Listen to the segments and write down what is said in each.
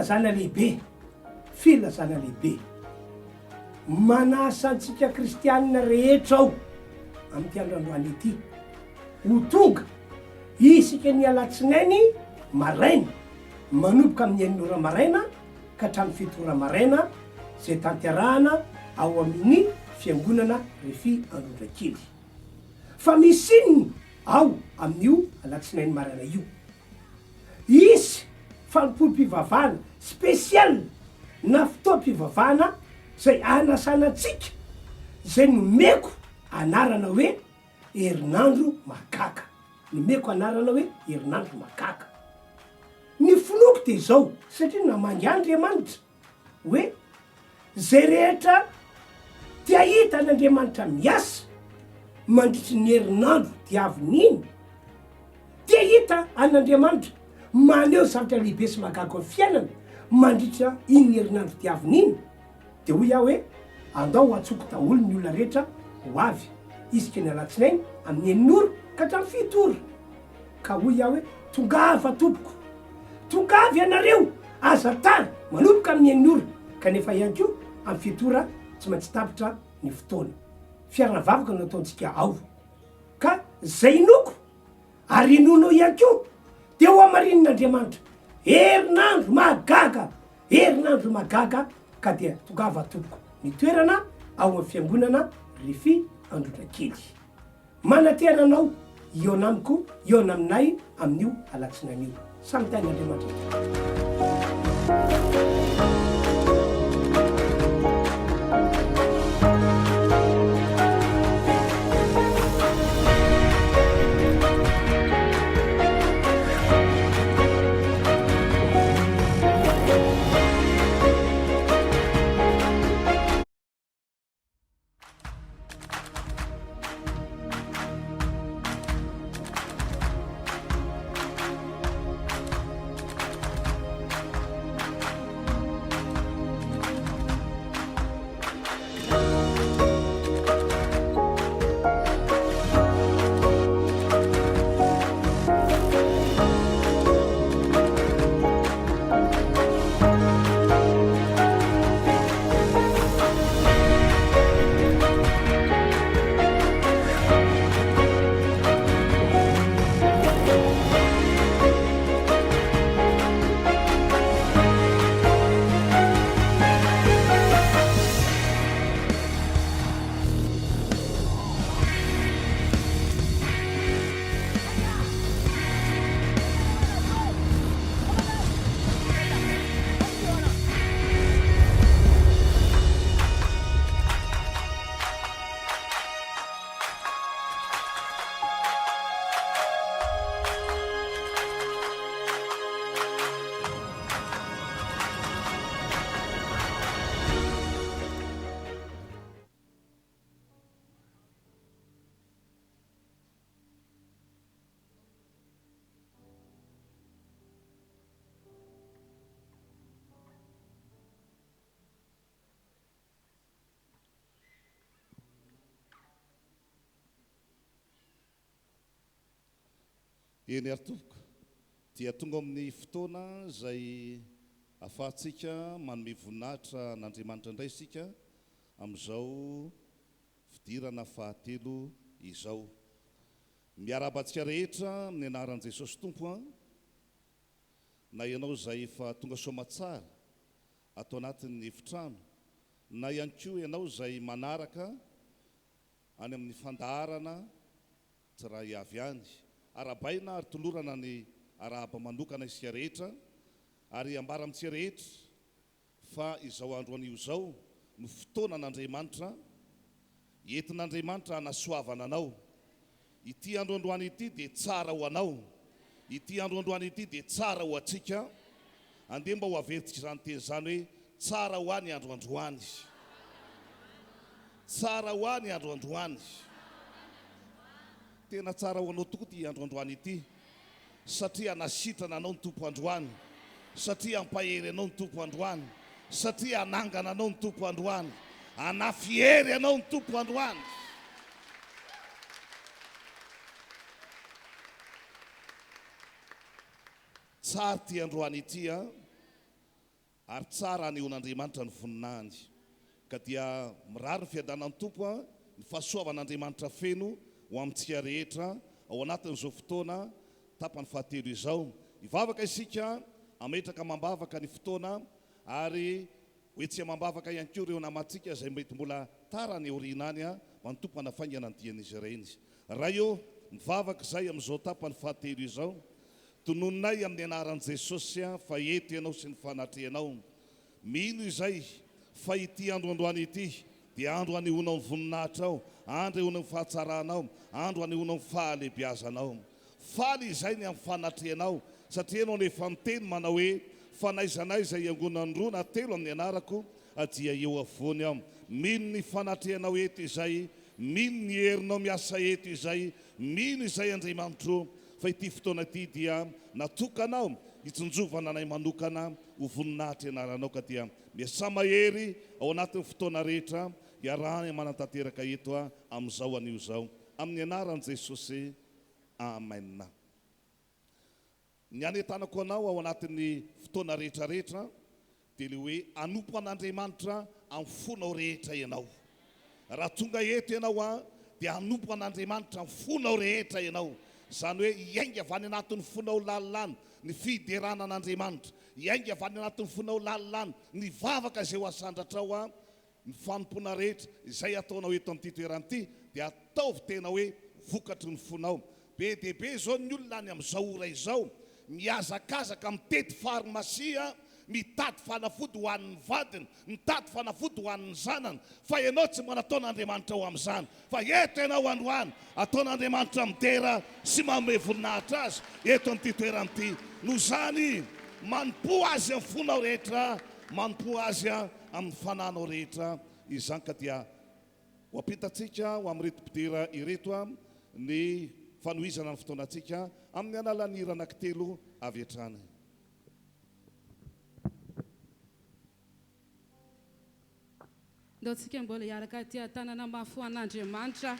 Filazana lehibe, filazana lehibe. Manasa antsika kristianina rehetra aho amin'ity andro androany ity ho tonga isika ny alatsinainy maraina manomboka amin'ny enina ora maraina ka hatramin'ny fito ora maraina izay tanterahana ao amin'ny fiangonana Refi Androndrakely. Fa misy inona ao amin'io alatsinainy maraina io? Hisy fanompoam-pivavahana spécial na fotoam-pivavahana izay hanasana antsika izay nomeko anarana hoe herinandro mahagaga. Nomeko anarana hoe herinandro mahagaga. Ny finoako dia izao, satria namangy ahy Andriamanitra hoe izay rehetra te hahita an'Andriamanitra miasa mandritry ny herinandro diaviny iny, te hahita an'Andriamanitra maneho zavatra lehibe sy mahagaga amin'ny fiainana mandritra iny herinandro diaviny iny, dia hoy aho hoe andao antsoiko daholo ny olona rehetra ho avy isika ny alatsinainy amin'ny enina ora ka hatramin'ny fito ora. Ka hoy aho hoe, Tongava, tompoko! Tongava ianareo! Aza tara! Manomboka amin'ny enina ora, kanefa ihany koa amin'ny fito ora tsy maintsy tapitra ny fotoana. Fiaraha-vavaka no ataontsika ao. Ka izay inoako, ary inoanao ihany koa, dia ho hamarinin'Andriamanitra. Herinandro mahagaga! Herinandro mahagaga! Ka dia tongava, tompoko! Ny toerana ao amin'ny fiangonana Rify Androndrakely. Manantena anao hihaona amiko, hihaona aminay amin'io alatsinainy io. Samy tahin'Andriamanitra tompoko. Eny ary tompoko, dia tonga amin'ny fotoana izay ahafahantsika manome voninahitra an'Andriamanitra indray isika amin'izao fidirana fahatelo izao. Miarahaba antsika rehetra amin'ny anaran'i Jesosy Tompo an! Na ianao izay efa tonga soamatsara ato anatin'ny efitrano, na ihany koa ianao izay manaraka any amin'ny fandaharana tsiray avy any. Arahabaina ary tolorana ny arahaba manokana isika rehetra ary ambara amintsika rehetra Fa izao andro anio izao no fotoanan'Andriamanitra, entin'Andriamanitra hanasoavana anao. Ity andro androany ity dia tsara ho anao. Ity andro androany ity dia tsara ho antsika. Andeha mba ho averintsika izany teny izany hoe, Tsara ho ahy ny andro androany. Tsara ho ahy ny andro androany. Tena tsara ho anao tokoa ity andro androany ity. Satria hanasitrana anao ny Tompo androany, satria hampahery anao ny Tompo androany, satria hanangana anao ny Tompo androany, hanafy hery anao ny Tompo androany. Tsara ity androany ity an! Ary tsara hanehoan'Andriamanitra ny voninahiny. Ka dia mirary ny fiadanan'ny Tompo, ny fahasoavan'Andriamanitra feno ho amintsika rehetra ao anatin'izao fotoana tapany fahatelo izao. Hivavaka isika, hametraka amam-bavaka ny fotoana ary ho etsy amam-bavaka ihany koa ireo namantsika izay mety mbola tara any aoriana any mba ny Tompo hanafaingana ny dian'izy ireny. Ray ô, mivavaka izahay amin'izao tapany fahatelo izao. Tononinay amin'ny anaran'i Jesosy fa eto Ianao sy ny fanatrehanao. Mino izay fa ity andro androany ity dia andro hanehoanao ny voninahitrao, andro hanehoanao ny fahatsaranao, andro hanehoanao ny fahalehibiazanao. Faly izay ny amin'ny fanatrehanao satria Ianao no efa niteny manao hoe, Fa n'aiza n'aiza iangonan'ny roa na telo amin'ny anarako dia eo afovoany Aho. Mino ny fanatrehanao eto izay, mino ny herinao miasa eto izay, mino izay Andriamanitro fa ity fotoana ity dia natokanao hitsinjovana anay manokana ho voninahitry anaranao ka dia miasà mahery ao anatin'ny fotoana rehetra iarahany manantanteraka eto amin'izao anio izao amin'ny anaran'i Jesosy Amen. Ny hanentanako anao ao anatin'ny fotoana rehetra rehetra dia ilay hoe hanompo an'Andriamanitra amin'ny fonao rehetra ianao. Raha tonga eto ianao an, dia hanompo an'Andriamanitra amin'ny fonao rehetra ianao. Izany hoe hiainga avy any anatin'ny fonao lalina any ny fiderana an'Andriamanitra, hiainga avy any anatin'ny fonao lalina any ny vavaka izay ho asandratrao an, Ny fanompoana rehetra izay ataonao eto amin'ity toerana ity dia ataovy tena hoe vokatry ny fonao. Be dia be izao ny olona any amin'izao ora izao mihazakazaka mitety farmasia mitady fanafody ho an'ny vadiny, mitady fanafody ho an'ny zanany, fa ianao tsy mba nataon'Andriamanitra ho amin'izany. Fa eto ianao androany, ataon'Andriamanitra midera sy manome voninahitra Azy eto amin'ity toerana ity. Noho izany, manompoa Azy amin'ny fonao rehetra, manompoa Azy amin'ny fananao rehetra izany ka dia ho ampitantsika ho amin'ireto mpidera ireto ny fanohizana ny fotoanantsika amin'ny alalan'ny hira anankitelo avy hatrany. Ndao tsika mbola hiaraka aty an-tanana mafy ho an'Andriamanitra.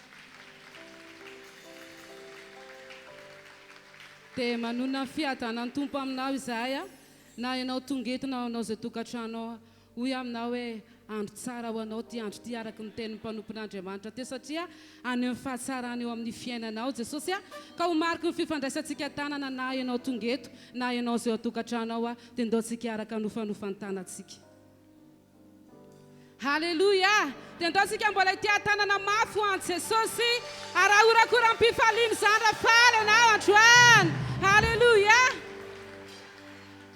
Dia manonona ny fiadanan'ny Tompo aminao izahay na ianao tonga eto na ao izay tokantrano ao. Hoy aho aminao hoe andro tsara ho anao ity andro ity araka ny tenin'ny mpanompon'Andriamanitra teo satria haneho ny fahatsarany eo amin'ny fiainanao Jesosy ka ho mariky ny fifandraisantsika tanana na ianao tonga eto na ianao izay ao an-tokantrano ao dia ndao tsika hiaraka hanofanofan tanantsika. Haleloia! Dia ndao tsika mbola hitia tanana mafy ho an'i Jesosy ary ahorakoram-pifaliana izany raha faly ianao androany. Haleloia!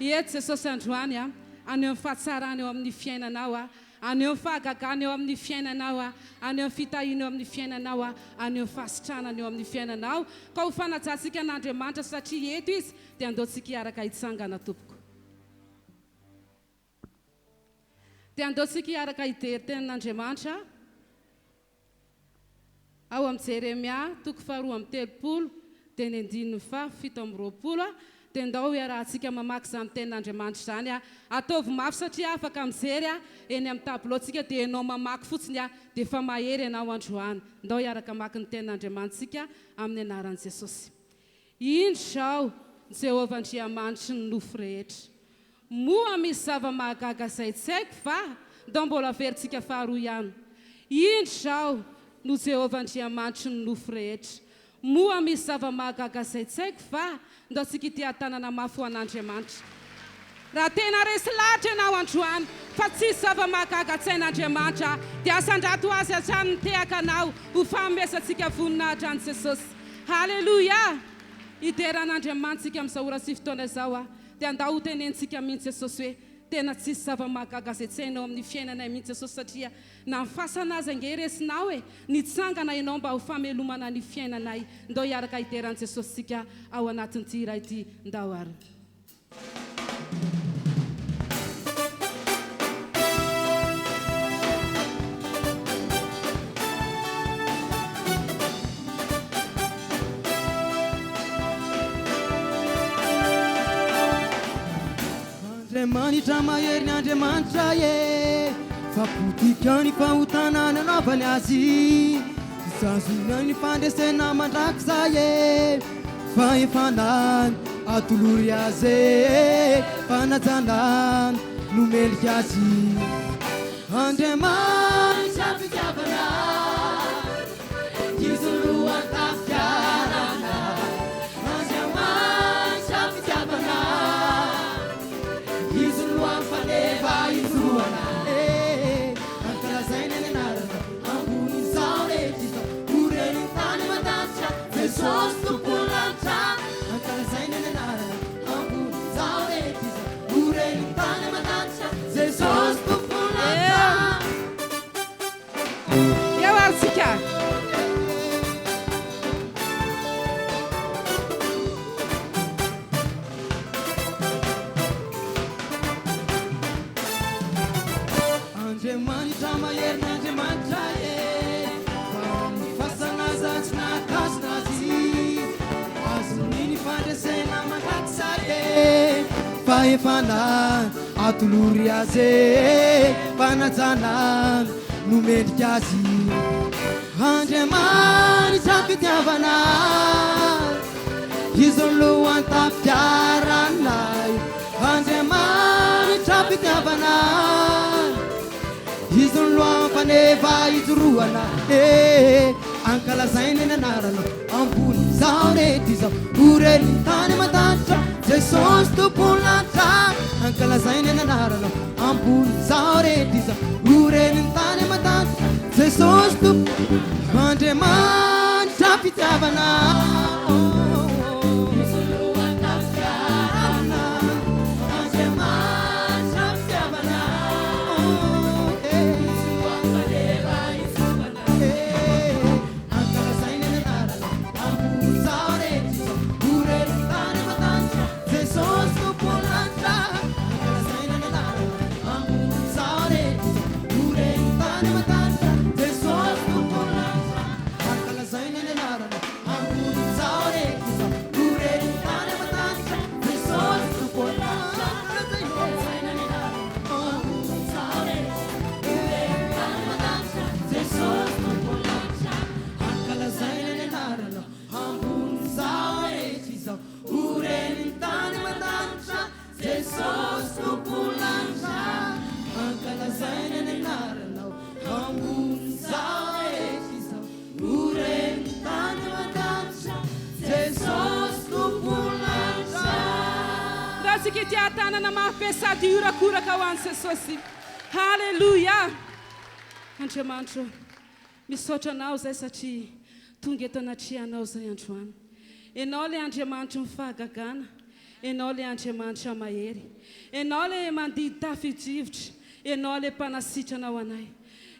Eto Jesosy androany a, haneho ny fahatsarany eo amin'ny fiainanao a, haneho ny fahagagany eo amin'ny fiainanao a, haneho ny fitahiany eo amin'ny fiainanao a, haneho ny fahasitranany eo amin'ny fiainanao. Ka ho fanajantsika an'Andriamanitra satria eto Izy dia ndao tsika hiaraka hitsangana tompoko. Dia andao tsika hiaraka hijery tenin'Andriamanitra ao amin'ny Jeremia toko faharoa amby 30 dia ny andininy faha 27. Dia ndao hiarahantsika mamaky izany tenin'Andriamanitra izany. Ataovy mafy satria afaka mijery eny amin'ny tableau tsika dia ianao mamaky fotsiny dia efa mahery ianao androany. Ndao hiaraka hamaky ny tenin'Andriamanitsika amin'ny anaran'i Jesosy. Indro izao, Jehovah Andriamanitry ny nofo rehetra. Moa misy zava-mahagaga izay tsy haiko va? Ndao mbola averintsika faharoa ihany. Indro izao, no Jehovah Andriamanitry ny nofo rehetra. Moa misy zava-mahagaga izay tsy haiko va? Ndao tsika hitia-tanana mafy ho an'Andriamanitra. Raha tena resy lahatra ianao androany fa tsisy zava-mahagaga tsy hain'Andriamanitra dia asandrato ho Azy hatrany ny tehaka anao ho fanomezantsika voninahitra an'i Jesosy. Haleloia! Hidera an'Andriamanitsika amin'izao ora sy fotoana izao aho dia andao ho tenenintsika mihitsy Jesosy hoe tena tsisy zava-mahagaga izay tsy hainao amin'ny fiainanay mihitsy Jesosy satria na ny fasana aza ange resinao e! Nitsangana ianao mba ho famelomana ny fiainanay. Ndao hiaraka hidera an'i Jesosy isika ao anatin'ity hira ity. Ndao ary. Andriamanitra mahery ny Andriamanitra e Fa potika ny fahotana nanaovany azy Zazona ny fandresena mandrakizay e Fahefana atolory azy e Fanajana. no mendrika azy. Andriamanitra fitiavana, Izy no lohantafikarana. Andriamanitra fitiavana, Izy no ampaneva ijoroana. Eh, ankalazaina ny anarana ambonin'izao rehetra izao. Ho ren'ny tany aman-danitra, Jesosy Tompon'ny lanitra. Ankalazaina ny anarana ambonin'izao rehetra izao. Ho ren'ny tany aman-danitra, Jesosy Tompon'ny lanitra. Eo ary tsika. Andriamanitra mahery ny Andriamanitra e, fa ny fasana aza tsy nahatazona azy, azony ny fandresena mandrakizay e, fahefana atolory azy e, fanajana no mendrika azy. Andriamanitra fitiavana, Izy no lohantafiaranay. Andriamanitra fitiavana, Izy no lohampaneva ijoroana. Eh, ankalazaina ny anarana ambony izao rehetra izao. Ho ren'ny tany aman-danitra, Jesosy Tompon'ny lanitra. Ankalazaina ny anarana ambony izao rehetra izao. Ho ren'ny tany aman-danitra, Jesosy Tompo. Andriamanitra fitiavana. Andriamanitra fitiavana. Ankalazaina ny anarana ambony izao rehetra izao. Ho ren'ny tany aman-danitra, Jesosy Tompon'ny lanitra. Ankalazaina ny anarana ambony izao rehetra izao. Ho ren'ny tany aman-danitra, Jesosy Tompon'ny lanitra. Ankalazaina ny anarana ambony izao rehetra izao. Ho ren'ny tany aman-danitra, Jesosy Tompon'ny lanitra. Ankalazaina ny anarana ambony izao rehetra izao. Ho ren'ny tany aman-danitra, Jesosy Tompon'ny lanitra. Ankalazaina ny anarana ambony izao rehetra izao. Ho ren'ny tany aman-danitra, Jesosy Tompon'ny lanitra. Ankalazaina ny anaranao ambony izao rehetra izao. Ho ren'ny tany aman-danitra, Jesosy Tompon'ny lanitra. Raha tsika tia tanana mafy be sady hiorakoraka ho an'i Jesosy. Haleloia! Andriamanitro, misaotra Anao izay satria tonga eto anatrehanao izay androany. Ianao ilay Andriamanitry ny fahagagana, Ianao ilay Andriamanitra mahery, Ianao ilay mandidy tafio-drivotra, Ianao ilay mpanasitrana ho anay.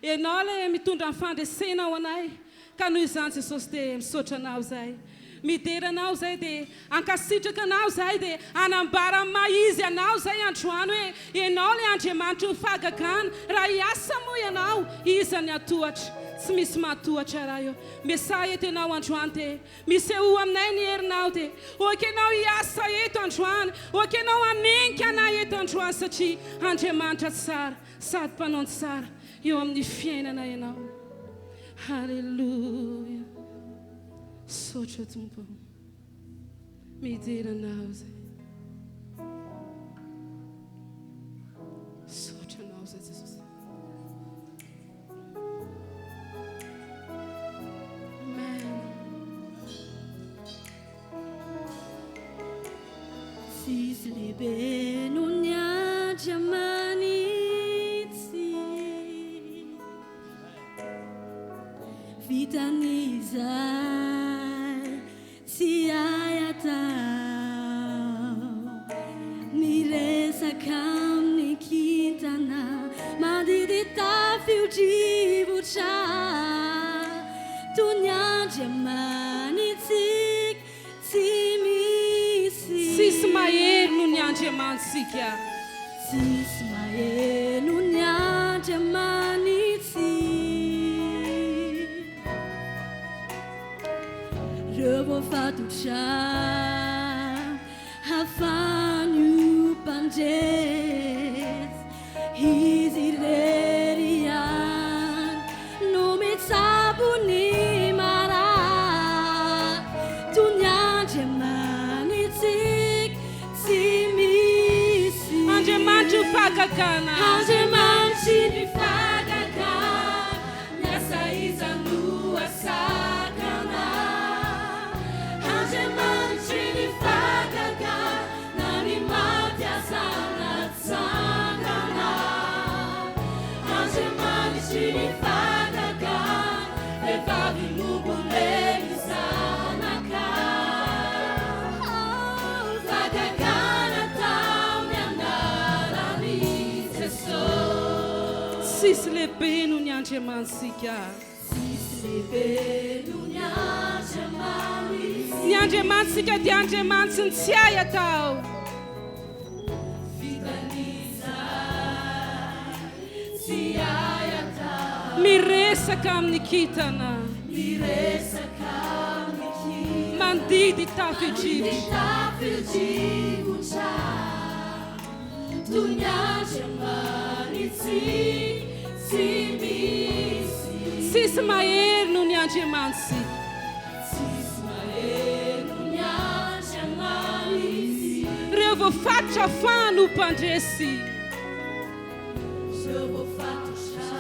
Ianao ilay mitondra ny fandresena ho anay. Ka noho izany Jesosy dia misaotra Anao izahay. Midera Anao izahay dia ankasitraka Anao izahay dia hanambara amin'ny maha Izy Anao izahay androany hoe Ianao ilay Andriamanitry ny fahagagana. Raha hiasa moa Ianao, iza ny hatohatra? Tsy misy mahatohatra raha eo. Miasaha eto Ianao androany dia misehoa aminay ny herinao dia ok Ianao hiasa eto androany. Ok Ianao hanenika anay eto androany satria Andriamanitra tsara sady mpanao ny tsara eo amin'ny fiainana Ianao. Haleloia. Misaotra Tompo. Midera Anao izay. Misaotra Anao izay Jesosy. Amen. Tsisy lehibe noho ny Andriamanitsy. Vitan'izay tsy hay atao. Miresaka amin'ny kintana, mandidy tafio-drivotra. Toy ny Andriamanitsika tsy misy. Tsisy mahery noho ny Andriamanitsika. Tsisy mahery noho ny Andriamanitsika. Reo voafatotra hafan'io mpandresy. Izy irery ihany no mitsabo ny marary. Toy ny Andriamanitsika tsy misy. Andriamanitry ny fahagagana. fahagagana. Andriamanitry ny fahagagana, miasa iza no asakana. Andriamanitry ny fahagagana, na ny maty aza natsangana. Andriamanitry ny fahagagana, vehivavy mombolen'ny zanaka. Fahagagana tamin'ny anaran'i Jesosy. Tsisy lehibe noho ny Andriamanitsika. Tsisy lehibe noho ny Andriamanitsika. Ny Andriamanitsika dia Andriamanitsy ny tsy hay atao. Vitan'izay tsy hay atao. Miresaka amin'ny kintana. Miresaka amin'ny kintana. Mandidy tafio-drivotra. Mandidy tafio-drivotra. Toy ny Andriamanitsy tsy misy. Tsisy mahery noho ny Andriamanitsika. Tsisy mahery noho ny Andriamanitsy. Ireo voafatotra fa no mpandresy. Ireo voafatotra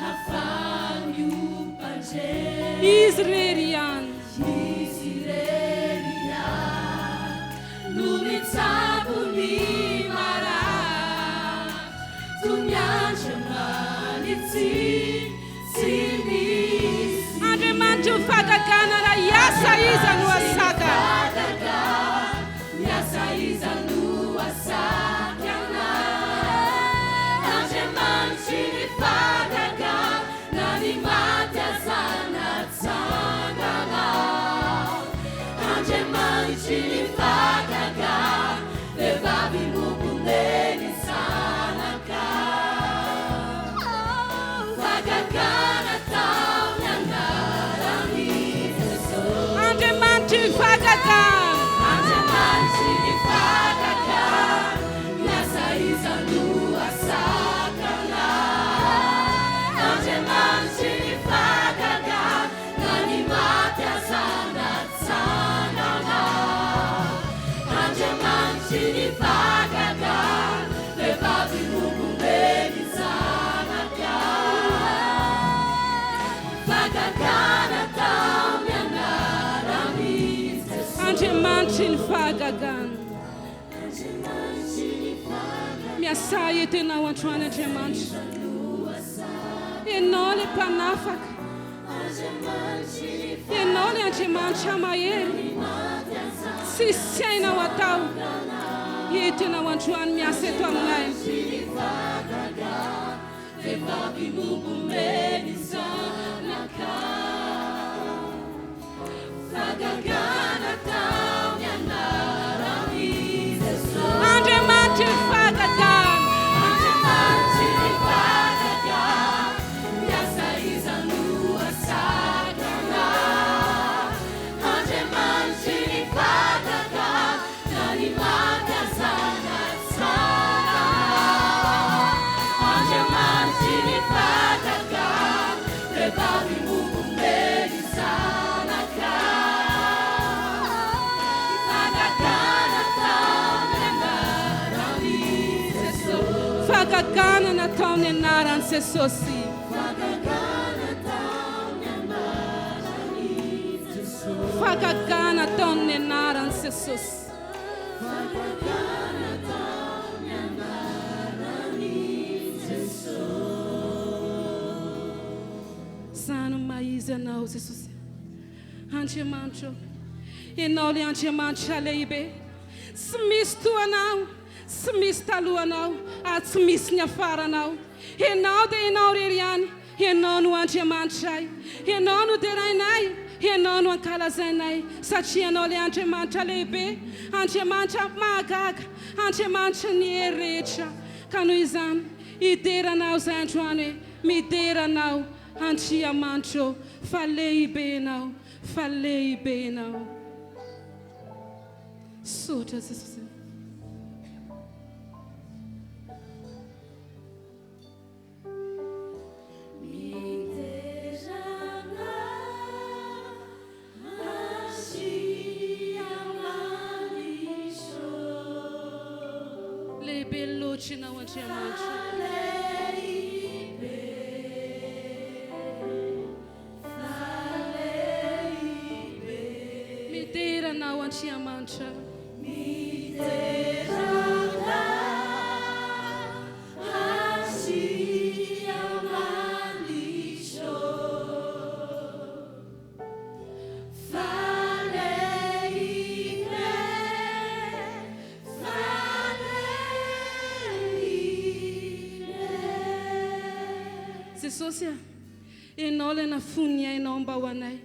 afahany ho mpandresy. Izy irery ihany. Izy irery ihany no mitsabo ny marary. Toy ny Andriamanitsy tsy misy. Andriamanitry ny fahagagana raha hiasa iza no asakana. Miasa iza no asakana. Andriamanitry ny fahagagana, na ny maty aza natsangana. Andriamanitry ny fahagagana, vehivavy mombolen'ny zanaka. Fahagagana tamin'ny anaran'i Jesosy. Andriamanitry ny fahagagana. Andriamanitry ny fahagagana, miasa iza no asakana. Andriamanitry ny fahagagana, na ny maty aza natsangana. Andriamanitry ny fahagagana, vehivavy mombolen'ny zanaka. Fahagagana tamin'ny anaran'i Jesosy. Andriamanitry ny fahagagana. Miasa eto ianao androany Andriamanitra. Ianao ilay mpanafaka. Ianao ilay Andriamanitra mahery. Tsisy tsy hainao atao. Eto ianao androany miasa eto aminay. Vehivavy mombolen'ny zanaka. Fahagagana tamin'ny anaran'i Jesosy. Andriamanitry ny fahagagana. Andriamanitry ny fahagagana, miasa iza no asakana. Andriamanitry ny fahagagana, na ny maty aza natsangana. Andriamanitry ny fahagagana, vehivavy mombolen'ny zanaka. Fahagagana tamin'ny anaran'i Jesosy. Fahagagana nataon'ny anaran'i Jesosy. Fahagagana tamin'ny anaran'i Jesosy. Fahagagana ataon'ny anaran'i Jesosy. Fahagagana tamin'ny anaran'i Jesosy. Izany no maha izy anao Jesosy. Andriamanitra ô, Ianao ilay Andriamanitra lehibe. Tsy misy toa anao, tsy misy talohanao, ary tsy misy ny afaranao. Ianao dia Ianao irery ihany. Ianao no Andriamanitray. Ianao no derainay. Ianao no ankalazainay. Satria Ianao ilay Andriamanitra lehibe, Andriamanitra mahagaga, Andriamanitry ny hery rehetra. Ka noho izany, hidera Anao izahay androany hoe, Midera Anao, Andriamanitra ô, fa lehibe Ianao, fa lehibe Ianao. Misaotra Jesosy. Lehibe loatra Ianao Andriamanitra. Midera Anao Andriamanitra. Jesosy a, Ianao ilay nafoy ny ainao mba ho anay.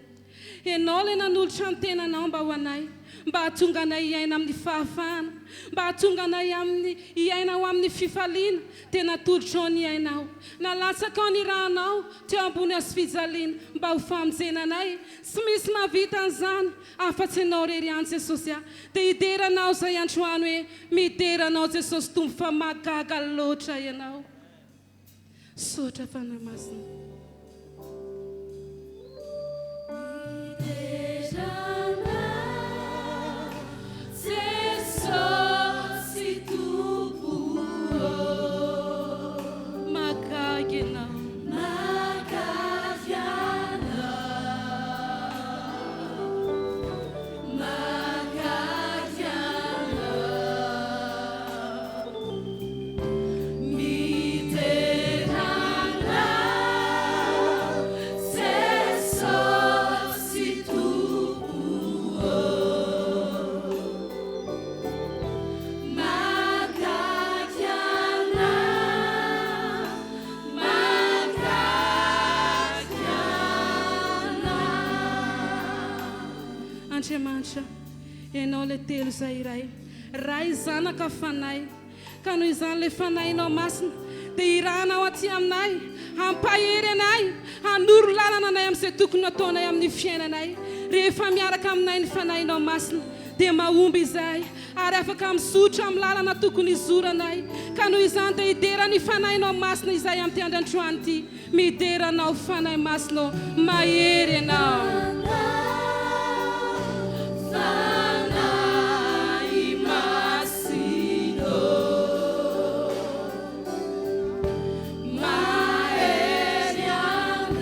Ianao ilay nanolotra ny tenanao mba ho anay, mba hahatonga anay hiaina amin'ny fahafahana, mba hahatonga anay amin'ny hiaina ho amin'ny fifaliana, dia natolotrao ny ainao. Nalatsakao ny ranao teo ambony hazofijaliana mba ho famonjena anay. Tsy misy mahavita an'izany afa-tsy Ianao irery ihany Jesosy a. Dia hidera Anao izay androany hoe midera Anao Jesosy Tompo fa mahagaga loatra Ianao. Misaotra Fanahy Masina. Midera Anao Jesosy Tompo ô. Mahagaga Ianao. Mahagaga Ianao. Mahagaga Ianao. Midera Anao Jesosy Tompo ô. Mahagaga Ianao, mahagaga Ianao. Andriamanitra, Ianao ilay telo izay iray, Ray, Zanaka, Fanahy. Ka noho izany ilay Fanahinao Masina dia hirahanao aty aminay, hampahery anay, hanoro lalana anay amin'izay tokony hataonay amin'ny fiainanay. Rehefa miaraka aminay ny Fanahinao Masina dia mahomby izahay ary afaka mizotra amin'ny lalana tokony hizoranay. Ka noho izany dia hidera ny Fanahinao Masina izahay amin'ity andro androany ity. Midera Anao Fanahy Masina ô, mahery Ianao. Fanahy Masina ô, mahery Ianao,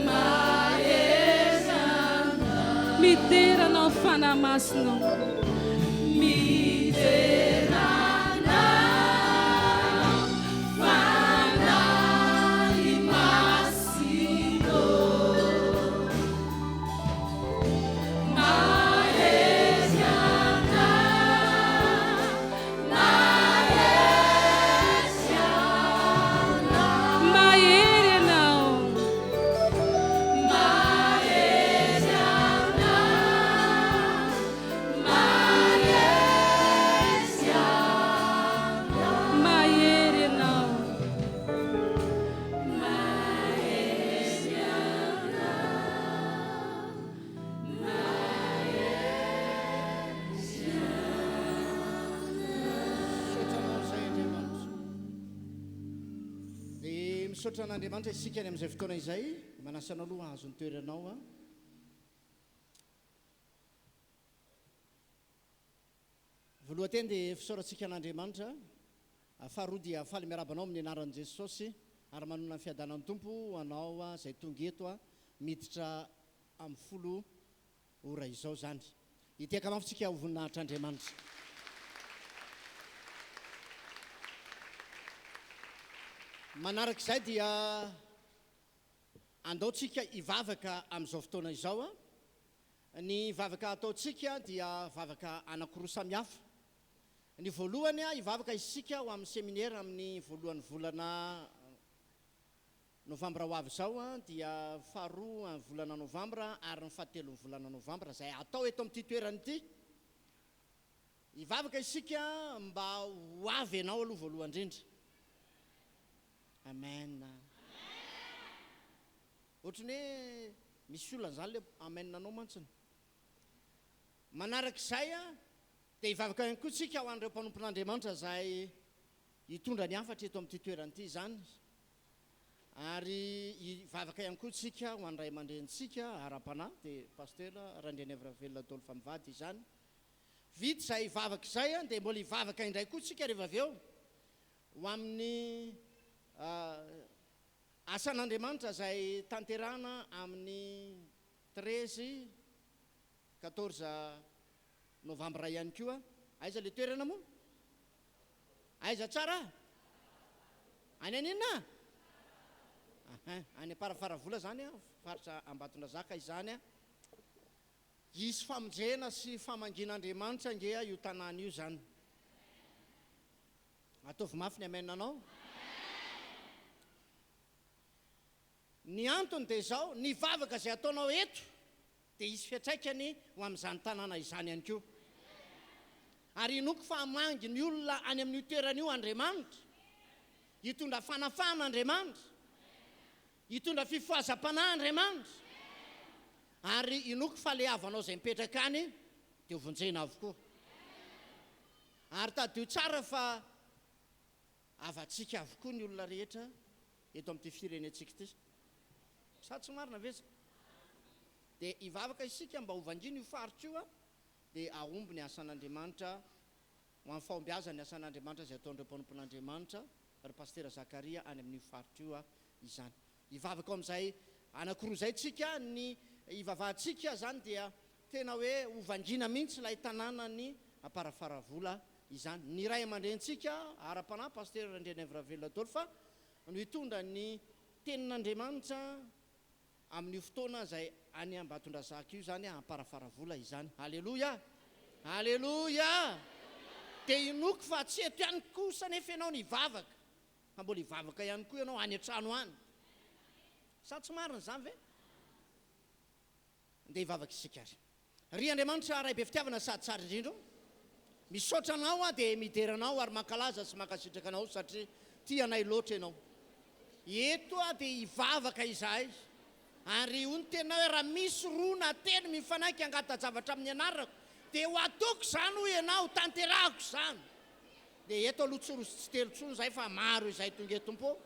mahery Ianao. Midera Anao Fanahy Masina ô. Midera Anao Fanahy Masina ô, mahery Ianao, mahery Ianao. Mahery Ianao. Mahery Ianao, mahery Ianao. Mahery Ianao. Mahery Ianao, mahery Misaotra anao izay Andriamanitra. Dia misaotra an'Andriamanitra isika any amin'izay fotoana izay. Manasa anao aloha hahazo ny toeranao aho. Voalohan-teny dia fisaorantsika an'Andriamanitra. Faharoa dia faly miarahaba anao amin'ny anaran'i Jesosy ary manonona ny fiadanan'ny Tompo ho anao izay tonga eto miditra amin'ny 10 ora izao izany. Hitehaka mafy tsika ho voninahitr'Andriamanitra. Manaraka izay dia andao tsika hivavaka amin'izao fotoana izao. Ny vavaka ataontsika dia vavaka anankiroa samihafa. Ny voalohany, hivavaka isika ho amin'ny seminera amin'ny voalohan'ny volana Novambra ho avy izao, dia faharoa ny volana Novambra ary ny fahatelon'ny volana Novambra izay hatao eto amin'ity toerana ity. Hivavaka isika mba ho avy ianao aloha voalohany indrindra. Amen. Ohatran'ny hoe misy olona izany ilay amen anao mantsiny. Manaraka izay dia hivavaka ihany koa isika ho an'ireo mpanompon'Andriamanitra izay hitondra ny hafatra eto amin'ity toerana ity izany. Ary hivavaka ihany koa isika ho an'ny ray aman-drenintsika ara-panahy, dia Pasteur Randrianaivoravelona Adolphe mivady izany. Vita izay vavaka izay dia mbola hivavaka indray koa isika rehefa avy eo ho amin'ny asan'Andriamanitra izay tanterahana amin'ny treize, quatorze novambra ihany koa. Aiza ilay toerana moa? Aiza tsara? Any aninona? Ahin, any Amparafaravola izany, faritra Ambatondrazaka izany. Hisy famonjena sy famangian'Andriamanitra ange io tanàna io izany. Ataovy mafy ny amen anao. Ny antony dia izao, ny vavaka izay ataonao eto dia hisy fiantraikany ho amin'izany tanàna izany ihany koa. Ary inoako fa hamangy ny olona any amin'io toerana io Andriamanitra. Hitondra fanafahana Andriamanitra. Hitondra fifohazam-panahy Andriamanitra. Ary inoako fa le havanao izay mipetraka any dia ho vonjena avokoa. Ary tadidio tsara fa havantsika avokoa ny olona rehetra eto amin'ity firenentsika ity. Sa tsy marina ve izany? Dia hivavaka isika mba ho vangiana io faritra io dia hahomby ny asan'Andriamanitra ho amin'ny fahombiazan'ny asan'Andriamanitra izay ataon'ireo mpanompon'Andriamanitra, ry Pasitera Zakaria any amin'io faritra io izany. Hivavaka ao amin'izay anankiroa izay tsika, ny hivavahantsika izany dia tena hoe ho vangiana mihitsy ilay tanànan'i Amparafaravola izany. Ny ray aman-drenintsika ara-panahy, Pasitera Randrianaivoravelona Adolphe, no hitondra ny tenin'Andriamanitra amin'io fotoana izay any Ambatondrazaka io izany, Amparafaravola izany. Aleloia! Aleloia! Dia inoako fa tsy eto ihany kosa anefa ianao no hivavaka, fa mbola hivavaka ihany koa ianao any an-trano any. Sa tsy marina izany ve? Ndeha hivavaka isika ary. Ry Andriamanitra Ray be fitiavana sady tsara indrindra o, misaotra Anao aho dia midera Anao ary mankalaza sy mankasitraka Anao satria tia anay loatra Ianao. Eto aho dia hivavaka izahay ary hoy ny Teninao hoe raha misy roa na telo mifanaiky hangata-javatra amin'ny anarako dia ho ataoko izany hoy Ianao, tanterahako izany. Dia eto aloha tsy roa sy tsy telo intsony izahay fa maro izahay tonga eto Tompo o.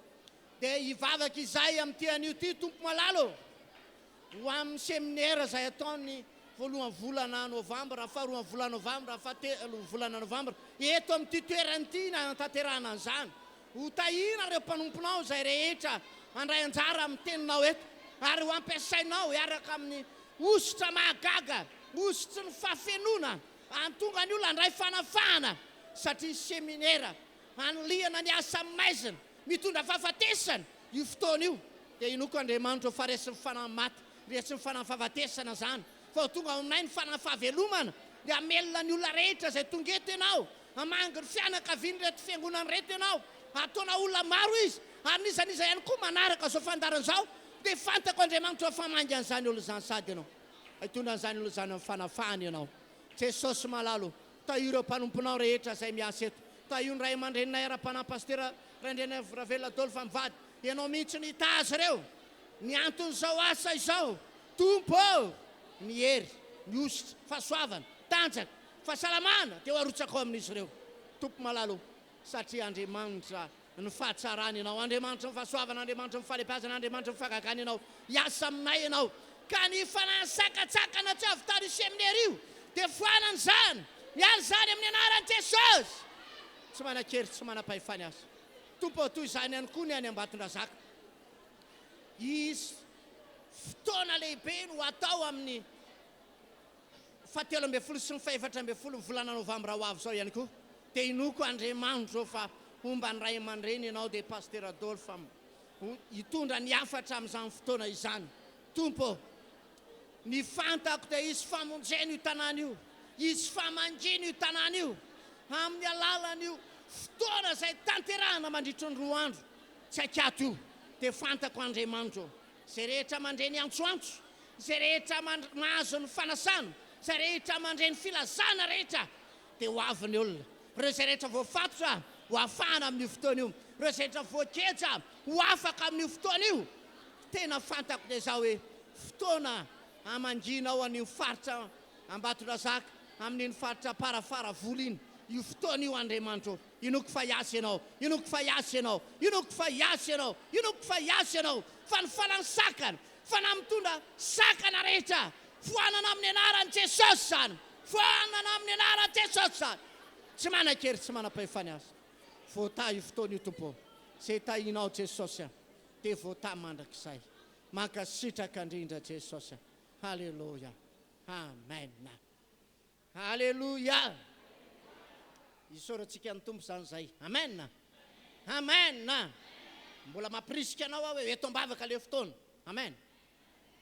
Dia hivavaka izahay amin'ity anio ity Tompo malala o. Ho amin'ny seminera izay atao ny voalohan'ny volana novambra, faharoan'ny volana novambra, fahatelo volana novambra, eto amin'ity toerana ity no hanatanterahana an'izany. Ho tahiana ireo mpanomponao izay rehetra handray anjara amin'ny teninao eto, ary ho ampiasainao hiaraka amin'ny hosotra mahagaga, hosotry ny fahafenoana, hahatonga ny olona handray fanafahana, satria seminera hanilihana ny asa maizina, mitondra fahafatesana io fotoana io, dia inoako Andriamanitra fa resin'ny fanahy maty, resin'ny fanahy fahafatesana izany, fa ho tonga ao aminay ny fanahy fahavelomana, dia hamelona ny olona rehetra izay tonga eto Ianao, hamangy ny fianakavian'ireto fiangonana ireto Ianao, hataonao olona maro izy, ary n'iza n'iza ihany koa manaraka izao fandaharana izao, dia fantako Andriamanitra fa hamangy an'izany olona izany sady Ianao, hitondra an'izany olona izany amin'ny fanafahana Ianao. Jesosy malala o! Tahio ireo mpanomponao rehetra izay miasa eto. Tahio ny ray aman-dreninay ara-panahy Pasitera Raindrianaivo Ravelona Adolphe mivady. Ianao mihitsy no hitaha azy ireo. Ny anton'izao asa izao, Tompo ô! Ny hery, ny hosotra, fahasoavana, tanjaka, fahasalamana dia ho arotsakao amin'izy ireo. Tompo malala ô! Satria Andriamanitra ny fahatsarana Ianao, Andriamanitry ny fahasoavana, Andriamanitry ny fahalebiazana, Andriamanitry ny fahagagana Ianao. Hiasa aminay Ianao. Ka ny fanahy sakantsakana tsy avy tany io seminera io dia foanana izany. Miala izany amin'ny anaran'i Jesosy. Tsy manan-kery, tsy manam-pahefana aza. Tompo ô, toy izany ihany koa ny any Ambatondrazaka. Hisy fotoana lehibe no hatao amin'ny. Fahatelo ambin'ny folo sy ny fahefatra ambin'ny folo ny volana novambra ho avy izao ihany koa dia inoako Andriamanitro fa homba ny ray aman-dreny ianao dia Pasitera Adolphe ho hitondra ny hafatra amin'izany fotoana izany. Tompo ô, ny fantako dia hisy famonjena io tanàna io, hisy famangiana io tanàna io amin'ny alalan'io fotoana izay tanterahana mandritry ny roa andro tsy ankiato io dia fantako Andriamanitro ô, izay rehetra mandre ny antsoantso Izay rehetra mahazo ny fanasana, izay rehetra mandre ny filazana rehetra, dia ho avy ny olona. Ireo izay rehetra voafatotra ho afahana amin'io fotoana io, ireo izay rehetra voageja ho afaka amin'io fotoana io. Tena fantako dia izao hoe fotoana hamangianao an'io faritra Ambatondrazaka, amin'iny faritra Amparafaravola iny, io fotoana io Andriamanitra ô. Inoako fa hiasa Ianao, inoako fa hiasa Ianao, inoako fa hiasa Ianao, inoako fa hiasa Ianao, fa ny falan'ny sakana, Fanahy mitondra sakana rehetra, foanana amin'ny anaran'i Jesosy izany. Foanana amin'ny anaran'i Jesosy izany. Tsy manan-kery, tsy manam-pahefana azy. Voatahy io fotoana io Tompo ô. Izay tahinao Jesosy a, dia voatahy mandrakizay. Mankasitraka indrindra Jesosy a. Haleloia. Amen. Haleloia. Isaorantsika ny Tompo izany izay. Amen. Amen. Mbola mampirisika anao aho hoe eto am-bavaka ilay fotoana. Amen.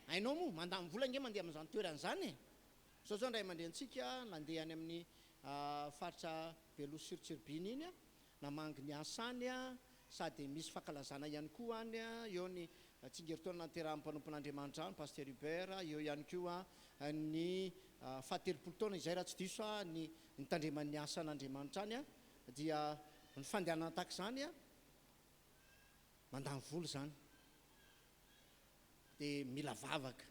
Hainao moa, mandany vola ange mandeha amin'izany toerana izany e. Izao izao ny ray aman-drenintsika nandeha any amin'ny faritra Beloha sur Tsiribihina iny, namangy ny asa any, sady misy fankalazana ihany koa any, eo ny tsingerin-taona naterahan'ny mpanompon'Andriamanitra any, Pasteur Hubert, eo ihany koa ny fahatelopolo taona izay raha tsy diso aho ny nitandreman'ny asan'Andriamanitra any, dia ny fandehanana tahaka izany mandany vola izany, dia mila vavaka.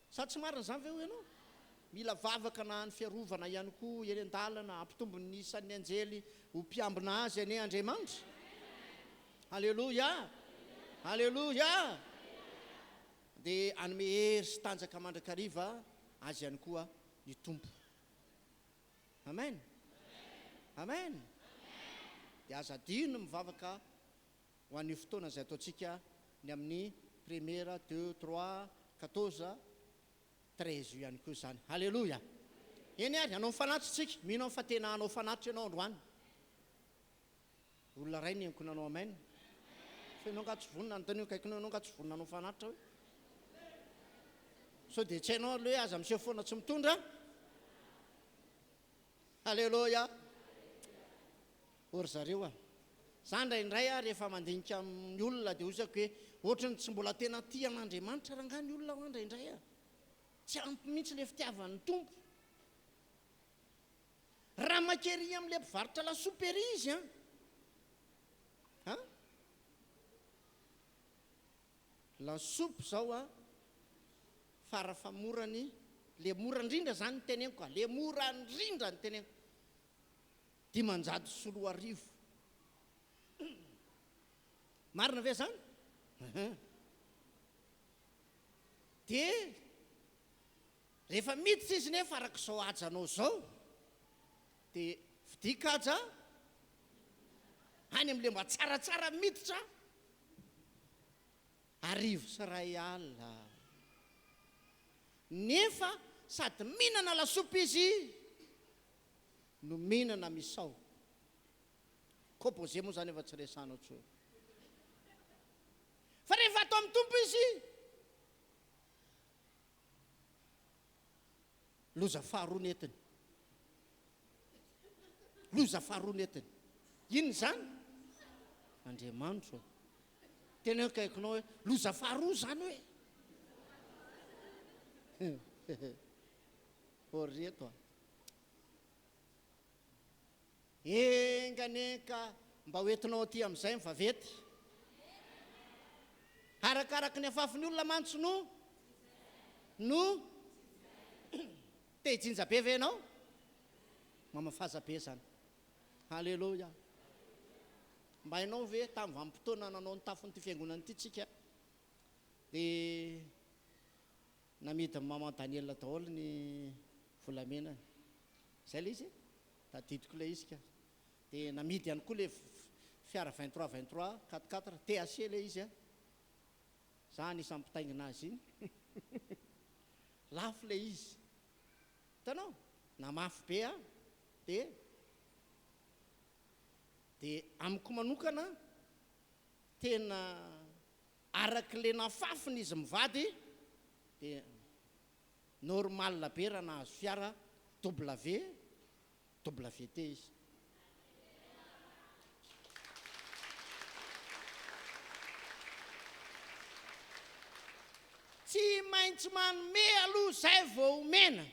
Sa tsy marina izany ve hoy ianao? Mila vavaka na ny fiarovana ihany koa eny an-dalana, hampitombo ny isan'ny anjely ho mpiambina azy anie Andriamanitra. Aleloia! Aleloia! Dia hanome hery sy tanjaka mandrakariva azy ihany koa ny Tompo. Amen! Amen! Dia aza adino ny mivavaka ho an'io fotoana izay ataontsika ny amin'ny première, deux, trois, quatorze, treize io ihany koa izany. Haleloia! Eny ary, hanao ny fanatitra isika. Mino aho fa tena hanao fanatitra ianao androany. Olona iray neniko nanao amen. Fa ianao angaha tsy vonona? Anontanio akaikinao ianao angaha tsy vonona hanao fanatitra hoe? Sao dia tsy hainao aloha hoe aza miseho foana tsy mitondra. Haleloia! O ry zareo a! Za indraindray a rehefa mandinika ny olona dia hozako hoe ohatry ny tsy mbola tena tia an'Andriamanitra rangaha ny olona hoa indraindray a! Tsy ampy mihitsy le fitiavan'ny Tompo. Raha maika ery amin'ilay mpivarotra lasopy ery izy an! An! Lasopy zao a farafamorany le mora indrindra zany ny teneniko a! Le mora indrindra ny teneniko. 2500. Marina ve zany? Dia rehefa miditra izy nefa arak'izao hajanao zao dia vidia-kaja any amin'ilay mba tsaratsara miditra 1100. Nefa sady mihinana lasopy izy no mihinana misao. Composé moa zany efa tsy resahana intsony. Fa rehefa ato amin'ny Tompo izy, loza faharoa nentiny. Loza faharoa nentiny. Inona izany? Andriamanitro. Tena eo akaikinao hoe loza faharoa izany hoe. Ô ry reto a. Enga anie ka mba ho entinao aty amin'izay ny vaventy. Arakaraky ny afafin'ny olona mantsy no no te hijinja be ve ianao? Mamafaza be izany. Haleloia. Mba hainao ve tamin'ny vanim-potoana nanao ny tafon'ity fiangonana ity tsika dia Namidin'i maman Daniel daholo ny volamenany. Zay ilay izy e? Tadidiko ilay izy ka. Dia namidy ihany koa ilay fiara 23 23 quatre quatre TAC ilay izy a. Za anisan'ny mpitaingina azy iny. Lafo ilay izy. Hitanao? Namafy be aho. Dia dia amiko manokana tena Araka ilay nafafiny izy mivady dia normal be raha nahazo fiara WWT izy. Tsy maintsy manome aloha izay vao omena.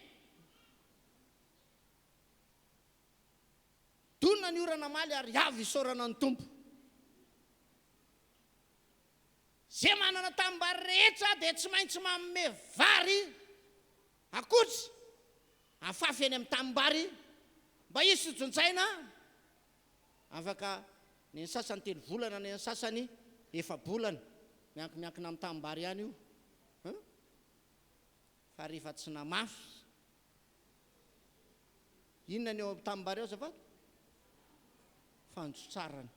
Dona ny orana omaly ary avy isaorana ny Tompo. Ze manana tanimbary rehetra dia tsy maintsy manome vary akotry afafy eny amin'ny tanimbary mba hisy ho jonjaina afaka ny an'ny sasany telo volana ny an'ny sasany efa-bolana miankimiankina amin'ny tanimbary ihany io an! Fa rehefa tsy namafy. Inona ny eo amin'ny tanimbary ao azafady? Fandrotsarana.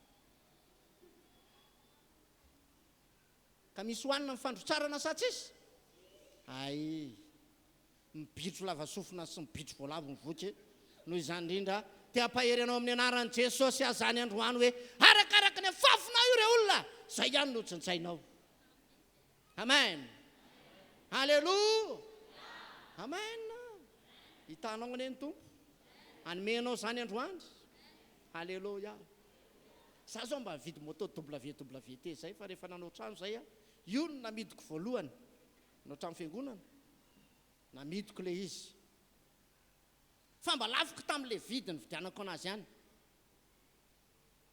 Ka misy hohanina ny fandrotsarana sa tsisy? Hay. Ny bitro lava sofina sy ny bitro voalavo mivoky. Noho izany indrindra, te hampahery anao amin'ny anaran'i Jesosy aho izany androany hoe, arakaraka ny afafinao ireo olona, izay ihany no tsinjainao. Amen. Alléluia. Amen. Hitanao anie ny Tompo. Hanome anao izany androany. Alléluia. Za zao mba nividy moto WWT zay fa rehefa nanao trano zay aho, io no namidiko voalohany. Nanao trano fiangonana, namidiko ilay izy. Fa mba lafoko tamin'ilay vidy nividianako anazy ihany.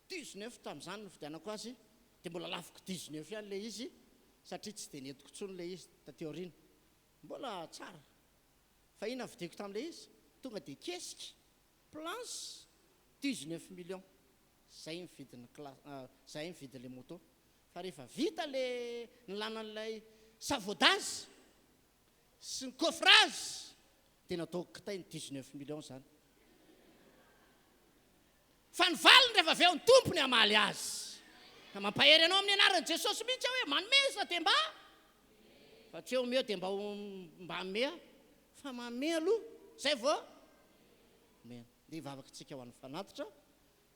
Dix-neuf tamin'izany nividianako azy, dia mbola lafoko dix-neuf ihany ilay izy satria tsy dia nentiko intsony ilay izy taty aoriana. Mbola tsara. Fa inona nividiako tamin'ilay izy? Tonga dia kesika, planche, dix-neuf millions. Zay ny vidin'ny cla, zay ny vidin'ilay moto. Fa rehefa vita le nilana an'ilay savaudage sy ny coffrage dia nataoko kitay ny 19 millions zany. Fa ny valiny rehefa avy eo ny Tompo ny hamaly azy. Ka mampahery anao amin'ny anaran'i Jesosy mihitsy aho hoe manomeza dia mba fa tsy hoe omeo dia mba mba hanome aho fa manome aloha zay vao omena. Ndeha hivavaka isika ho an'ny fanatitra.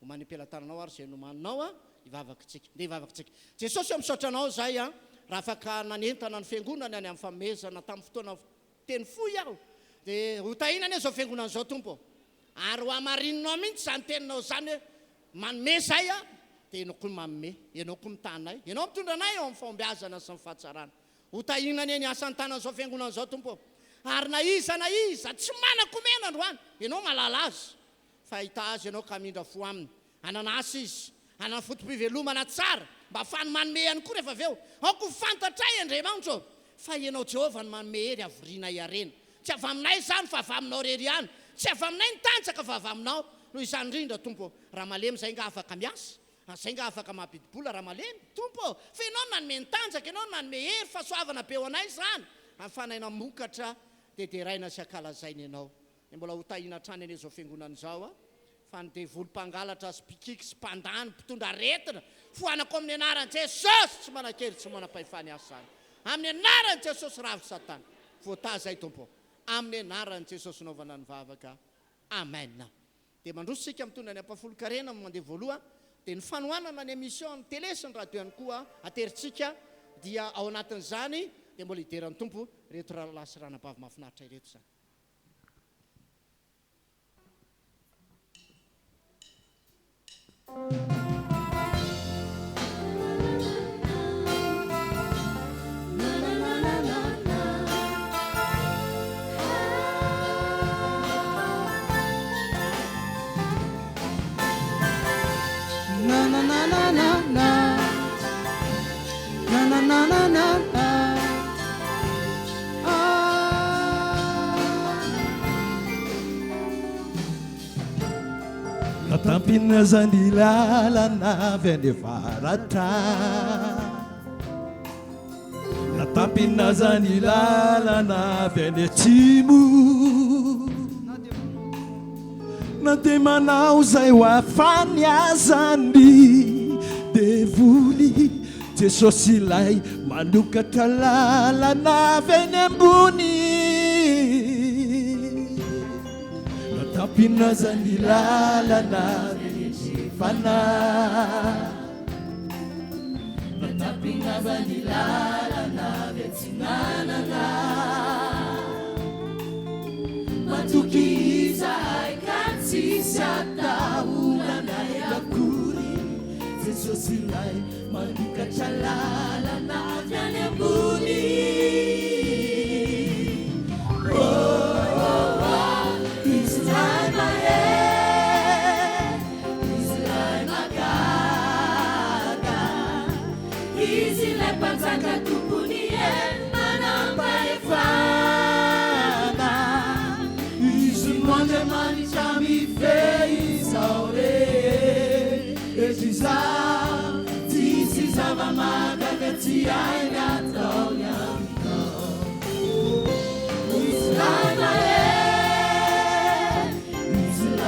Omany am-pelatananao ary izay nomaninao a, hivavaka isika. Ndeha hivavaka isika. Jesosy ô, misaotra Anao izahay a, raha afaka nanentana ny fiangonana any amin'ny fanomezana tamin'ny fotoana teny fohy aho, dia ho tahiana anie izao fiangonana izao Tompo ô. Ary ho hamarininao mihitsy izany teninao izany hoe manome izahay a, dia Ianao koa manome, Ianao koa mitaha anay, Ianao mitondra anay ao amin'ny fahombiazana sy ny fahatsarana. Ho tahiana anie ny asan-tanan'izao fiangonana izao Tompo ô. Ary na iza na iza tsy manan-komena androany, Ianao mahalala azy. Fa hahita azy ianao ka hamindra fo aminy. Hanana asa izy, hanana foto-pivelomana tsara, mba hahafahany manome ihany koa rehefa avy eo. Aoka ho fantatray, Andriamanitra ô, fa Ianao Jehovah no manome hery havorianay harena. Tsy avy aminay izany, fa avy Aminao irery ihany. Tsy avy aminay ny tanjaka, fa avy Aminao. Noho izany indrindra, Tompo ô, raha malemy izahay angaha afaka miasa? Ary izay angaha afaka mampidi-bola raha malemy? Tompo ô, fa Ianao no nanome ny tanjaka, Ianao no nanome hery, fahasoavana be ho anay izany. Ahafahanay mamokatra, dia deraina sy ankalazaina Ianao. Dia mbola ho tahiana hatrany anie izao fiangonana izao a! Fa ny devoly mpangalatra sy mpikiky sy mpandany, mpitondra aretina, foanako amin'ny anaran'i Jesosy! Tsy manan-kery, tsy manam-pahefana hiasa izany. Amin'ny anaran'i Jesosy ravo satana. Voatahy izay Tompo ô. Amin'ny anaran'i Jesosy naovana ny vavaka. Amen. Dia mandroso isika mitondra ny ampahafolon-karena mandeha voaloha dia ny fanohanana ny émission amin'ny télé sy ny radio ihany koa aterintsika dia ao anatin'izany dia mbola hidera ny Tompo ireto rahalahy sy ranabavy mahafinaritra ireto izany. Natampina zany lalana avy any avaratra Natampina zany lalana avy any atsimo Na dia manao izay ho afany aza ny devoly Jesosy ilay manokatra lalana avy eny ambony Natampina aza ny lalana avy eny andrefana Natampina aza ny lalana avy atsinanana Matoky izahay ka tsisy atahoranay akory Jesosy ilay manokatra lalana avy any ambony Oh oh oh Izy ilay mahery Izy ilay mahagaga Izy ilay mpanjaka tompony hery manam-pahefana Izy no Andriamanitra mifehy izao rehetra izao Tsisy zava-mahagaga tsy hainy ataony aminao Izy ilay mahery Izy ilay.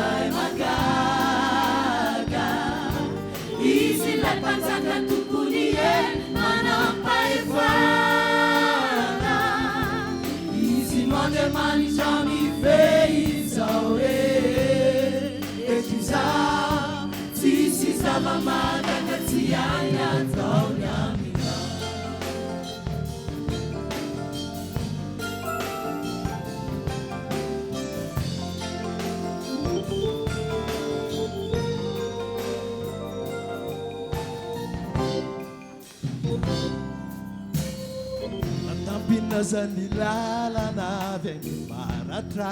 Tampina aza ny lalana avy any avaratra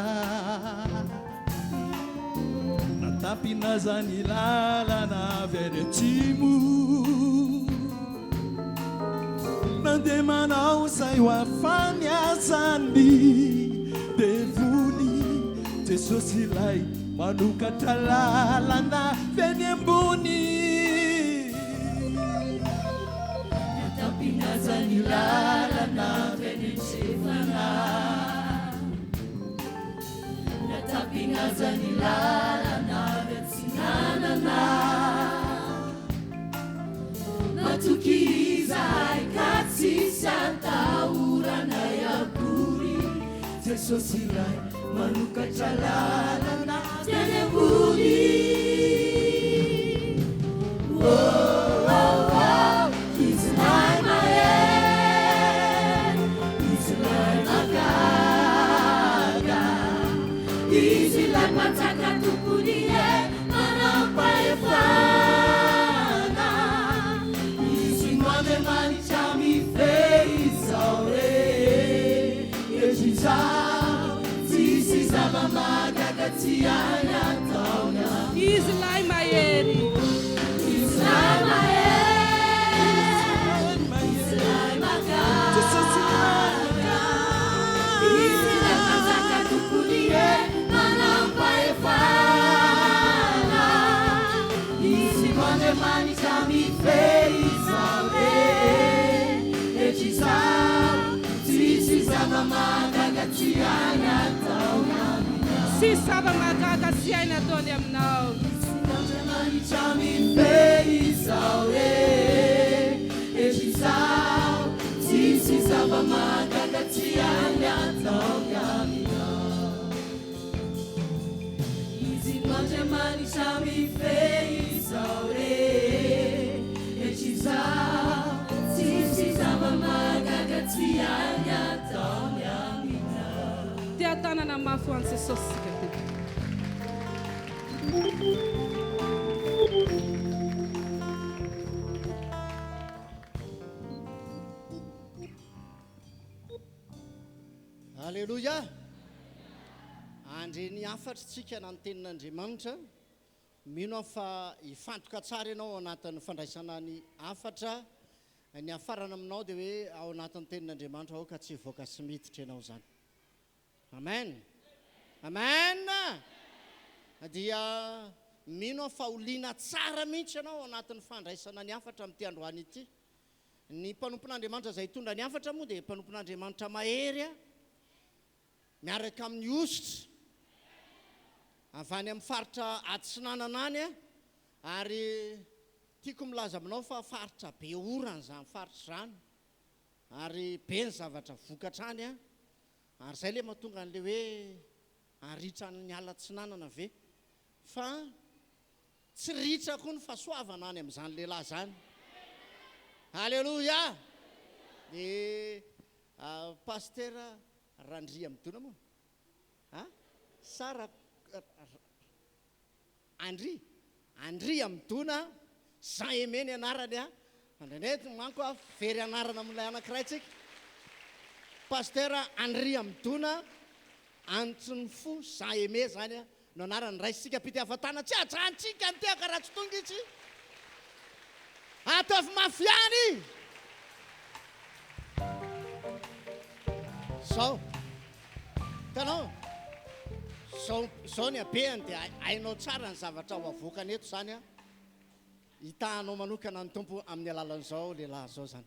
Na tampina aza ny lalana avy any atsimo Nandeha manao izay ho afany aza ny devoly Jesosy ilay manokatra lalana avy any ambony Natampinaza ny lalana avy any andrefana Natampinaza ny lalana avy atsinanana Matoky izahay ka tsisy atahoranay akory Jesosy ilay manokatra lalana avy any ambony Oh oh oh Izy ilay mahery Izy ilay mahagaga Izy ilay mpanjaka tompony hery manam-pahefana Izy no Andriamanitra mifehy izao rehetra izao Tsisy zava-mahagaga tsy hainy ataony Izy ilay mahery. Izy ilay mahery, Izy ilay mahagaga, Izy ilay mpanjaka tompony hery manam-pahefana. Izy no Andriamanitra mifehy izao rehetra izao, tsisy zava-mahagaga tsy hainy ataony aminao. Tsisy zava-mahagaga tsy hainy ataony aminao. Andriamanitra mifehy izao rehetra izao, tsisy zava-mahagaga tsy hainy ataony aminao. Izy no Andriamanitra mifehy izao rehetra izao, tsisy zava-mahagaga tsy hainy ataony aminao. Teha-tanana mafy ho an'i Jesosy isika teto. Aleloia! Handre ny hafatr'tsika na ny tenin'Andriamanitra. Mino aho fa hifantoka tsara ianao ao anatin'ny fandraisana ny hafatra. Ny hafarana aminao dia hoe ao anatin'ny tenin'Andriamanitra aoka tsy hivoaka sy miditra ianao izany. Amen! Amen! Dia mino aho fa ho liana tsara mihitsy ianao ao anatin'ny fandraisana ny hafatra amin'ity androany ity. Ny mpanompon'Andriamanitra izay hitondra ny hafatra moa dia mpanompon'Andriamanitra mahery miaraka amin'ny hosotra avy any amin'ny faritra atsinanana any ary tiako milaza aminao fa faritra be orana izany faritra izany ary be ny zavatra vokatra any ary izay ilay mahatonga an'ilay hoe haritran'ny ala atsinanana ve fa Tsy ritra koa ny fahasoavana any amin'izany lehilahy izany. Aleloia! Dia Pasitera Randriamidona moa? A? Sa Ra, Andry? Andriamidona Jean Aimé ny anarany a. Indraindray manko a, very anarana amin'ilay anankiray tsika. Pasitera Andriamidona Antsin'ny fo, Jean Aimé izany a. No anarany, raisintsika am-pitiavan-tanana, tsy hajantsika ny tehaka raha tsy tonga izy. Ataovy mafy ihany! Zao, hitanao, zao, zao ny habehany dia hainao tsara ny zavatra ho avoakany eto izany an. Hitahanao manokana ny Tompo amin'ny alalan'izao lehilahy izao izany.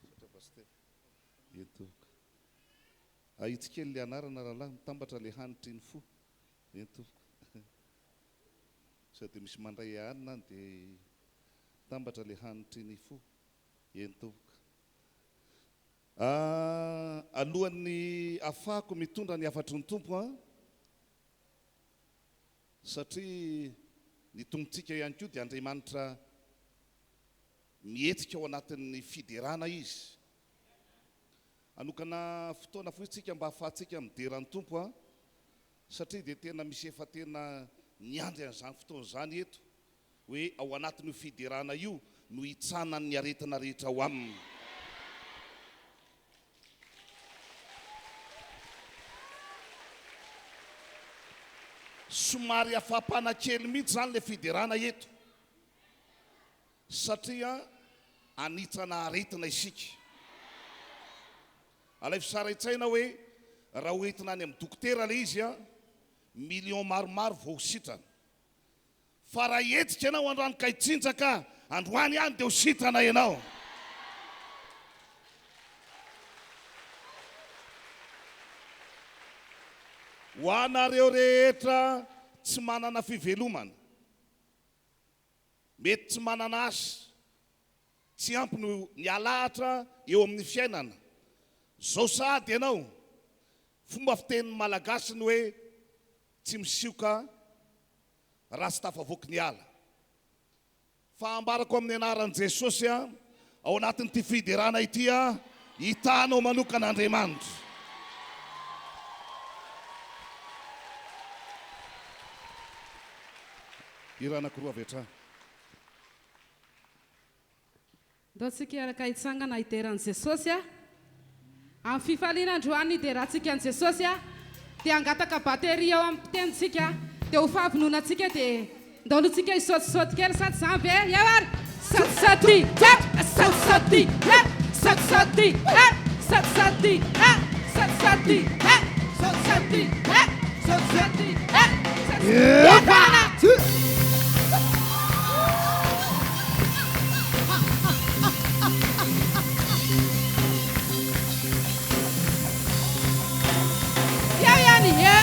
Misaotra Pasitera. Ento. Ahitsy kely le anarana rahalahy, mitambatra le hanitry ny fo. Eny tompoko. Sao dia misy mandray hanina any dia mitambatra le hanitry ny fo. Eny tompoko. Ah, alohan'ny afahako mitondra ny hafatry ny Tompo an, satria ny Tompontsika ihany koa dia Andriamanitra mihetsika ao anatin'ny fiderana Izy. Hanokana fotoana fohy tsika mba hahafahantsika midera ny Tompo an! Satria dia tena misy efa tena niandry an'izany fotoana izany eto, hoe ao anatin'io fiderana io no hitsanan'ny aretina rehetra ao aminy. Somary hafampana kely mihitsy izany ilay fiderana eto satria hanitsana aretina isika. Alaivo sary an-tsaina hoe raha ho entina any amin'ny dokotera ilay izy an, millions maromaro vao ho sitrana. Fa raha hihetsika ianao androany ka hitsinjaka, androany ihany dia ho sitrana ianao. Ho anareo rehetra tsy manana fivelomana, mety tsy manana asa, tsy ampy no ny alahatra eo amin'ny fiainana, zao sahady ianao, fomba fitenin'ny Malagasy ny hoe tsy misioka raha tsy tafavoaky ny ala. Fa ambarako amin'ny anaran'i Jesosy a, ao anatin'ity fiderana ity a, hitanao manokana Andriamanitra. Hira anankiroa avy hatrany. Ndao tsika hiaraka hitsangana hidera an'i Jesosy a! Amin'ny fifaliana androany hiderantsika an'i Jesosy a! Dia hangataka batterie ao amin'ny mpiteny tsika dia ho fahavononantsika dia ndao aloha tsika hisaotisaoty kely sa tsy izany ve? Eo ary! Saotisaoty e! Saotisaoty e! Saotisaoty e! Saotisaoty e! Saotisaoty e! Saotisaoty e! Saotisaoty e! Saotisaoty e! Eo ihany e!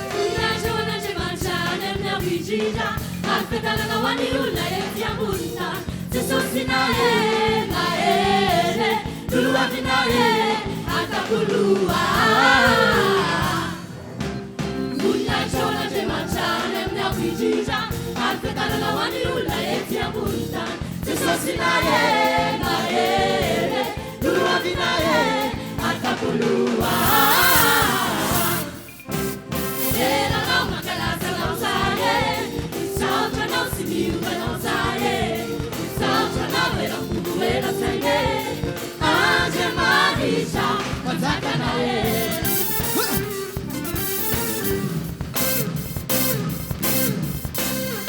Voninahitra ho an'Andriamanitra any amin'ny avo indrindra, ary fiadanana ho an'ny olona ety ambony tany. Jesosy nahery, nahery e, lolohavina e, an-tampoloha. Voninahitra ho an'Andriamanitra any amin'ny avo indrindra, ary fiadanana ho an'ny olona ety ambony tany. Jesosy mahery, mahery e, lolohavina e, an-tampoloha. Midera Anao, mankalaza Anao zahay e, misaotra Anao sy miova Anao zahay e, misaotra Anao eram-po eran-tsaina e, Andriamanitra Mpanjakanay e.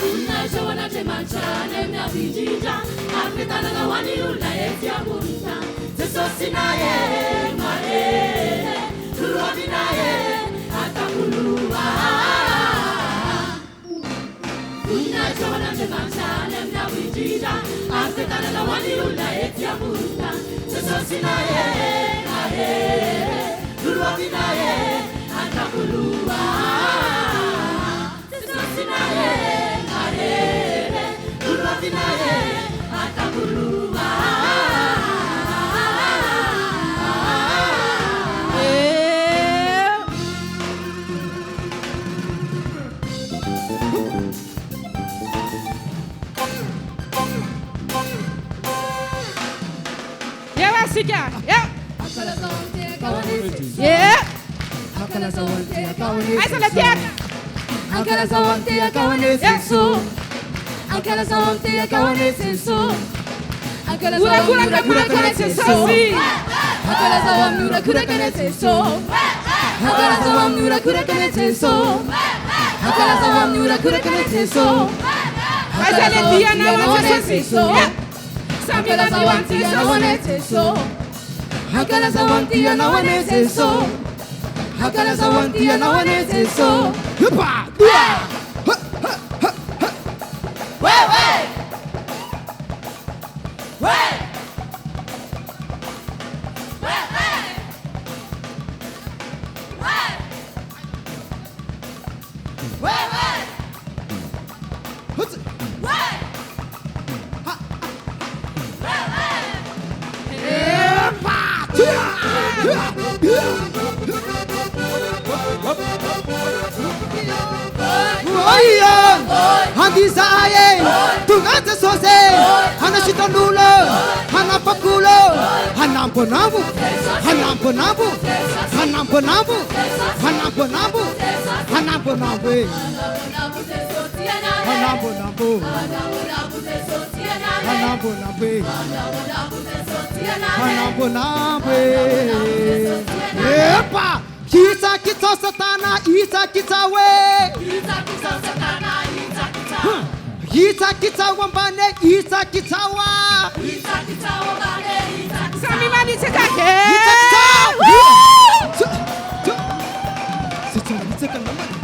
Voninahitra ho an'Andriamanitra any amin'ny avo indrindra, ary fiadanana ho an'ny olona ety ambony tany. Jesosy mahery, mahery e, lolohavina e, an-tampoloha. Voninahitra ho an'Andriamanitra any amin'ny avo indrindra, ary fiadanana ho an'ny olona ety ambony tany. Jesosy mahery, mahery, lolohavina e, an-tampoloha. Jesosy mahery, mahery, lolohavina e, an-tampoloha. Eo isika, eo. Eo. Aiza ilay tehaka? Ankalazao amin'ny tehaka ho an'i Jesoa. Ankalazao amin'ny tehaka ho an'i Jesoa. Ankalazao amin'ny Horakoraka horakoraka an'i Jesosy. Ankalazao amin'ny horakoraka an'i Jesoa. Ankalazao amin'ny horakoraka an'i Jesoa. Ankalazao amin'ny horakoraka an'i Jesoa. Aiza ilay dianao an'i Jesosy? Samy Ankalazao mandio amin'ny an'i dianao an'i Jesosy. Jesoa. Ankalazao amin'ny dianao an'i Jesoa. Ankalazao amin'ny dianao an'i Jesoa. Andizahay e, tonga Jesosy e, hanasitrana olona. Hanamponampo, hanamponampo, hanamponampo, hanamponampo, hanamponampo e. Hanamponampo, hanamponampo e. Hanamponampo e. Epa! Hitsakitsao satana, hitsakitsao e. Hitsakitsao ambany e, hitsakitsao a. Samy manitsaka Hitsakitsao! e. Tso, tso. Zay tsy manitsaka namana.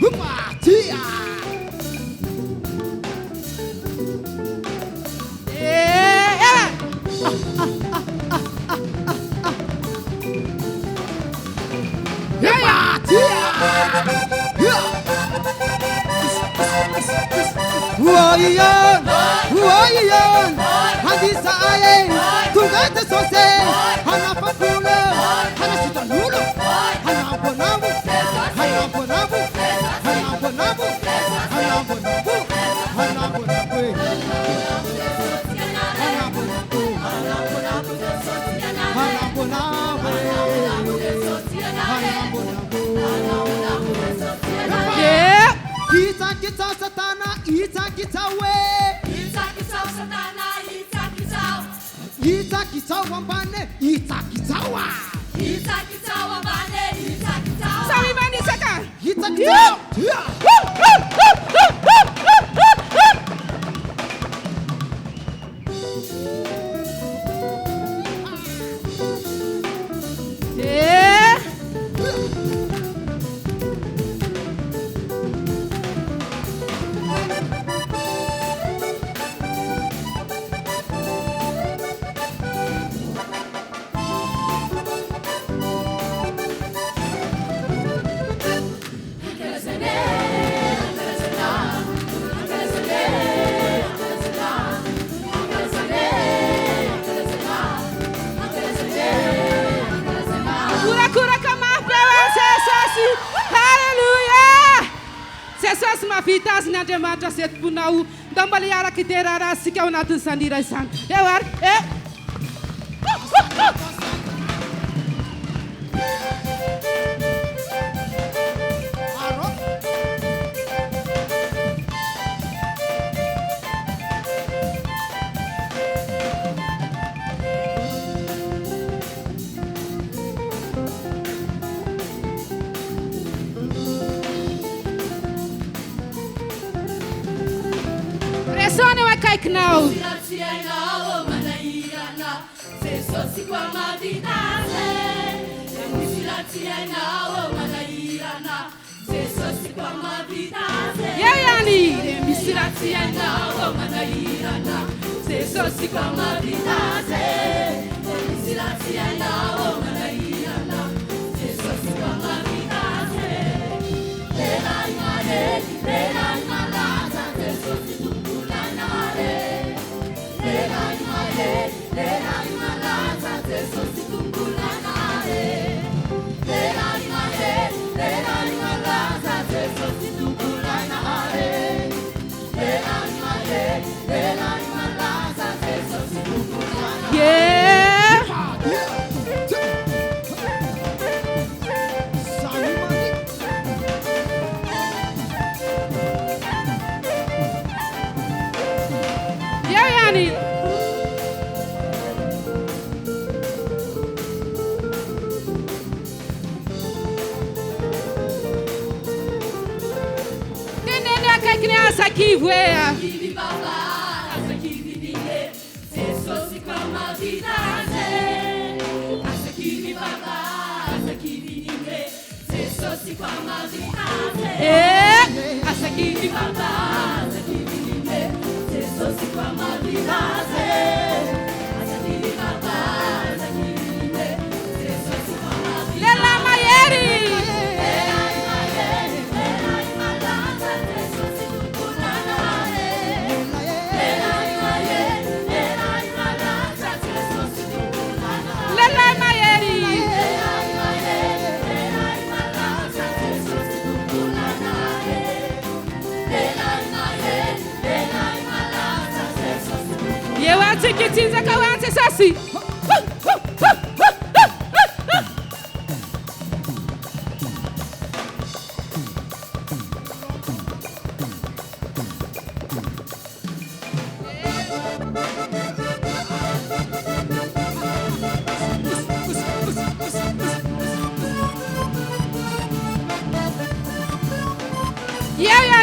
Opa! Tia! Eh, Epa! Tia! Oion! Oion! Handisa ae! Tonga Jesosy! Hanapakolo! Hanasitanolo! Hanamponambo! Hanamponambo! Hanamponambo! Hanamponambo! Hanamponambo! Hanamponambo! Hanamponambo! Hanamponambo! Eh. Hitsakitsao satana, hitsakitsao e. Hitsakitsao ambany, hitsakitsao a. Samy manitsaka. Hitsakitsao. Tia. Eh. Korakoraka mafy eo an Jesosy. Haleloia. Jesosy mahavita azy ny Andriamanitra izay tomponao. Ndao mbola hiaraka hidera azy isika ao anatin'izany hira izany. Eo ary. Eo. Aro. Resona eo akaikinao. Eo ihany. Misy raha tsy hainao manahirana. Jesosy koa mahavita azy. Misy raha tsy hainao manahirana. Jesosy koa mahavita azy. Lehilahy mahery, lehilahy malaza, Jesosy tomponanare. Lehilahy mahery, lehilahy malaza, Jesosy tomponanare. Lehilahy mahery, lehilahy malaza, Jesosy tomponanare. Lehilahy mahery, lehilahy malaza, Jesosy tomponanare. Yeah. Samy mani. Eo ihany. Teneno akaikiny aza kivy hoe. Eh. Aza kivy. Lehilahy mahery. Lehilahy mahery. Eo antsika hitsinjaka ho an'i Jesosy.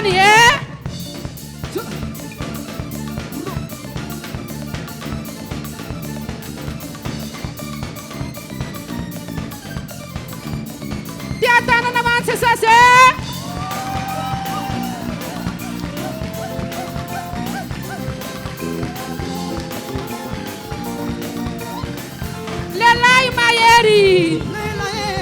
izany e! Tia-tanana ho an'i Jesosy e! Lehilahy mahery.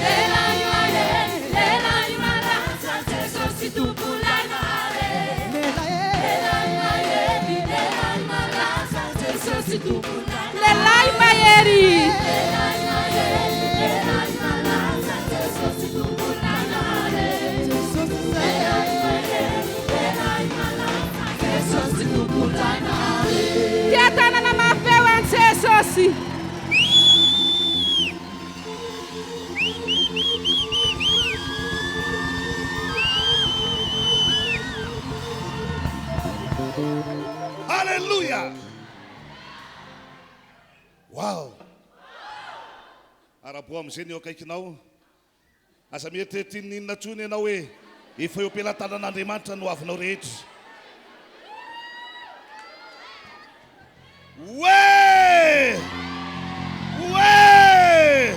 Lehilahy mahery, lehilahy malaza, Jesosy Tompo lay mahery. Lehilahy mahery, lehilahy malaza, Jesosy Tompo lay Lehilahy mahery. Lehilahy mahery, lehilahy malaza, Jesosy Tompo lay mahery. Lehilahy mahery, lehilahy malaza, Jesosy Tompo lay mahery. Tia-tanana mafy be ho an'i Jesosy. Alléluia! Wow! Araboa amin'izay ny eo akaikinao. Aza mieritreritra inon'inona intsony ianao hoe efa eo am-pelatanan'Andriamanitra ny hoavinao rehetra. Oe! Oe!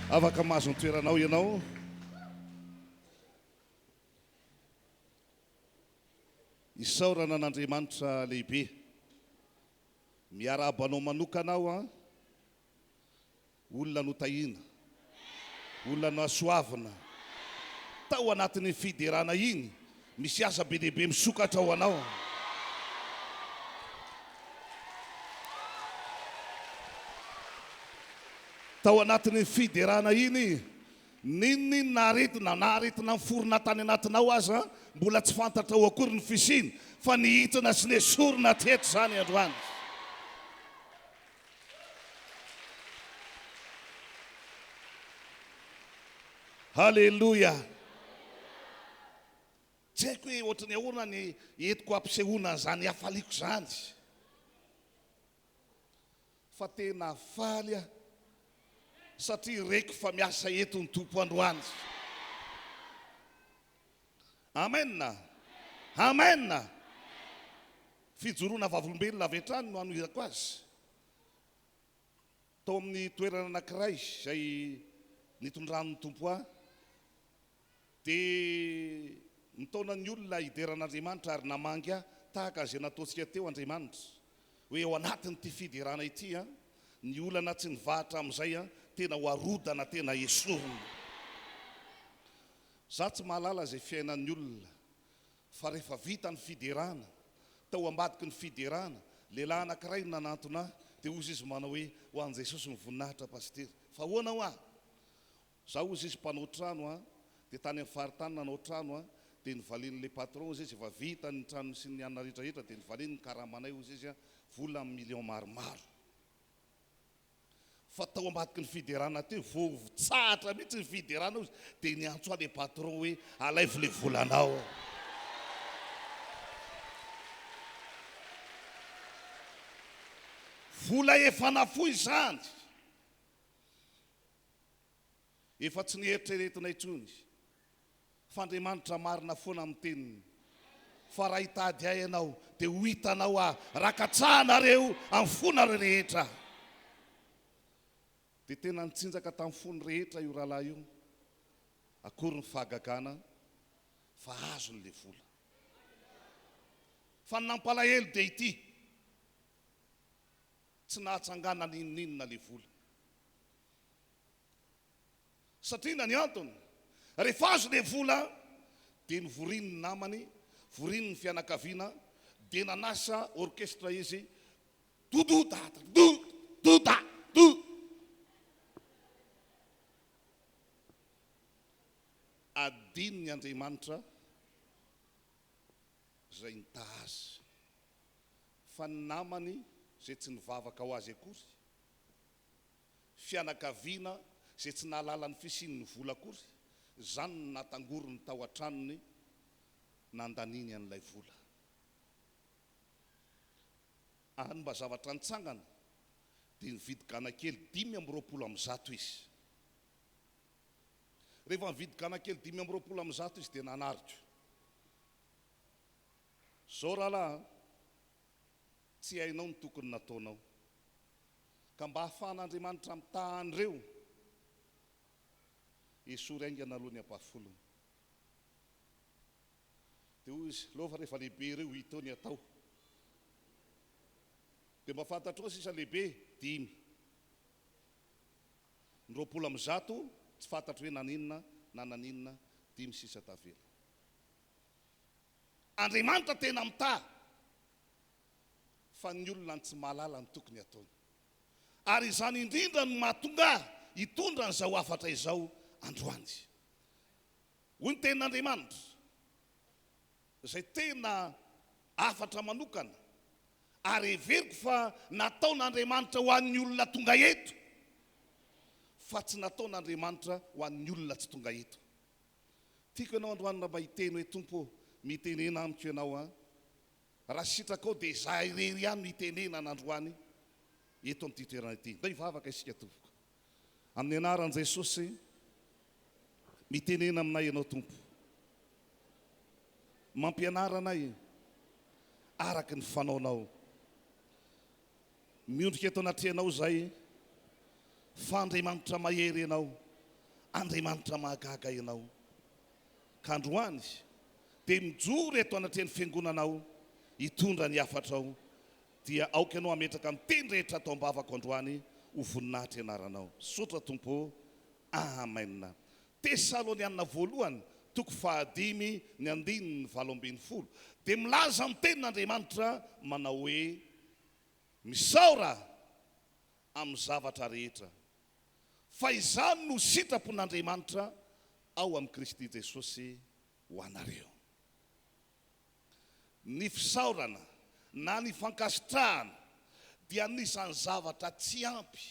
Afaka mahazo ny toeranao ianao. Isaorana an'Andriamanitra lehibe. Miarahaba anao manokana aho an. Olona notahiana. Olona nohasoavina. Tao anatin'iny fiderana iny, misy asa be dia be misokatra ho anao. Tao anatin'iny fiderana iny, N'inon'inona aretina na aretina niforona tany anatinao aza mbola tsy fantatrao akory ny fisiany fa nihitsina sy nesorina teto izany androany. Haleloia! Tsy haiko hoe ohatry ny ahoana ny entiko hampisehoana an'izany hafaliako izany. Fa tena faly aho satria reko fa miasa eto ny Tompo androany. Amen! Amen! Fijoroana vavolombelona avy hatrany no hanohizako azy. Tao amin'ny toerana anankiray izay nitondran'ny Tompo ahy Dia nitaona ny olona hidera an'Andriamanitra ary namangy ahy tahaka izay nataontsika teo Andriamanitra. Hoe ao anatin'ity fiderana ity an, ny olana tsy nivaha hatramin'izay an, tena ho arodana, tena esorina. Za tsy mahalala izay fiainan'ny olona, fa rehefa vita ny fiderana, tao ambadiky ny fiderana, lehilahy anankiray no nanantona ahy, dia hozy izy manao hoe, ho an'i Jesosy ny voninahitra Pasitera. Fa ahoana hoa? Za ozy izy mpanao trano a, dia tany amin'ny faritany nanao trano a, dia novalian'ilay patron ozy izy efa vita ny tranony sy ny anona rehetra rehetra dia novaliany ny karamanay ozy izy a, vola amin'ny million maromaro. Fa tao ambadiky ny fiderana teo vao tsahatra mihitsy ny fiderana ozy dia niantso ahy le patron hoe alaivo le volanao. Vola efa nafoy izany. Efa tsy nieritreretina intsony fa Andriamanitra marina foana amin'ny teniny fa raha hitady ahy ianao dia ho hitanao aho raha katsahanareo amin'ny fonareo rehetra. Dia tena nitsinjaka tamin'ny fony rehetra io rahalahy io. Akory ny fahagagana fa azony ilay vola. Fa ny nampalahelo dia ity. Tsy nahatsangana n'inon'inona le vola. Satria na ny antony, rehefa azo le vola dia novoriny ny namany, voriny ny fianakaviana, dia nanasa orchestre izy, doudou da dou dou da dou. Adinony Andriamanitra izay nitaha azy. Fa ny namany izay tsy nivavaka ho azy akory, fianakaviana izay tsy nahalala ny fisian'ny vola akory, izany no natangorony tao an-tranony nandaniany an'ilay vola. Ary ny mba zavatra nitsangana dia nividy gana kely 125 izy. Rehefa nividy gana kely 125 izy dia nanariko. Zao rahalahy a, tsy hainao ny tokony nataonao. Ka mba hahafahan'Andriamanitra mitaha an'ireo, esory haingana aloha ny ampahafolony. Dia hoy izy, Leo fa rehefa lehibe ireo hita eo ny atao. Dia mba fantatrao sisa lehibe? Dimy. Ny 120, tsy fantatro hoe naninona na naninona, dimy sisa tavela. Andriamanitra tena mitaha, fa ny olona no tsy mahalala ny tokony hataony. Ary izany indrindra no mahatonga ahy hitondra an'izao hafatra izao androany. Hoy ny Tenin'Andriamanitra, izay tena hafatra manokana, ary heveriko fa nataon'Andriamanitra ho an'ny olona tonga eto, fa tsy nataon'Andriamanitra ho an'ny olona tsy tonga eto. Tiako ianao androany raha mba hiteny hoe, Tompo ô, mitenena amiko Ianao an. Raha sitrakao dia izaho irery ihany no hitenenana androany eto amin'ity toerana ity. Ndao hivavaka isika tompoko. Amin'ny anaran'i Jesosy, mitenena aminay Ianao Tompo. Mampianara anay araka ny fanaonao. Miondrika eto anatrehanao izahay fa Andriamanitra mahery Ianao, Andriamanitra mahagaga Ianao. Ka androany dia mijoro eto anatrehan'ny Fiangonanao hitondra ny hafatrao dia aoka Ianao hametraka ny teny rehetra ato am-bavako androany ho voninahitry Anaranao. Misaotra Tompo ô. Amen. Tesaloniana voalohany toko fahadimy ny andininy 18 dia milaza ny tenin'Andriamanitra manao hoe, Misaora amin'ny zavatra rehetra, fa izany no sitrapon'Andriamanitra ao amin'i Kristy Jesosy ho anareo. Ny fisaorana na ny fankasitrahana dia anisan'ny zavatra tsy ampy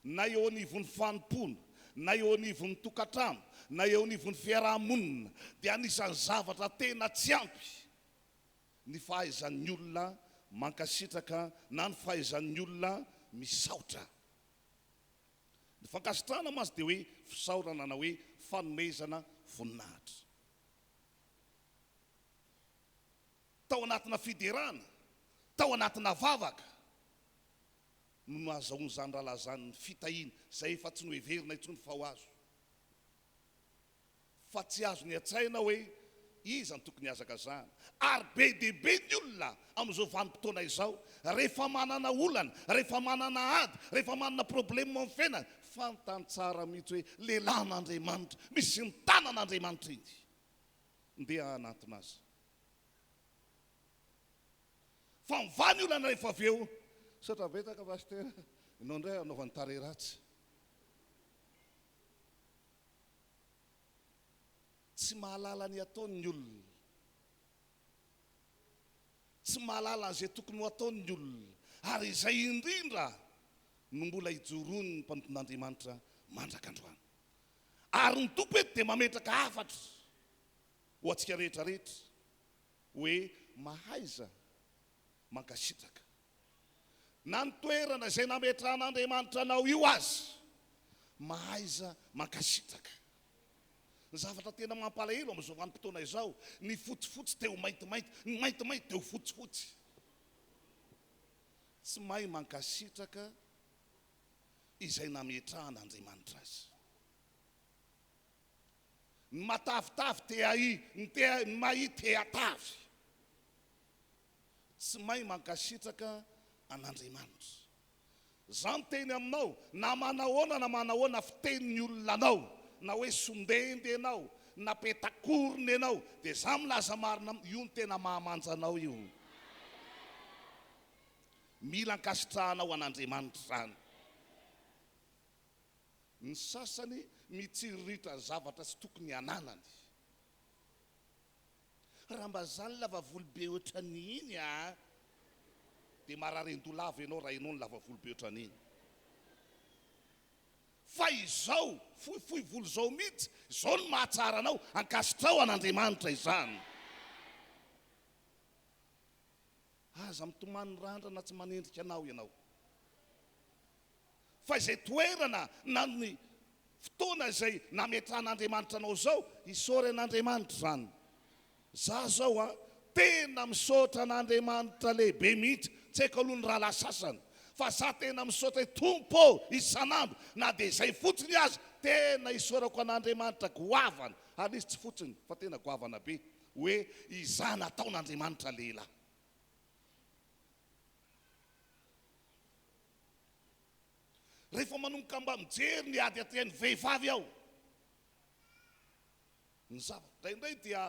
na eo anivon'ny fanompoana, na eo anivon'ny tokantrano, na eo anivon'ny fiaraha-monina dia anisan'ny zavatra tena tsy ampy ny fahaizan'ny olona mankasitraka na ny fahaizan'ny olona misaotra. Ny fankasitrahana mantsy dia hoe fisaorana na hoe fanomezana voninahitra. Tao anatina fiderana, tao anatina vavaka no nahazahoan'izany rahalahy izany ny fitahiana izay efa tsy noheverina intsony fa ho azo. Fa tsy azony an-tsaina hoe iza no tokony hihazakazahana. Ary be dia be ny olona amin'izao vanim-potoana izao, rehefa manana olana, rehefa manana ady, rehefa manana problème amin'ny fiainany, fantany tsara mihitsy hoe lehilahin'Andriamanitra, misy ny tanan'Andriamanitra iny. Ndeha hanantona azy. Fa mivaha ny olana rehefa avy eo. Misaotra betsaka Pasitera, ianao indray anaovany tarehy ratsy. Tsy mahalala ny ataony ny olona. Tsy mahalala an'izay tokony ho ataony ny olona. Ary izay indrindra no mbola ijoroan'ny mpanompon'Andriamanitra mandrak'androany. Ary ny Tompo eto dia mametraka hafatra ho antsika rehetra rehetra hoe mahaiza mankasitraka. Na ny toerana izay nametrahan'Andriamanitra anao io aza, mahaiza mankasitraka. Ny zavatra tena mampalahelo amin'izao vanim-potoana izao, ny fotsifotsy te ho maintimainty, ny maintimainty te ho fotsifotsy. Tsy mahay mankasitraka izay nametrahan'Andriamanitra azy. Ny matavitavy te hahi, ny te ny mahia te hatavy. Tsy mahay mankasitraka an'Andriamanitra. Za miteny aminao, na manahoana na manahoana fitenin'ny olona anao, na hoe sondendy ianao, na petakorona ianao, dia za milaza marina aminao, io no tena mahamanja anao io. Mila ankasitrahanao an'Andriamanitra izany. Ny sasany mitsiriritra zavatra tsy tokony hananany. Raha mba zany lava volo be ohatran'iny a! Dia marary an-doha lava ianao raha ianao no lava volo be ohatran'iny. Fa izao fohifohy volo izao mihitsy, izao no mahatsara anao, ankasitraho an'Andriamanitra izany. Aza mitomany randrana tsy manendrika anao ianao. Fa izay toerana na ny fotoana izay nametrahan'Andriamanitra anao izao, isaory an'Andriamanitra izany. Za zao an, tena misaotra an'Andriamanitra lehibe mihitsy, tsy haiko aloha ny rahalahy sasany, fa za tena misaotra hoe Tompo ô, isan'andro, na dia izay fotsiny aza, tena isaorako an'Andriamanitra goavana, ary izy tsy fotsiny fa tena goavana be, hoe izaho nataon'Andriamanitra lehilahy. Rehefa manomboka mba mijery ny ady atrehin'ny vehivavy aho, ny zava, indraindray dia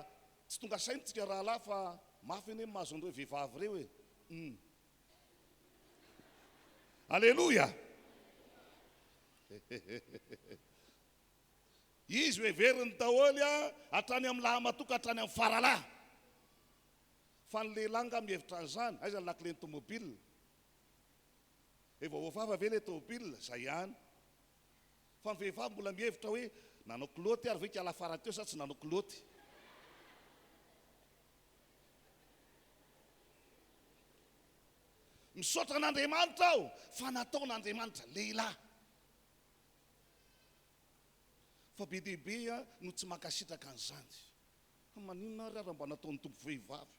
tsy tonga saina tsika rahalahy fa mafy anie ny mahazo an'ireo vehivavy ireo e. Hum. Aleloia! Izy ho heveriny daholo hatrany amin'ny lahamatoa ka hatrany amin'ny faralahy. Fa ny lehilahy angaha mihevitra an'izany? Aiza ny lakilen'ny tomobile? Efa voafafa ve ilay tomobile? Zay ihany. Fa ny vehivavy mbola mihevitra hoe nanao kilaoty ary ve kala farany teo sa tsy nanao kilaoty? Misaotra an'Andriamanitra aho fa nataon'Andriamanitra lehilahy. Fa be dia be no tsy mankasitraka an'izany. Fa maninona ary raha mba nataon'ny Tompo vehivavy?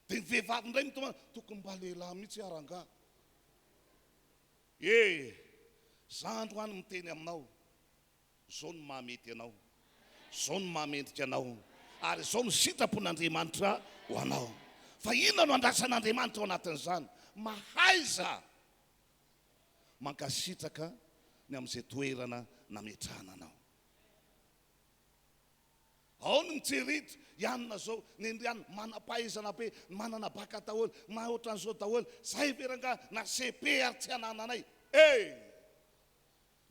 Dia ny vehivavy indray mitomany, tokony mba lehilahy mihitsy aho rangahy. E! Za androany miteny aminao, izao no mahamety anao, izao no mahamendrika anao, ary izao no sitrapon'Andriamanitra ho anao. Fa inona no andrasan'Andriamanitra ao anatin'izany? Mahaiza mankasitraka ny amin'izay toerana nametrahana anao. Ao ny mitsiritra, i anona zao, nendry anona, manam-pahaizana be, manana bacc daholo, mahay ohatran'izao daholo, zay ve rangahy na cepe ary tsy anananay eh!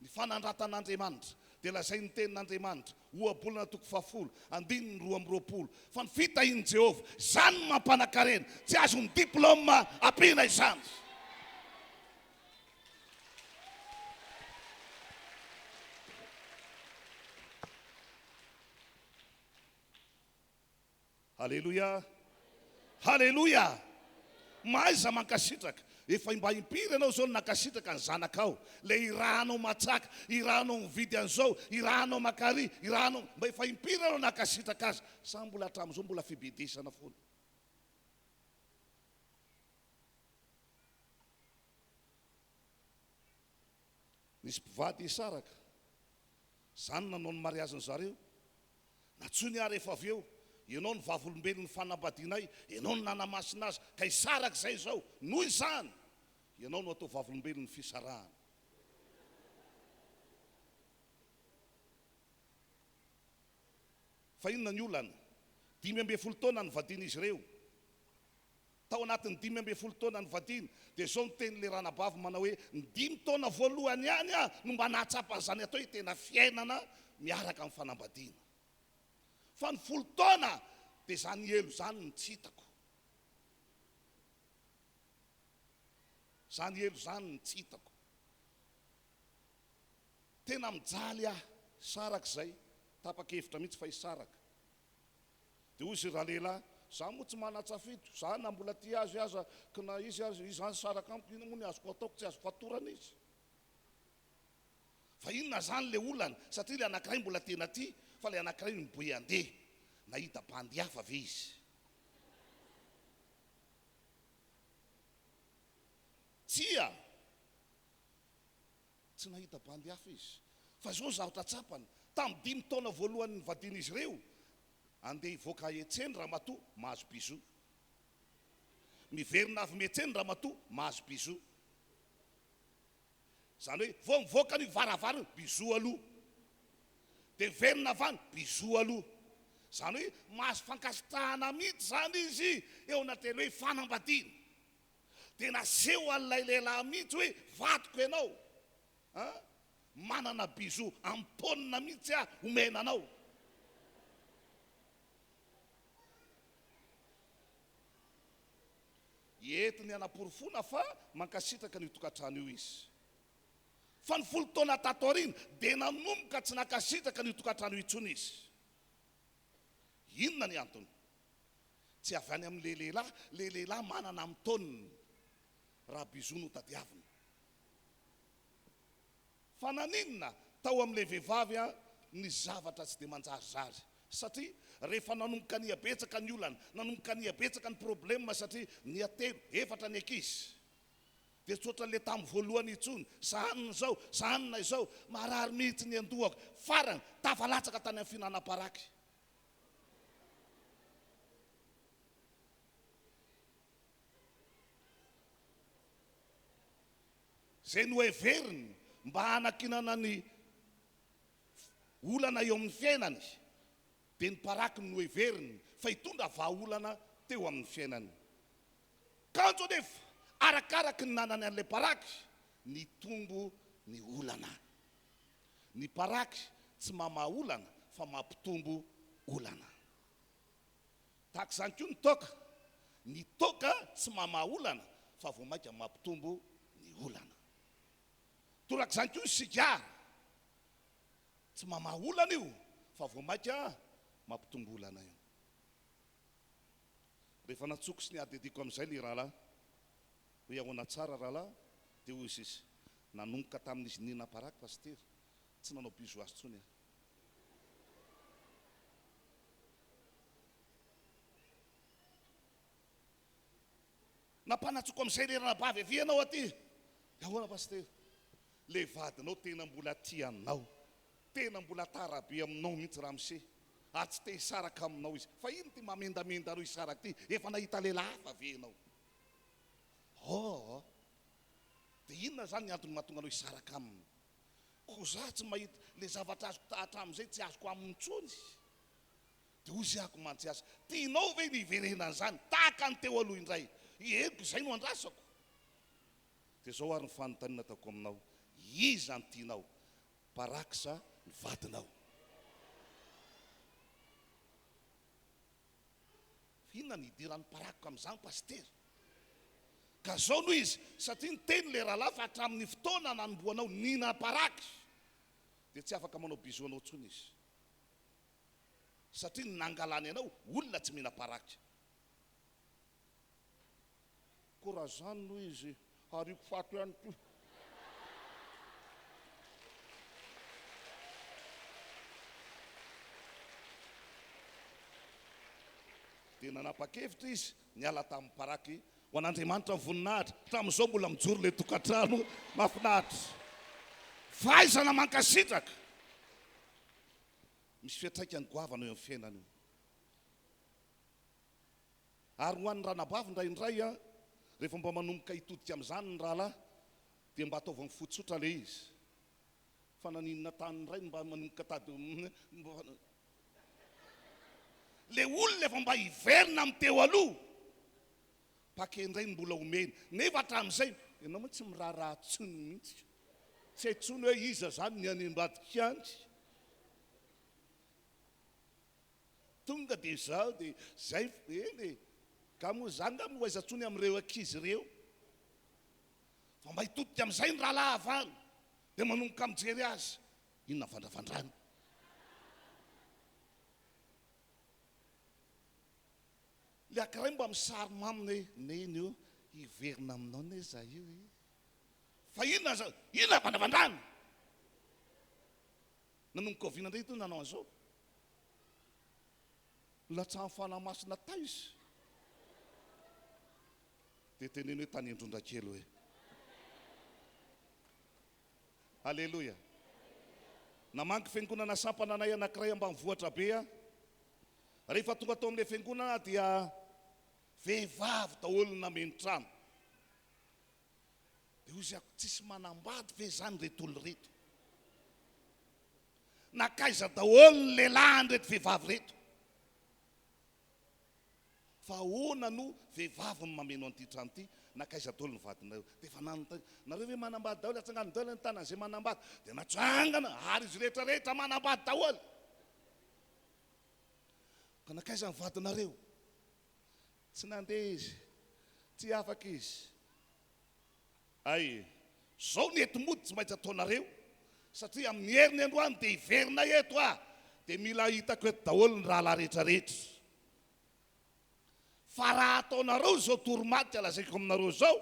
Ny fanandratan'Andriamanitra dia lazain'ny Tenin'Andriamanitra, Ohabolana toko fahafolo, andininy 22, fa ny fitahian'i Jehovah, izany no mampanan-karena, tsy azon'ny diplaoma ampiana izany. Haleloia! Haleloia! Mahaiza mankasitraka. Efa mba impiry ianao izao no nankasitraka ny zanakao? Ilay irahanao matsaka, irahanao mividy an'izao, irahanao makary, irahanao, mba efa impiry ianao nankasitraka azy? Sa mbola hatramin'izao mbola fibedesana foana? Nisy mpivady hisaraka. Zany nanao ny mariazin'ny zareo. Nantsoiny aho rehefa avy eo, ianao no vavolombelon'ny fanambadianay, ianao no nanamasina azy, ka hisaraka izay izao. Noho izany, ianao no atao vavolombelon'ny fisarahana. Fa inona ny olana? 15 taona nivadian'izy ireo. Tao anatin'ny 15 taona nivadiany, dia izao no tenin'ilay ranabavy manao hoe, Ny dimy taona voalohany ihany aho no mba nahatsapa an'izany atao hoe tena fiainana miaraka amin'ny fanambadiana. Fa ny folo taona dia izany helo izany no tsy hitako. Izany helo izany no tsy hitako. Tena mijaly aho. Saraka izay. Tapa-kevitra mihitsy fa hisaraka. Dia hoy izy ralehilahy, Za moa tsy manan-tsafidy, za na mbola tia azy aza, ka na izy aza, izy zany hisaraka amiko, inona moa ny azoko ataoko, tsy azo fatorana izy. Fa inona zany le olana, satria le anakiray mbola tena tia, fa le anakiray miboe andeha. Nahita bandy hafa ve izy? Tsia! Tsy nahita bandy hafa izy. Fa izao ny zavatra tsapany, tamin'ny dimy taona voalohany nivadian'izy ireo, andeha hivoaka hiantsena ramatoa, mahazo bisou. Miverina avy miantsena ramatoa, mahazo bisou. Izany hoe vao mivoaka an'io varavarana io, bisou aloha. Dia miverina avy any, bisou aloha. Izany hoe mahazo fankasitrahana mihitsy izany izy eo anatrehan'ny hoe fanambadiana. Dia naseho an'ilay lehilahy mihitsy hoe vadiko ianao a! Manana bisou am-paonina mihitsy aho homena anao. Entiny hanaporofoana fa mankasitraka an'io tokantrano io izy. Fa ny folo taona tato aoriana dia nanomboka tsy nankasitraka an'io tokantrano io intsony izy. Inona ny antony? Tsy avy any amin'ilay lehilahy, ilay lehilahy manana amin'ny taoniny raha bisous no tadiavina. Fa naninona tao amin'ilay vehivavy ny zavatra tsy dia manjarizary? Satria rehefa nanomboka niha-betsaka ny olana, nanomboka niha-betsaka ny problème satria niha-telo, efatra ny ankizy. Dia tsy ohatran'ilay tamin'ny voalohany intsony, sahanina izao, sahanina izao, marary mihitsy ny an-dohako. Farany, tafalatsaka tany amin'ny fihinanam-paraky. Izay noheveriny mba hanakinana ny olana eo amin'ny fiainany, dia ny paraky no noheveriny fa hitondra vahaolana teo amin'ny fiainany. Kanjo anefa, arakaraky ny nanany an'ilay paraky, nitombo ny olana. Ny paraky tsy mamaha olana fa mampitombo olana. Tahaka izany koa ny toaka. Ny toaka tsy mamaha olana fa vao mainka mampitombo ny olana. Torak'izany koa ny sigara. Tsy mamaha olana io fa vao mainka mampitombo olana io. Rehefa natsoko sy niadiadiako amin'izay ilay rahalahy, hoe ahoana tsara rahalahy, dia hoy izy, nanomboka tamin'izy nihinam-paraky pasitera, tsy nanao bisous azy intsony aho. Nampanatsoko amin'izay ilay ranabavy avy ianao aty. Ahoana pasitera? Ilay vadinao tena mbola tia anao. Tena mbola tara be aminao mihitsy ramose. Ary tsy te hisaraka aminao izy. Fa ino ity mamendamenda anao hisaraka ity? Efa nahita lehilahy hafa ve ianao? Oh! Dia inona izany ny antony mahatonga anao hisaraka aminy? Koa za tsy mahita le zavatra azoko hatramin'izay tsy azoko aminy intsony. Dia hoy ako mantsy azy, tianao ve ny hiverenan'izany tahaka ny teo aloha indray? Henoko izay no andrasako. Dia izao ary ny fanontaniana ataoko aminao, iza no tianao, Barak sa ny vadinao? Inona no idiran'ny Barak amin'izany Pasitera? Ka izao no izy, satria niteny ilay rahalahy fa hatramin'ny fotoana nanombohanao nihinam-paraky dia tsy afaka manao bisous anao intsony izy. Satria ny nangalany anao olona tsy mihina-paraky. Koa raha izany no izy, hariako faty ihany koa. Dia nanapa-kevitra izy niala tamin'ny paraky. Ho an'Andriamanitra ny voninahitra. Hatramin'izao mbola mijoro ilay tokantrano mahafinaritra. Fahaizana mankasitraka. Misy fiantraikany goavana eo amin'ny fiainana io. Ary ho an'ny ranabavy indraindray an, rehefa mba manomboka hitodika amin'izany ny rahalahy dia mba ataovy amin'ny fo tsotra ilay izy. Fa naninona tany indray no mba manomboka tady Ilay olona efa mba hiverina amin'ny teo aloha, paquet indray no mbola omeny. Nefa hatramin'izay, ianao moa tsy miraharaha intsony mihitsy. Tsy hay intsony hoe iza izany ny any ambadika any. Tonga dia izao dia izay, eny e, ka moa za nga moa aiza intsony amin'ireo ankizy ireo. Fa mba hitodika amin'izay ny rahalahy avy any, dia manomboka mijery azy, inona vandravandrany. Le ankiray mba misary maminy hoe neny o, hiverina aminao ne za io e. Fa inona za, inona vandravandrany. Nanomboka oviana indray ito nanao an'izao? Nilatsahan'ny Fanahy Masina taiza? Dia teneno hoe tany Androndrakely hoe. Aleloia. Namangy fiangonana sampana anay anankiray ambanivohitra be aho. Rehefa tonga tao amin'ilay fiangonana aho dia vehivavy daholo no nameno trano. Dia hoy izy ako, tsisy manambady ve izany ireto olona ireto? Nankaiza daholo ny lehilahy an'ireto vehivavy ireto? Fa ahoana no vehivavy no mameno an'ity trano ity? Nankaiza daholo ny vadinareo? Dia efa nanontany, nareo ve manambady daholo? Atsangano daholo ny tanan'izay manambady. Dia natsangana, ary izy rehetra rehetra manambady daholo. Ka nankaiza ny vadinareo? Tsy nandeha izy, tsy afaka izy. Hay, zao ny enti-mody tsy maintsy ataonareo, satria amin'ny heriny androany dia hiverina eto aho, dia mila hitako eto daholo ny rahalahy rehetra rehetra. Fa raha ataonareo izao toromarika lazaiko aminareo izao,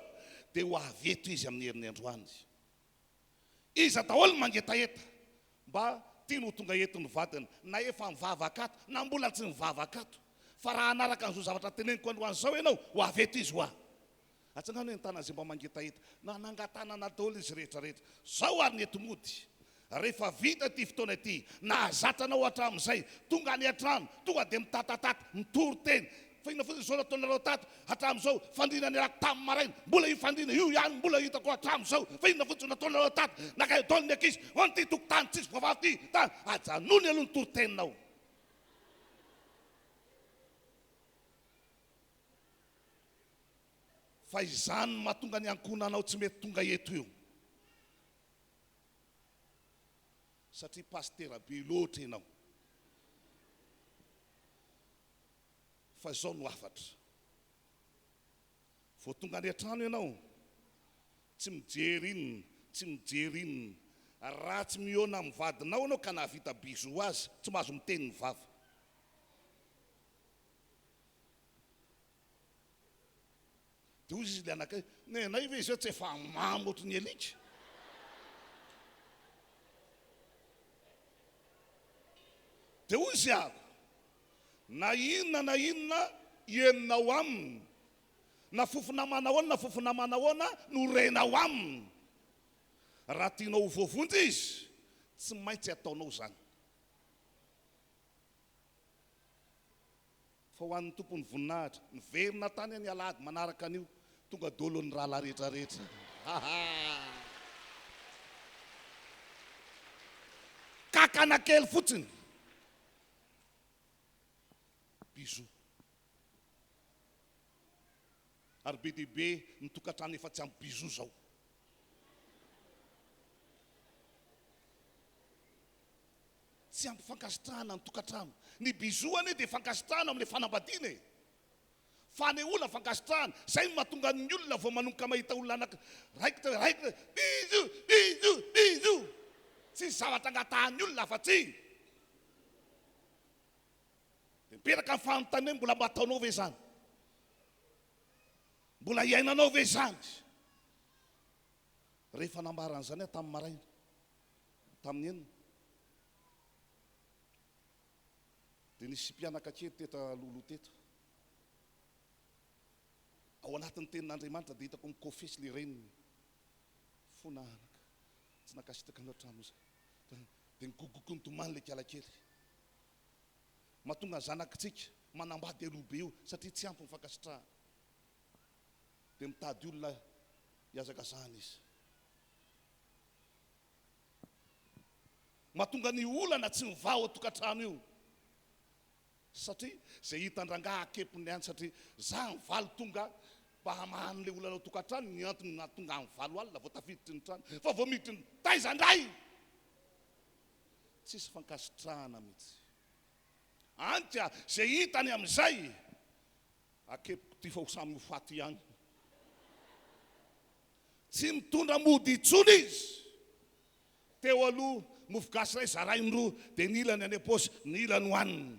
dia ho avy eto izy amin'ny heriny androany. Iza daholo ny mangetaheta mba tiany ho tonga eto ny vadiny, na efa mivavaka ato, na mbola tsy mivavaka ato. Fa raha hanaraka an'izao zavatra teneniko androany izao ianao, ho avy eto izy hoa. Atsangano hoe ny tanana izay mba mangetaheta. Nanangan-tanana daholo izy rehetra rehetra. Zao ary ny eto mody. Rehefa vita ity fotoana ity, nahazatra anao hatramin'izay, tonga any an-trano, tonga dia mitatatata, mitory teny. Fa inona fotsiny izao nataonareo tato hatramin'izao, fandriana nialako tamin'ny maraina, mbola io fandriana io ihany mbola hitako hatramin'izao. Fa inona fotsiny nataonareo tato, naka daholo ny ankizy, hono ity tokotany tsisy voavavy ity, tany. Ajanony aloha ny toriteninao. Fa izany no mahatonga ny ankohonanao tsy mety tonga eto io. Satria pasitera be loatra ianao. Fa izao no hafatra. Vao tonga any an-trano ianao, tsy mijery inona, tsy mijery inona. Raha tsy mihaona amin'ny vadinao ianao ka nahavita bisou azy, tsy mahazo miteny ny vava. Dia hoy izy ilay anankiray, nenay ve izao tsy efa mamo ohatry ny alika? Dia hoy izy ako, na inona na inona henonao aminy, na fofona manahoana na fofona manahoana no renao aminy, raha tianao ho voavonjy izy, tsy maintsy ataonao izany. Fa ho an'ny Tompo ny voninahitra. Niverina tany aho ny alahady manaraka an'io, tonga dolo ny rahalahy rehetra rehetra. Haha. Kakana kely fotsiny. Bisous. Ary be dia be ny tokantrano efa tsy ampy bisous zao. Tsy ampy fankasitrahana ny tokantrano. Ny bisou anie dia fankasitrahana amin'ilay fanambadiana e! Fanehoana fankasitrahana. Izay no mahatonga ny olona vao manomboka mahita olona anaky raikitra hoe raikitra bisou, bisou, bisou. Tsisy zavatra angatahan'ny olona afa-tsy. Dia mipetraka ny fanontaniana hoe mbola mba ataonao ve izany? Mbola iainanao ve izany? Rehefa nambaran'izany aho tamin'ny maraina. Tamin'ny enina, dia nisy mpianaka kely teto alohaloha teto. Ao anatin'ny tenin'Andriamanitra dia hitako mikofesy ilay reniny. Fona anaka, tsy nankasitraka anao hatramin'izay. Dia nigogogo nitomany ilay kiala kely. Mahatonga ny zanakitsika manambady aloha be io satria tsy ampy ny fankasitrahana. Dia mitady olona hihazakazahana izy. Mahatonga ny olana tsy mivaha ao an-tokantrano io. Satria izay hitan-drangahy akepony ihany satria za ny valo tonga mba hamaha an'ilay olana ao an-tokantrano ny antony nahatonga ny valo alina vao tafiditry ny trano fa vao miditry ny taiza indray! Tsisy fankasitrahana mihitsy. Any ka izay hitany amin'izay akepoko ty fa ho samy ho faty ihany. Tsy mitondra mody intsony izy. Teo aloha, mofo gasy iray zarainy roa, dia ny ilany any am-paosy, ny ilany hohaniny.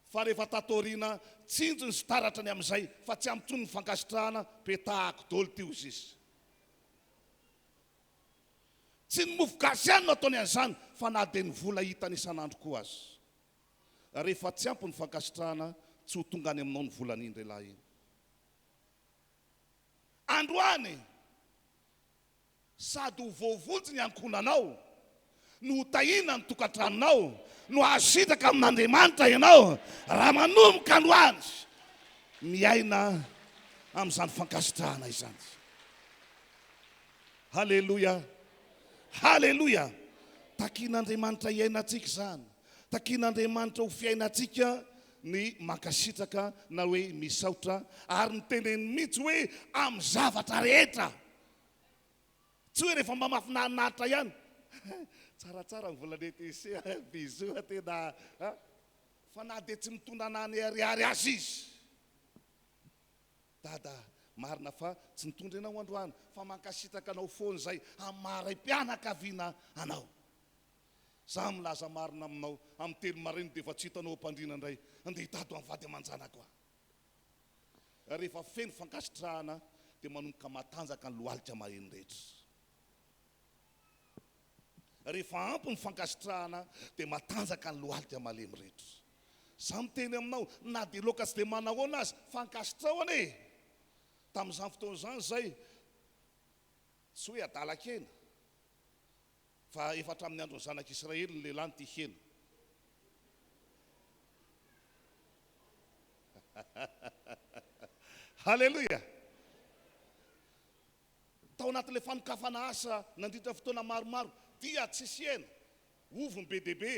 Fa rehefa tato aoriana, tsinjony sy taratra ny amin'izay, fa tsy ampy intsony ny fankasitrahana, petahako daholo ity hozy izy. Tsy ny mofo gasy ihany no ataony an'izany, fa na dia ny vola hitany isan'andro koa aza. Rehefa tsy ampy ny fankasitrahana, tsy ho tonga any aminao ny volan'iny lehilahy iny. Androany, sady ho voavonjy ny ankohonanao, no ho tahiana ny tokantranonao, no hahazo sitraka amin'Andriamanitra ianao, raha manomboka androany miaina amin'izany fankasitrahana izany. Haleloia! Haleloia! Takian'Andriamanitra hiainantsika izany. Takian'Andriamanitra ho fiainantsika ny mankasitraka na hoe misaotra ary niteneniny mihitsy hoe amin'ny zavatra rehetra. Tsy hoe rehefa mba mahafinaritra ihany. Tsaratsara ny volan'ny ETC a, bisous a, tena a. Fa na dia tsy mitondra na ny ariary aza izy. Dada, marina fa tsy nitondra ianao androany fa mankasitraka anao foana izay amin'ny maha raim-pianakaviana anao. Za milaza marina aminao, amin'ny telo maraina dia efa tsy hitanao ao am-pandriana indray, andeha hitady ho an'ny vady aman-janako aho. Rehefa feno fankasitrahana dia manomboka matanjaka ny lohalika maheno rehetra. Rehefa ampy ny fankasitrahana dia matanjaka ny lohalika malemy rehetra. Za miteny aminao, na dia loaka tsy dia manahoana aza, fankasitraho anie e! Tamin'izany fotoana izany izay, tsy hoe adala-kena, fa efa hatramin'ny andron'ny zanak'Israely ny lehilahy no tia hena. Haleloia! Tao anatin'ilay fanokafana asa nandritra fotoana maromaro dia tsisy hena, ovy ny be dia be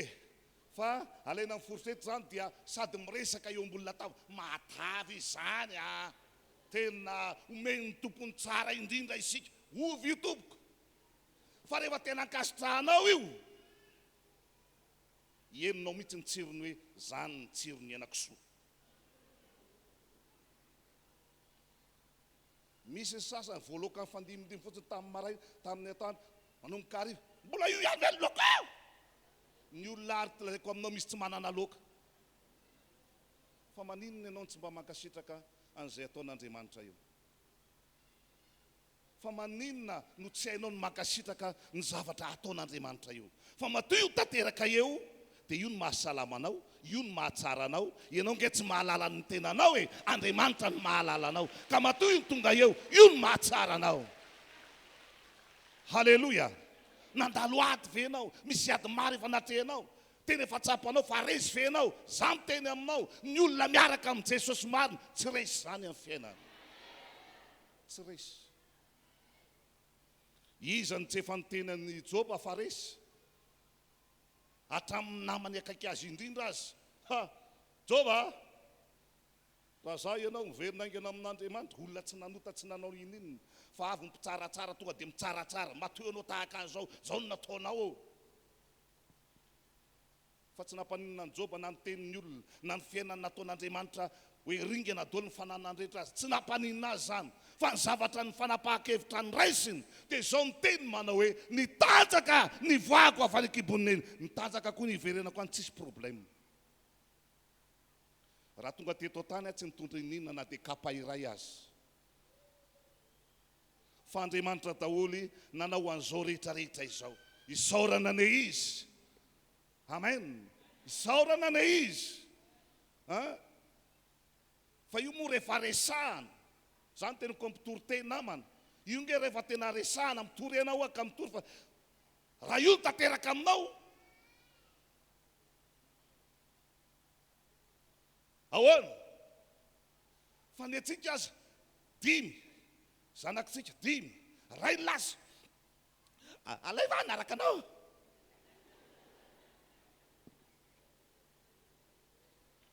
fa alaina amin'ny fourchette izany dia sady miresaka eo ambony lataba, matavy izany a! Tena omen'ny tompony tsara indrindra isika, ovy io tompoko! Fa rehefa tena ankasitrahanao io, henonao mihitsy ny tsirony hoe zany ny tsiron'ny henakisoa. Misy ny sasany voaloaka nifandimbindimby fotsiny tamin'ny maraina, tamin'ny atoandro, manomboka hariva, mbola io ihany ve ny laoka eo? Ny olona ary lazaiko aminao misy tsy manana laoka. Fa maninona ianao no tsy mba mankasitraka an'izay ataon'Andriamanitra eo? Fa maninona no tsy hainao ny mankasitraka ny zavatra ataon'Andriamanitra eo? Fa matoa io tanteraka eo dia io no mahasalama anao, io no mahatsara anao, ianao nge tsy mahalala ny tenanao e, Andriamanitra no mahalala anao, ka matoa io tonga eo, io no mahatsara anao. Haleloia! Nandalo ady ve ianao? Misy ady maro efa natrehinao? Tena efa tsapanao fa resy ve ianao? Za miteny aminao, ny olona miaraka amin'i Jesosy marina tsy resy izany amin'ny fiainana. Tsy resy. Iza no tsy efa niteny an'i Joba fa resy? Hatramin'ny namany akaiky azy indrindra aza. Ha! Joba a! Raha za ianao, miverina haingana amin'Andriamanitra, olona tsy nanota tsy nanao ininona, fa avy ny mpitsaratsara tonga dia mitsaratsara, matoa ianao tahaka an'izao, izao no nataonao ô! Fa tsy nampaninona an'i Joba na ny tenin'ny olona, na ny fiainany nataon'Andriamanitra hoe ringana daholo ny fananany rehetra aza. Tsy nampaninona azy izany. Fa ny zavatra ny fanapahan-kevitra noraisiny dia izao ny teniny manao hoe, Nitanjaka nivoahako avy any an-kibon'i Neny, nitanjaka koa ny hiverenako any tsisy problème. Raha tonga teto an-tany aho tsy nitondra ininona na dia kapa iray aza. Fa Andriamanitra daholo nanao an'izao rehetra rehetra izao. Isaorana anie Izy. Amen. Isaorana anie Izy. An? Fa io moa rehefa resahana, za no teniko amin'ny mpitory teny namana, io nge rehefa tena resahana, mitory ianao ka mitory fa raha io no tanteraka aminao, ahoana? Fa ny antsika aza dimy, zanakitsika dimy, ray lasa, Alaivo aho hanaraka anao.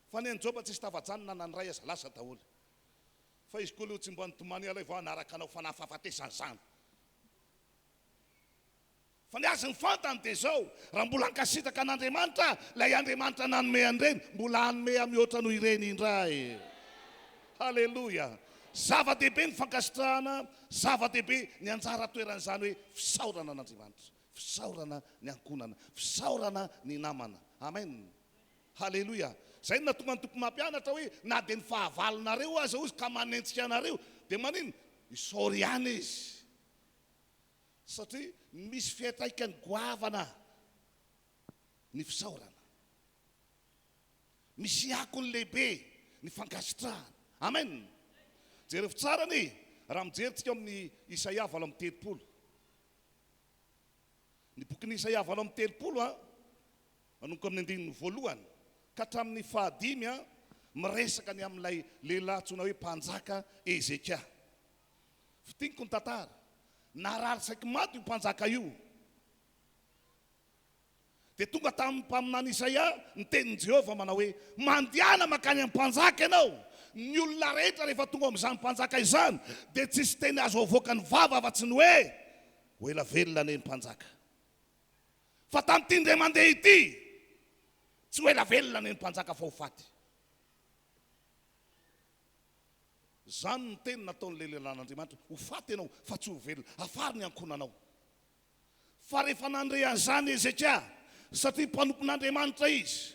Fa ny an'i Joba tsisy tafajanona na ny ray aza lasa daholo. Fa izy koa aloha tsy mba nitomany alaivo aho hanaraka anao fa nahafahafatesana izany. Fa ny azy ny fantany dia izao, raha mbola hankasitraka an'Andriamanitra, ilay Andriamanitra nanome an'ireny, mbola hanome ahy mihoatra noho ireny indray. Haleloia! Zava-dehibe ny fankasitrahana, zava-dehibe ny anjara toeran'izany hoe fisaorana an'Andriamanitra, fisaorana ny ankohonana, fisaorana ny namana. Amen! Haleloia! Izay no nahatonga ny Tompo mampianatra hoe na dia ny fahavalonareo aza hozy ka manenjika anareo, dia maninona? Isaory ihany izy. Satria misy fiantraikany goavana ny fisaorana. Misy akony lehibe ny fankasitrahana. Amen! Jerevo tsara anie raha mijery tsika ao amin'ny Isaia 38. Ny bokin'i Isaia 38 an, manomboka amin'ny andininy voalohany ka hatramin'ny fahadimy an, miresaka ny amin'ilay lehilahy antsoina hoe mpanjaka Hezekia. Fintiniko ny tantara. Narary saiky maty io mpanjaka io. Dia tonga tamin'ny mpaminany Isaia ny tenin'i Jehovah manao hoe, Mandehana mankany amin'ny mpanjaka ianao. Ny olona rehetra rehefa tonga ao amin'izany mpanjaka izany, dia tsisy teny azo avoakan'ny vava afa-tsy ny hoe, Ho ela velona anie ny mpanjaka. Fa tamin'ity indray mandeha ity, tsy ho ela velona anie ny mpanjaka fa ho faty. Izany no teny nataon'ilay lehilahin'Andriamanitra, Ho faty ianao, fa tsy ho velona. Hafaro ny ankohonanao. Fa rehefa nandre an'izany Hezekia, Satria mpanompon'Andriamanitra izy.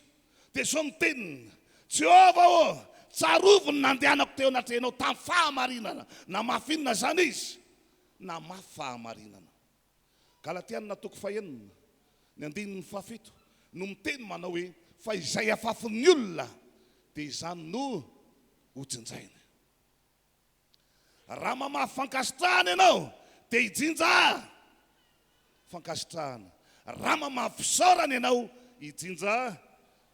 Dia izao no teniny, Jehovah ô, tsarovy ny nandehanako teo anatrehanao tamin'ny fahamarinana. Namafy inona izany izy? Namafy fahamarinana. Galatiana toko fahenina, ny andininy fahafito no miteny manao hoe, Fa izay afafin'ny olona dia izany no hojinjainy. Raha mamafy fankasitrahana ianao dia hijinja fankasitrahana. Raha mamafy fisaorana ianao, hijinja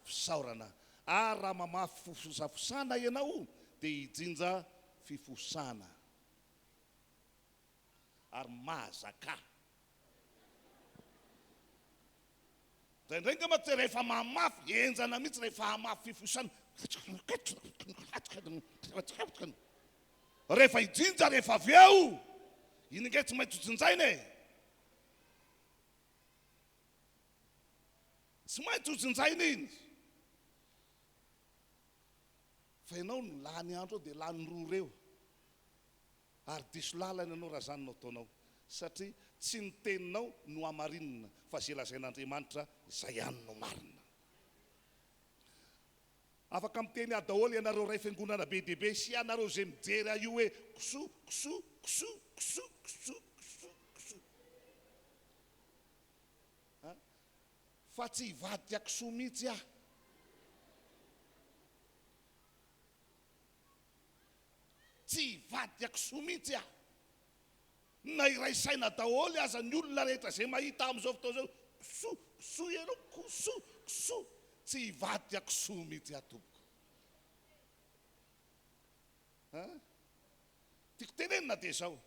fisaorana. Ary raha mamafy fifosafosana ianao dia hijinja fifosana. Ary mahazakà. Indraindray angamba tsy rehefa mamafy, henjana mihitsy rehefa hamafy fifosana. Rehefa hijinja rehefa avy eo, iny ange tsy maintsy hojinjaina e. Tsy maintsy hojinjaina iny. Fa ianao no lany andro eo dia lany rora eo. Ary diso lalana ianao raha izany no ataonao, satria tsy ny teninao no hamarinina fa izay lazain'Andriamanitra izay ihany no marina. Afaka miteny ahy daholo ianareo ray fiangonana be dia be sy ianareo izay mijery ahy io hoe kisoa, kisoa, kisoa, kisoa, kisoa, kisoa, kisoa. A? Fa tsy hivadika kisoa mihitsy aho. Tsy hivadika kisoa mihitsy aho. Na hiray saina daholo aza ny olona rehetra izay mahita ahy amin'izao fotoana izao, kisoa, kisoa ianao, kisoa, kisoa. Tsy hivadika kisoa mihitsy aho tompoko. An? Tiako tenenina dia izao,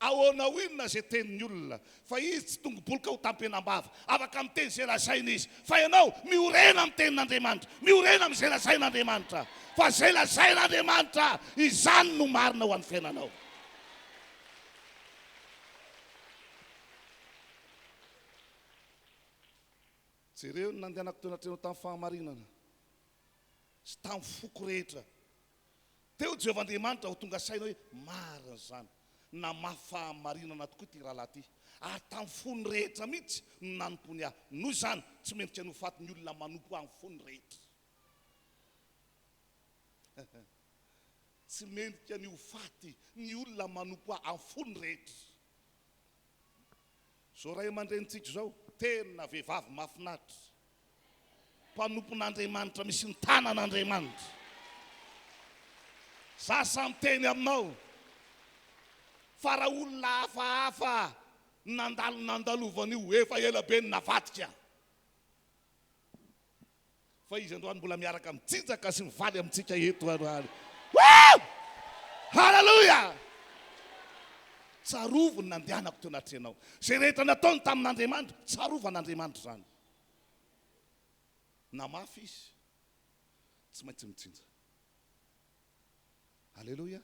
Ahoana ho inona izay tenin'ny olona, fa izy tsy tongo-boloka ho tampenam-bava. Afaka miteny izay lazainy izy. Fa ianao, miorena amin'ny tenin'Andriamanitra, miorena amin'izay lazain'Andriamanitra. Fa izay lazain'Andriamanitra, izany no marina ho an'ny fiainanao. Jereo ny nandehanako teo anatrehanao tamin'ny fahamarinana sy tamin'ny foko rehetra. Teo Jehovah Andriamanitra ho tonga saina hoe marina izany. Namafy fahamarinana tokoa ity rahalahy ity, ary tamin'ny fony rehetra mihitsy no nanompoany ahy. Noho izany, tsy mendrika ny ho faty ny olona manompo ahy amin'ny fony rehetra. Tsy mendrika ny ho faty ny olona manompo ahy amin'ny fony rehetra. Izao ray aman-drenintsika izao, tena vehivavy mahafinaritra. Mpanompon'Andriamanitra misy ny tanan'Andriamanitra. Za sahy miteny aminao fa raha olona hafahafa nandalo nandalovana io efa ela be no navadika. Fa izy androany mbola miaraka mijinjaka sy mivaly amintsika eto androany. Woo! Haleloia! Tsarovy ny nandehanako teo anatrehanao. Izay rehetra nataony tamin'Andriamanitra, tsarovan'Andriamanitra izany. Na mafy izy, tsy maintsy mijinja. Aleloia!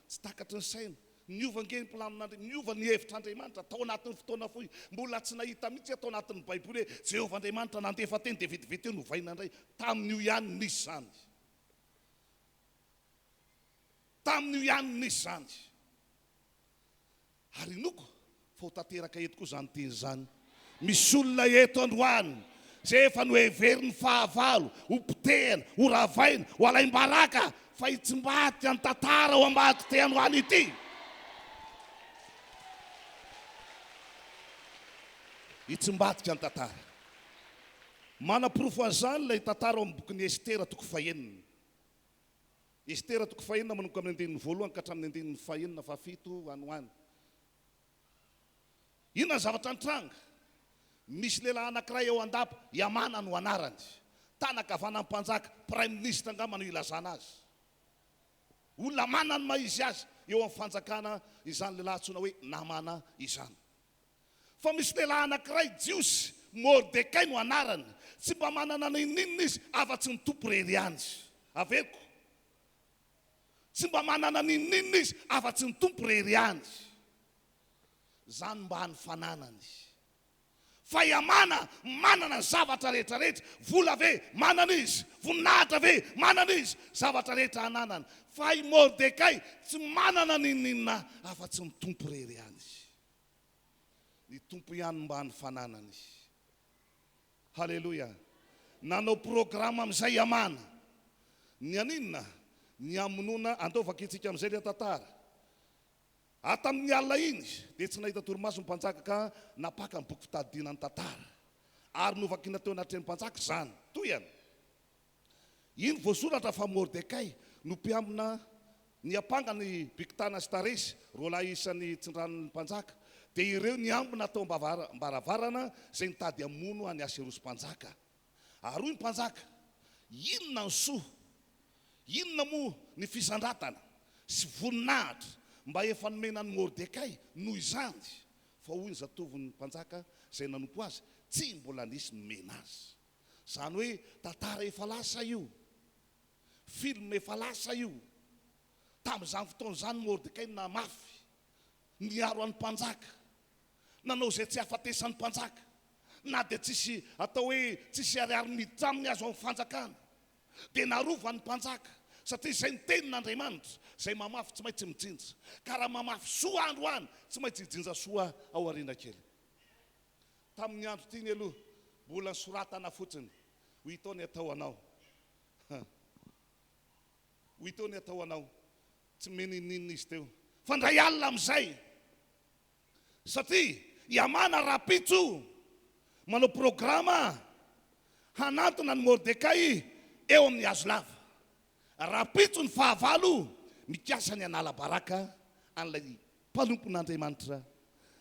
Tsy takatry ny saina. Niova ange ny planin'Andriamanitra, niova ny hevitr'Andriamanitra tao anatin'ny fotoana fohy. Mbola tsy nahita mihitsy aho tao anatin'ny Baiboly hoe Jehovah Andriamanitra nandefa teny dia vetivety eo novaina indray. Tamin'io ihany no nisy izany. Tamin'io ihany no nisy izany. Ary inoako fa ho tanteraka eto koa izany teny izany. Misy olona eto androany izay efa noheverin'ny fahavalo ho potehina, ho ravaina, ho alaim-baraka fa hitsimbadika ny tantara ao ambadik'ity androany ity. Hitsimbadika ny tantara. Manaporofo an'izany ilay tantara ao amin'ny bokin'i Estera toko fahenina. Estera toko fahenina manomboka amin'ny andininy voalohany ka hatramin'ny andininy fahenina fahafito any ho any. Inona ny zavatra nitranga? Misy lehilahy anankiray ao an-dapa, i Hamana no anarany. Tanan-kavanan'ny mpanjaka, praiminisitra angamba no ilazana azy. Olona manana ny maha izy azy eo amin'ny fanjakana izany lehilahy antsoina hoe Namana izany. Fa misy lehilahy anankiray, Jiosy, Mordekay no anarany. Tsy mba manana n'inon'inona izy afa-tsy ny Tompo irery ihany. Averiko. Tsy mba manana n'inon'inona izy afa-tsy ny Tompo irery ihany. Izany mba ny fananany. Fa i Hamana manana ny zavatra rehetra rehetra. Vola ve? Manana izy. Voninahitra ve? Manana izy. Zavatra rehetra ananany. Fa i Mordekay tsy manana n'inon'inona afa-tsy ny Tompo irery ihany. Ny Tompo ihany mba ny fananany. Haleloia! Nanao programa amin'izay Hamana. Ny haninona? Ny hamonoana, andao vakintsika amin'izay ilay tantara. Ary tamin'ny alina iny, dia tsy nahita torimaso ny mpanjaka ka nampaka ny boky fitadidiana ny tantara. Ary novakina teo anatrehan'ny mpanjaka izany. Tohiny. Iny voasoratra fa Mordekay no mpiambina niampanga an'i Bigtana sy Taresy, roalahy isan'ny tsindranon'ny mpanjaka, dia ireo niambina tao am-baravarana izay nitady hamono an'i Aserosy mpanjaka. Ary hoy ny mpanjaka, Inona ny soa, inona moa ny fisandratana sy voninahitra mba efa nomena an'i Mordekay noho izany? Fa hoy ny zatovon'ny mpanjaka izay nanompo azy, Tsy mbola nisy nomena azy. Izany hoe tantara efa lasa io. Film efa lasa io. Tamin'izany fotoana izany Mordekay namafy, niaro an'ny mpanjaka, nanao izay tsy hahafatesan'ny mpanjaka, na dia tsisy atao hoe tsisy ariary miditra aminy aza ao amin'ny fanjakana, dia narovan'ny mpanjaka, satria izay ny tenin'Andriamanitra, izay mamafy tsy maintsy mijinja, ka raha mamafy soa androany, tsy maintsy hijinja soa ao aoriana kely. Tamin'ny andro tiany aloha mbola nosoratana fotsiny ho hita ny atao anao ho hita ny atao anao tsy menin'inona izy teo fa ndray alina amin'izay satria i Hamana rahampitso manao programa hanantona an'i Mordekay eo amin'ny hazo lava rahampitso ny fahavalo mikasa ny hanala baraka an'ilay Mpanompon'Andriamanitra.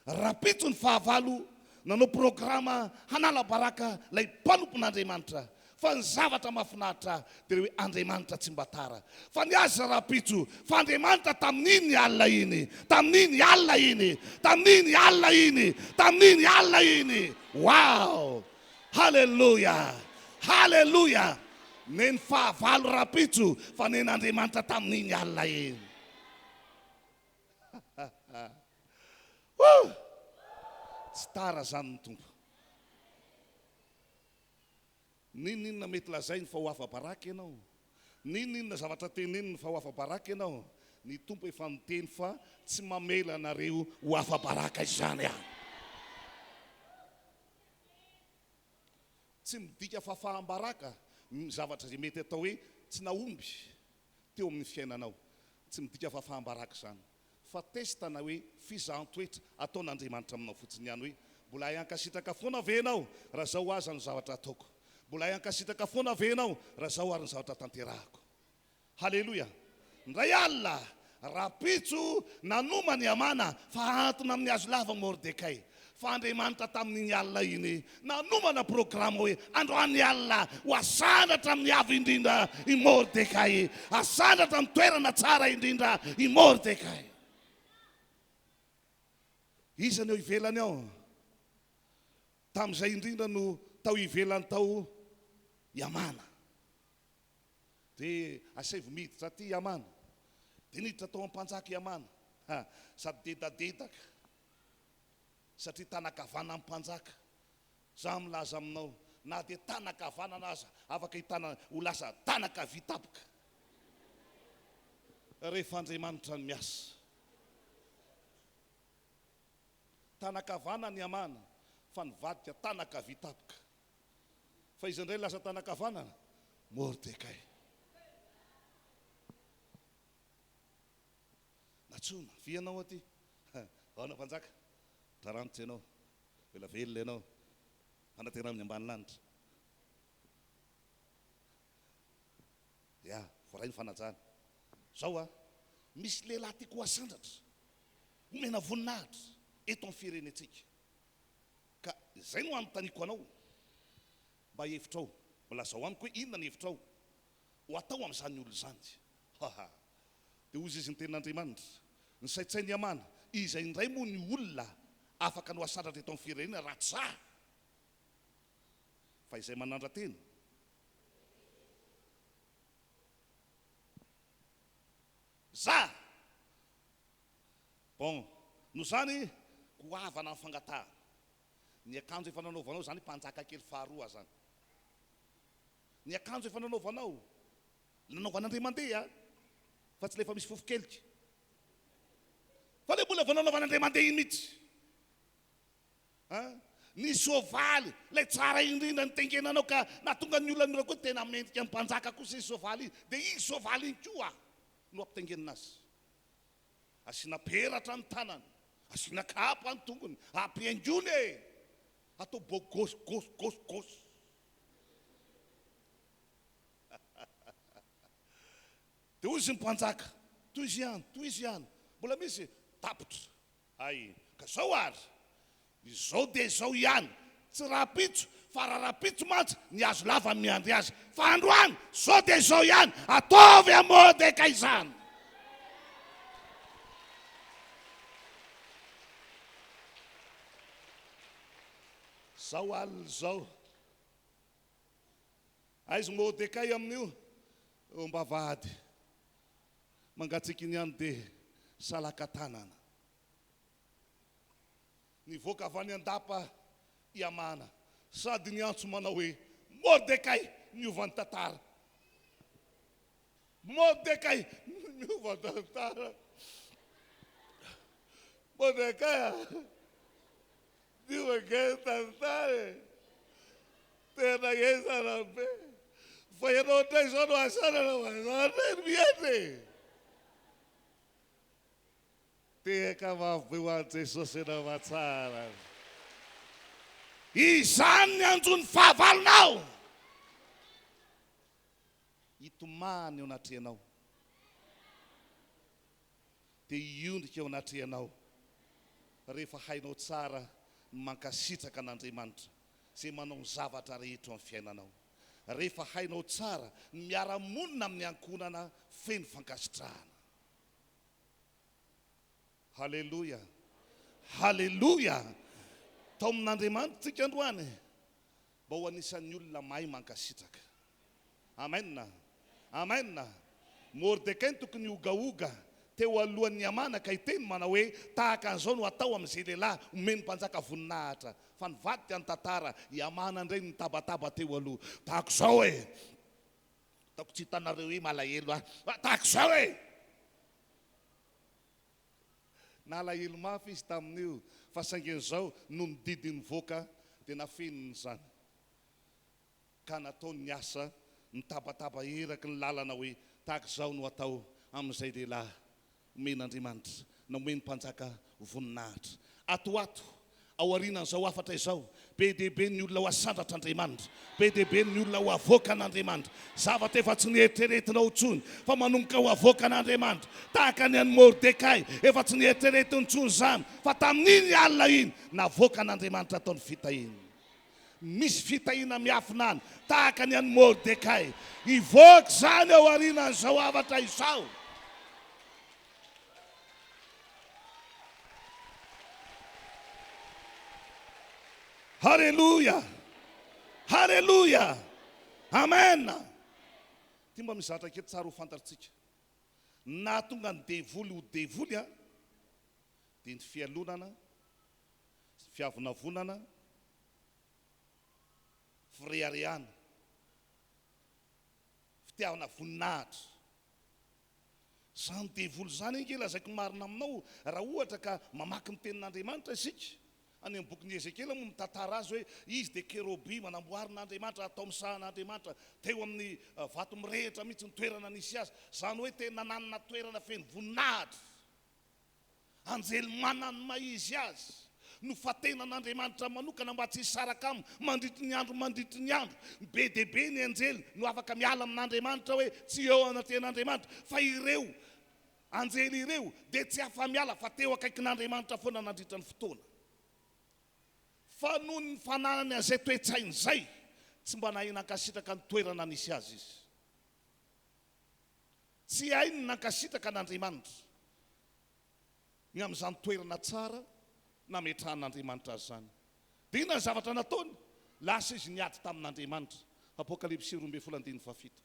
Rahampitso ny fahavalo nanao programa hanala baraka ilay mpanompon'Andriamanitra. Fa ny zavatra mahafinaritra dia ilay hoe Andriamanitra tsy mba tara. Fa ny azy rahampitso, fa Andriamanitra tamin'iny alina iny, tamin'iny alina iny, tamin'iny alina iny, tamin'iny alina iny. Wow! Haleloia! Haleloia! Neny fahavalo rahampitso, fa nen'Andriamanitra tamin'iny alina iny. Woo! Tsy tara zany ny Tompo. N'inon'inona mety lazainy fa ho afa-baraka ianao, n'inon'inona zavatra teneniny fa ho afa-baraka ianao, ny Tompo efa niteny fa tsy mamela anareo ho afa-baraka izany aho. Tsy midika fahafaham-baraka ny zavatra izay mety atao hoe tsy nahomby teo amin'ny fiainanao. Tsy midika fahafaham-baraka izany, fa test na hoe fizahan-toetra ataon'Andriamanitra aminao fotsiny ihany hoe, mbola hay hankasitraka foana ve ianao raha izao aza no zavatra ataoko? Mbola hay hankasitraka foana ve ianao raha izao ary ny zavatra tanterahako? Haleloia! Indray alina, rahampitso, nanomana i Hamana fa hahantona amin'ny hazo lava Mordekay. Fa Andriamanitra tamin'iny alina iny nanomana programa hoe androany alina ho asandratra amin'ny avo indrindra i Mordekay, asandratra amin'ny toerana tsara indrindra i Mordekay. Iza ny eo ivelany ao? Tamin'izay indrindra no tao ivelany tao i Hamana. Dia asaivo miditra aty i Hamana. Dia niditra tao am-panjaka i Hamana, ha, sady dedadedaka, satria tanan-kavanan'ny mpanjaka. Izaho milaza aminao, na dia tanan-kavanana aza, afaka hitana ho lasa tanan-kavia tampoka, rehefa Andriamanitra no miasa. Tanan-kavanana i Hamana, fa nivadika tanan-kavia tampoka. Fa iza indray lasa tanan-kavanana? Mordekay. Natsoina, avia ianao aty. Vahoana mpanjaka, taranitra ianao, mbola velona ianao, fanantenana amin'ny ambany lanitra. Ya, voaray ny fanajana. Zao a, misy lehilahy tiako ho asandratra, homena voninahitra eto amin'ny firenentsika. Ka izay no anontaniako anao, mba hevitrao, mba lazao amiko hoe inona ny hevitrao ho atao amin'izany olona izany. Haha. Dia hoy izy ny tenin'Andriamanitra, Nisaintsain'i Hamana, iza indray moa ny olona afaka ny ho asandratra eto amin'ny firenena raha tsy izaho? Fa izay manandra-tena. Za! Bon, noho izany, goavana ny fangatahana. Ny akanjo efa nanaovanao izany mpanjaka kely faharoa azany. Ny akanjo efa nanaovanao, nanaovan'Andriamandeha, fa tsy ilay efa misy fofon-kelika. Fa ilay mbola vao nanaovan'Andriamandeha iny mihitsy. An? Ny soavaly, ilay tsara indrindra nitengenanao ka nahatonga ny olona nireo koa tena mendrika ny mpanjaka kosa iny soavaly iny, dia iny soavaly iny koa no ampitengenina azy. Asiana peratra ny tanany, asiana kapa ny tongony, ampihaingoina e! Atao beau gosse, gosse, gosse, gosse. Dia hoy izy ny mpanjaka, tohizo ihany, tohizo ihany, mbola misy, tapitra. Hay, ka zao ary, izao dia izao ihany, tsy rahampitso, fa raha rahampitso mantsy ny hazo lava miandry azy, fa androany, izao dia izao ihany, ataovy amin'i Mordekay izany. Izao alina izao, aiza Mordekay amin'io? Eo am-bavahady. Mangatsiaka iny ihany dia salaka tanana. Nivoaka avy any an-dapa i Hamana sady niantso manao hoe, Mordekay! Niova ny tantara. Mordekay! Niova ny tantara. Mordekay a! Niova ange ny tantara e! Tena ezana be. Fa ianao indray izao no asanana fa izaho indray no mihetra e! Tehaka mafy be ho an'i Jesosy ianao fa tsara. Izany ny hanjo ny fahavalonao. Hitomany eo anatrehanao. Dia hiondrika eo anatrehanao rehefa hainao tsara ny mankasitraka an'Andriamanitra izay manao ny zavatra rehetra eo amin'ny fiainanao. Rehefa hainao tsara ny miara-monina amin'ny ankohonana feno fankasitrahana. Haleloia! Haleloia! Taomin'Andriamanitra tsika androany mba ho anisan'ny olona mahay mankasitraka. Amen! Amen! Mordekay no tokony hiogaoga teo alohan'i Hamana ka hiteny manao hoe, Tahaka an'izao no atao amin'izay lehilahy omen'ny mpanjaka voninahitra. Fa nivadika ny tantara, i Hamana indray no nitabataba teo aloha. Tahaka izao e! Ataoko tsy hitanareo hoe malahelo aho. Fa tahaka izao e! Nalahelo mafy izy tamin'io, fa saingy an'izao, nony didy nivoaka dia nafeniny izany. Ka nataony ny asa, nitabataba eraky ny lalana hoe, Tahaka izao no atao amin'izay lehilahy omen'Andriamanitra na omen'ny mpanjaka voninahitra. Ato ho ato, aorianan'izao hafatra izao, be dia be ny olona ho asandratr'Andriamanitra, be dia be ny olona ho avoakan'Andriamanitra. Zavatra efa tsy nieritreretinao intsony fa manomboka ho avoakan'Andriamanitra. Tahaka ny an'i Mordekay, efa tsy nieritreretiny intsony izany, fa tamin'iny alina iny, navoakan'Andriamanitra tao ny fitahiana. Misy fitahiana miafina any, tahaka ny an'i Mordekay. Hivoaka izany ao aorianan'izao hafatra izao. Haleloia! Haleloia! Amen! Ity mba misy zavatra kely tsara ho fantatritsika. Ny nahatonga ny devoly ho devoly an, dia ny fialonana, fiavonavonana, fireharehana, fitiavana voninahitra. Izany devoly izany ange lazaiko marina aminao, raha ohatra ka mamaky ny tenin'Andriamanitra isika, any amin'ny bokin'i Ezekiela moa mitantara azy hoe izy dia kerobima namboarin'Andriamanitra atao amin'ny sahan'Andriamanitra, teo amin'ny vato mirehitra mihitsy ny toerana nisy azy, izany hoe tena nanana toerana feno voninahitra. Anjely manana ny maha izy azy, nofantenan'Andriamanitra manokana mba tsy hisaraka aminy mandritry ny andro mandritry ny andro. Be dia be ny anjely no afaka miala amin'Andriamanitra hoe tsy eo anatrehan'Andriamanitra, fa ireo anjely ireo dia tsy afa-miala fa teo akaikin'Andriamanitra foana nandritra ny fotoana. Fa noho ny fananany an'izay toe-tsaina izay, tsy mba nahay nankasitraka ny toerana nisy azy izy. Tsy hainy ny nankasitraka an'Andriamanitra ny amin'izany toerana tsara nametrahan'Andriamanitra azy izany. Dia inona ny zavatra nataony? Lasa izy niady tamin'Andriamanitra. Apokalypsy 12 andininy fahafito.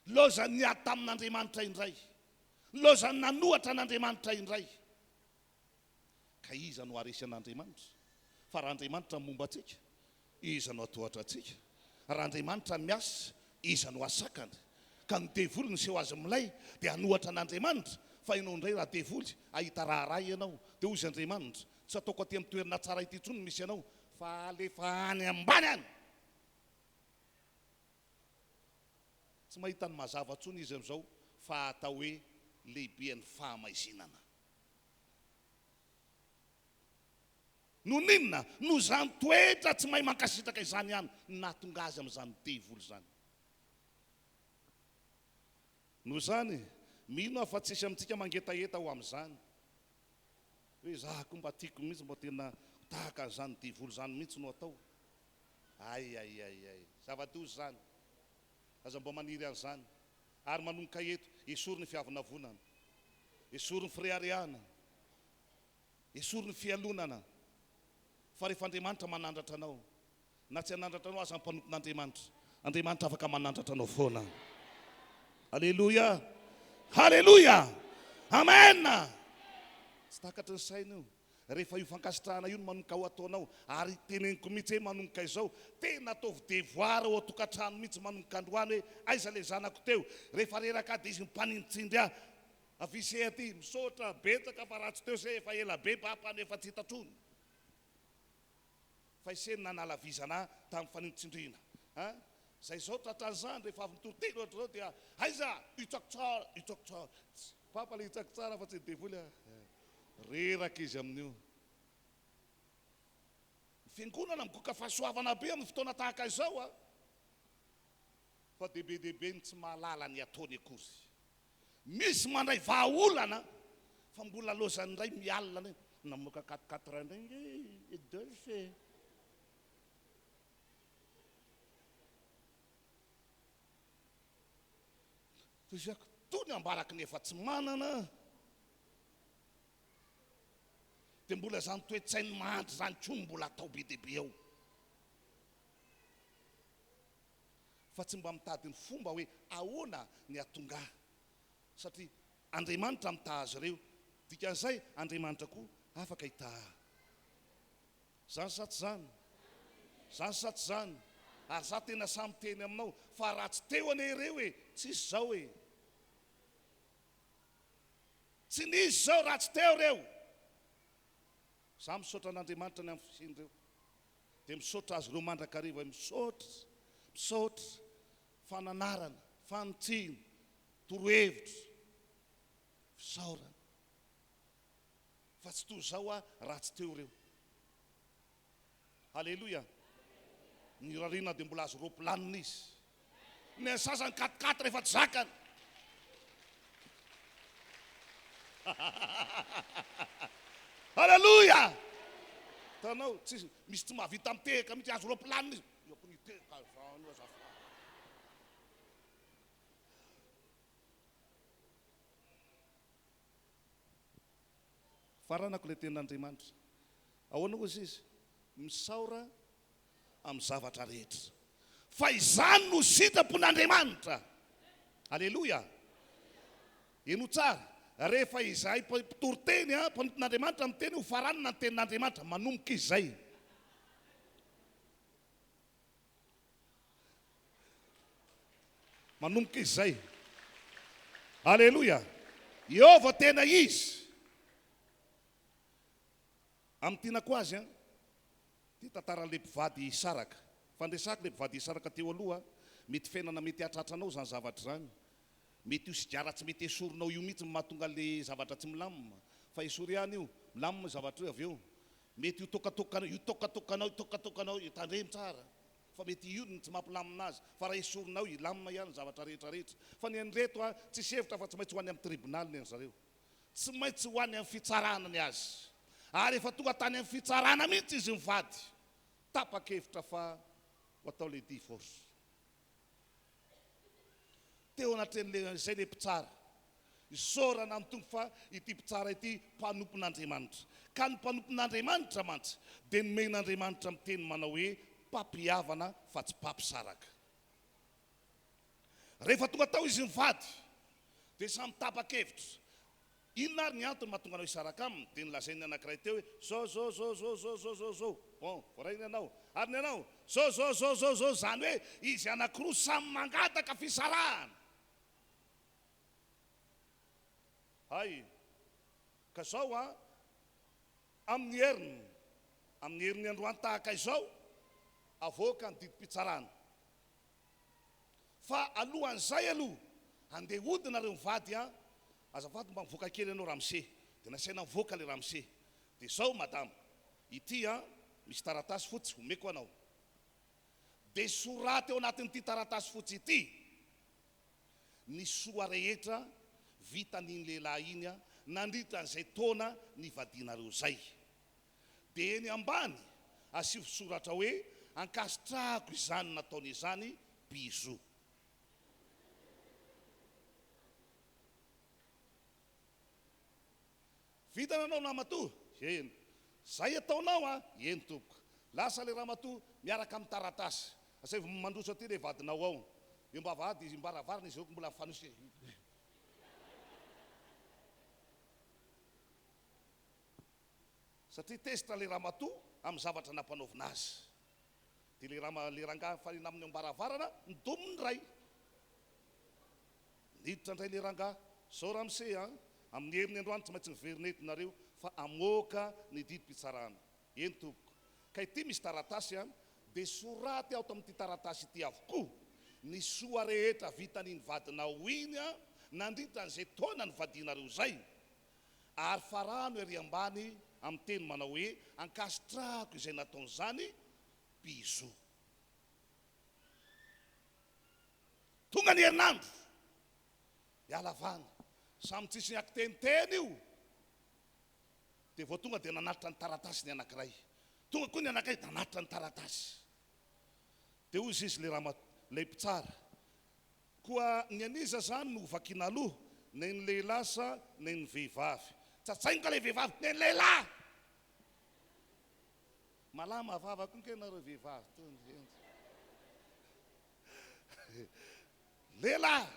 Lozany niady tamin'Andriamanitra indray. Lozany nanohatra an'Andriamanitra indray. Ka iza no haharesy an'Andriamanitra? Fa raha Andriamanitra no momba antsika, iza no hatohatra antsika? Raha Andriamanitra miasa, iza no hahasakana? Ka ny devoly niseho azy milay dia hanohatra an'Andriamanitra, fa ianao indray raha devoly, hahita raharaha ianao. Dia hoy izy Andriamanitra. Tsy ataoko aty amin'ny toerana tsara ity intsony ny misy anao fa alefa any ambany any. Tsy mahita ny mazava intsony izy amin'izao fa atao hoe lehiben'ny fahamaizinana. Noho ny inona? Noho izany toetra tsy mahay mankasitraka izany ihany no nahatonga azy amin'izany devoly izany. Noho izany, mino aho fa tsisy amintsika mangetaheta ho amin'izany. Hoe izaho koa mba tiako mihitsy mba tena ho tahaka an'izany devoly izany mihitsy no atao. Ay ay ay ay. Zava-doza izany. Aza mba maniry an'izany. Ary manomboka eto, esory ny fiavonavonana. Esory ny fireharehana. Esory ny fialonana. Fa rehefa Andriamanitra manandratra anao, na tsy hanandratra anao aza ny mpanompon'Andriamanitra, Andriamanitra afaka manandratra anao foana. Aleloia! Haleloia! Amen! Tsy takatry ny saina io. Rehefa io fankasitrahana io no manomboka ho ataonao, ary teneniko mihitsy hoe manomboka izao, tena ataovy devoir ao an-tokantrano mihitsy manomboka androany hoe aiza ilay zanako teo, rehefa reraka aho dia izy mimpanintsindry ahy, avia se aty, misaotra betsaka fa raha tsy teo se efa ela be papa no efa tsy hita tsony. Fa ise no nanala vizana ahy tamin'ny fanintsindriana a! Zay zao tratran'izany rehefa avy mitory teny ohatr'izao dia aiza? Hitsako tsara, hitsako tsara. Tsy papa le hitsako tsara fa tsy ny devoly a! Reraka izy amin'io. Ny fiangonana migoka fahasoavana be amin'ny fotoana tahaka izao a! Fa dia be dia be ny tsy mahalala ny ataony akory. Misy mandray vahaolana fa mbola lozany indray mialona indray. Namoaka quatre quatre indray nge i Dolph e. Tohizako, tony ambaraky ny efa tsy manana dia mbola izany toe-tsain'ny mahantra izany koa no mbola atao be dia be ao. Fa tsy mba mitady ny fomba hoe ahoana ny hahatonga ahy. Satria Andriamanitra mitaha azy ireo. Dikan'izay, Andriamanitra koa afaka hitaha ahy. Zany sa tsy zany? Zany sa tsy zany? Ary za tena sahy miteny aminao fa raha tsy teo anie ireo e, tsisy zao e. Tsy nisy zao raha tsy teo ireo. Za misaotra an'Andriamanitra ny amin'ny fisian'ireo. Dia misaotra azy ireo mandrakariva hoe misaotra, misaotra, fananarana, fanitsiana, torohevitra, fisaorana. Fa tsy toy izao aho raha tsy teo ireo. Haleloia. Ny rarina dia mbola azo roaplanina izy. Ny an'ny sasany quatre quatre efa tsy zakany. Haleloia. Hitanao, tsy misy tsy mahavita mitehaka mihitsy, azo roaplanina izy. Io koa nitehaka izany azafady. Faranako ilay tenin'Andriamanitra. Ahoana hozy izy? Misaora amin'ny zavatra rehetra. Fa izany no sitrapon'Andriamanitra. Aleloia! Henoy tsara, rehefa izahay mpitory teny, mpanompon'Andriamanitra miteny ho faranana ny tenin'Andriamanitra, manomboka izay. Manomboka izy izay. Aleloia! Eo vao tena izy. Amin'ny tianako azy an, ity tantaran'ilay mpivady hisaraka. Fandresako ilay mpivady hisaraka teo aloha, mety fiainana mety hahatratra anao izany zavatra izany. Mety io sigara tsy mety esorinao io mihitsy no mahatonga an'ilay zavatra tsy milamina. Fa esory ihany io, milamina io zavatra io avy eo. Mety io tokatokanao, io tokatokanao, io tokatokanao io, tandremo tsara fa mety io no tsy mampilamina azy fa raha esorinao hilamina ihany ny zavatra rehetra rehetra. Fa ny an'ireto an, tsisy hevitra fa tsy maintsy ho any amin'ny tribonaly ny an'zareo. Tsy maintsy ho any amin'ny fitsarana ny azy. Ary efa tonga tany amin'ny fitsarana mihitsy izy mivady. Tapa-kevitra fa ho atao ilay divorce. Teo anatrehan'ilay izay ilay mpitsara. Isaorana ny Tompo fa ity mpitsara ity mpanompon'Andriamanitra. Ka ny mpanompon'Andriamanitra mantsy dia nomen'Andriamanitra miteny manao hoe mpampihavana fa tsy mpampisaraka. Rehefa tonga tao izy mivady dia samy tapa-kevitra. Inona ary ny antony mahatonga anao hisaraka aminy? Dia nolazain'ny anankiray teo hoe zao zao zao zao zao zao zao zao. Bon, voaray ny anao. Ary ny anao? Zao zao zao zao zao. Izany hoe izy anankiroa samy mangataka fisarahana. Hay! Ka zao an! Amin'ny heriny, amin'ny herin'ny androany tahaka izao, avoaka ny didim-pitsarana. Fa alohan'izay aloha, handeha hody nareo mivady an, azafady mba mivoaka kely ianao ramose. Dia nasaina nivoaka ilay ramose. Dia izao madama, ity an, misy taratasy fotsy omeko anao. Dia soraty ao anatin'ity taratasy fotsy ity ny soa rehetra vitan'iny lehilahy iny nandritra an'izay taona nivadianareo izay. Dia eny ambany asivo soratra hoe ankasitrahako izany nataony izany bisous. Vita nanao namatoa? Eny. Zay ataonao an? Eny tompoko. Lasa le ramatoa miaraka amin'ny taratasy. Asaivo mandroso aty le vadinao ao. Eo ambavahady izy, mbaravarana izy ireo ko mbola mifanosika. Satria tezitra le ramatoa amin'ny zavatra nampanaovina azy. Dia le rama, le rangahy mifanena aminy eo ambaravarana, nidominy ny ray. Niditra indray le rangahy, Zao ramose a, amin'ny heriny androany tsy maintsy miverina eto nareo fa hamoaka ny didim-pitsarana. Eny tompoko. Ka ity misy taratasy a, dia soraty ato amin'ity taratasy ity avokoa ny soa rehetra vitan'iny vadinao iny a, nandritra an'izay taona nivadianareo izay. Ary farano ery ambany amin'ny teny manao hoe ankasitrahako izay nataon'izany, bisous. Tonga ny herinandro, miala vany, samy tsisy niakiteniteny io, dia vao tonga dia nanatitra ny taratasy ny anankiray, tonga koa ny anankiray nanatitra ny taratasy. Dia hoy izy ilay rama, ilay mpitsara, koa ny an'iza izany no hovakiana aloha, nen'ny lehilahy sa nen'ny vehivavy? Tsatsaingoka ilay vehivavy, nen'ny lehilahy! Malama vava koa nge nareo vehivavy tony hendry. Lehilahy,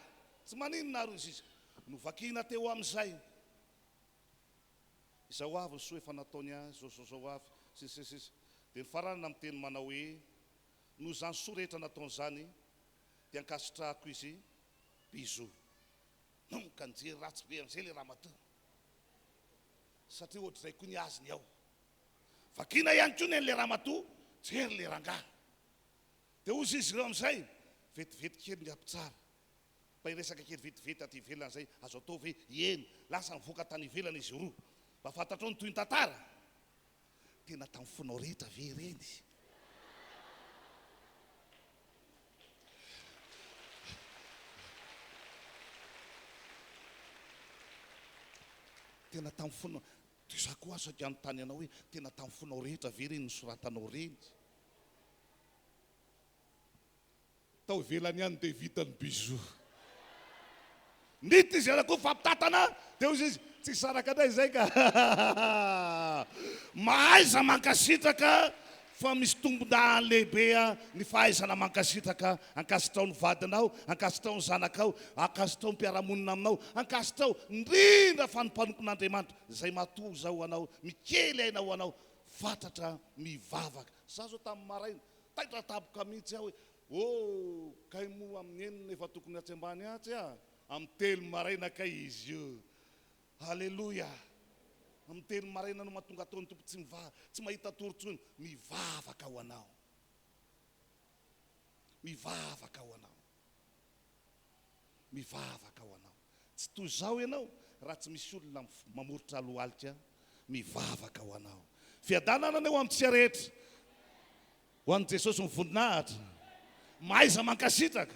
tsy maninona ary hoy izy. Novakiana teo amin'izay. Izao avy ny soa efa nataony ahy, izao izao izao avy, sy ny sisa sisa. Dia nifaranana amin'ny teny manao hoe, Noho izany soa rehetra nataony izany, dia ankasitrahako izy. Bisous. Nanomboka nijery ratsy be amin'izay ilay ramatoa. Satria ohatr'izay koa ny azy ny ao. Vakiana ihany koa ny an'ilay ramatoa, jery ilay rangahy. Dia hozy izy ireo amin'izay, vetivety kely ny mpitsara. Mba hiresaka kely vetivety aty ivelany izay, azo atao ve? Eny, lasa nivoaka tany ivelany izy roa. Mba fantatrao ny tohin'ny tantara? Tena tamin'ny fonao rehetra ve ireny? Tena tamin'ny fonao. Dia izaho koa aza saika hanontany anao hoe, tena tamin'ny fonao rehetra ve ireny nosoratanao ireny? Tao ivelany ihany dia vita ny bisous. Niditra izy ihany koa fampitantana dia hoy izy, tsy hisaraka indray izay ka. Mahaiza mankasitraka fa misy tombondahany lehibe ny fahaizana mankasitraka. Ankasitraho ny vadinao, ankasitraho ny zanakao, ankasitraho ny mpiara-monina aminao, ankasitraho indrindra fa ny mpanompon'Andriamanitra izay matoa izao ho anao, mikely aina ho anao, fatratra mivavaka. Za zao tamin'ny maraina, taitra tampoka mihitsy aho hoe, oh, kay moa amin'ny enina efa tokony atsy ambany atsy ah, amin'ny telo maraina kay izy io. Aleloia! Amin'ny telo maraina no mahatonga ataon'ny Tompo tsy miva, tsy mahita tory intsony, mivavaka ho anao. Mivavaka ho anao. Mivavaka ho anao. Tsy toy izao ianao raha tsy misy olona mamoritra lohalika mivavaka ho anao. Fiadanana anie ho amintsika rehetra. Ho an'i Jesosy ny voninahitra. Mahaiza mankasitraka.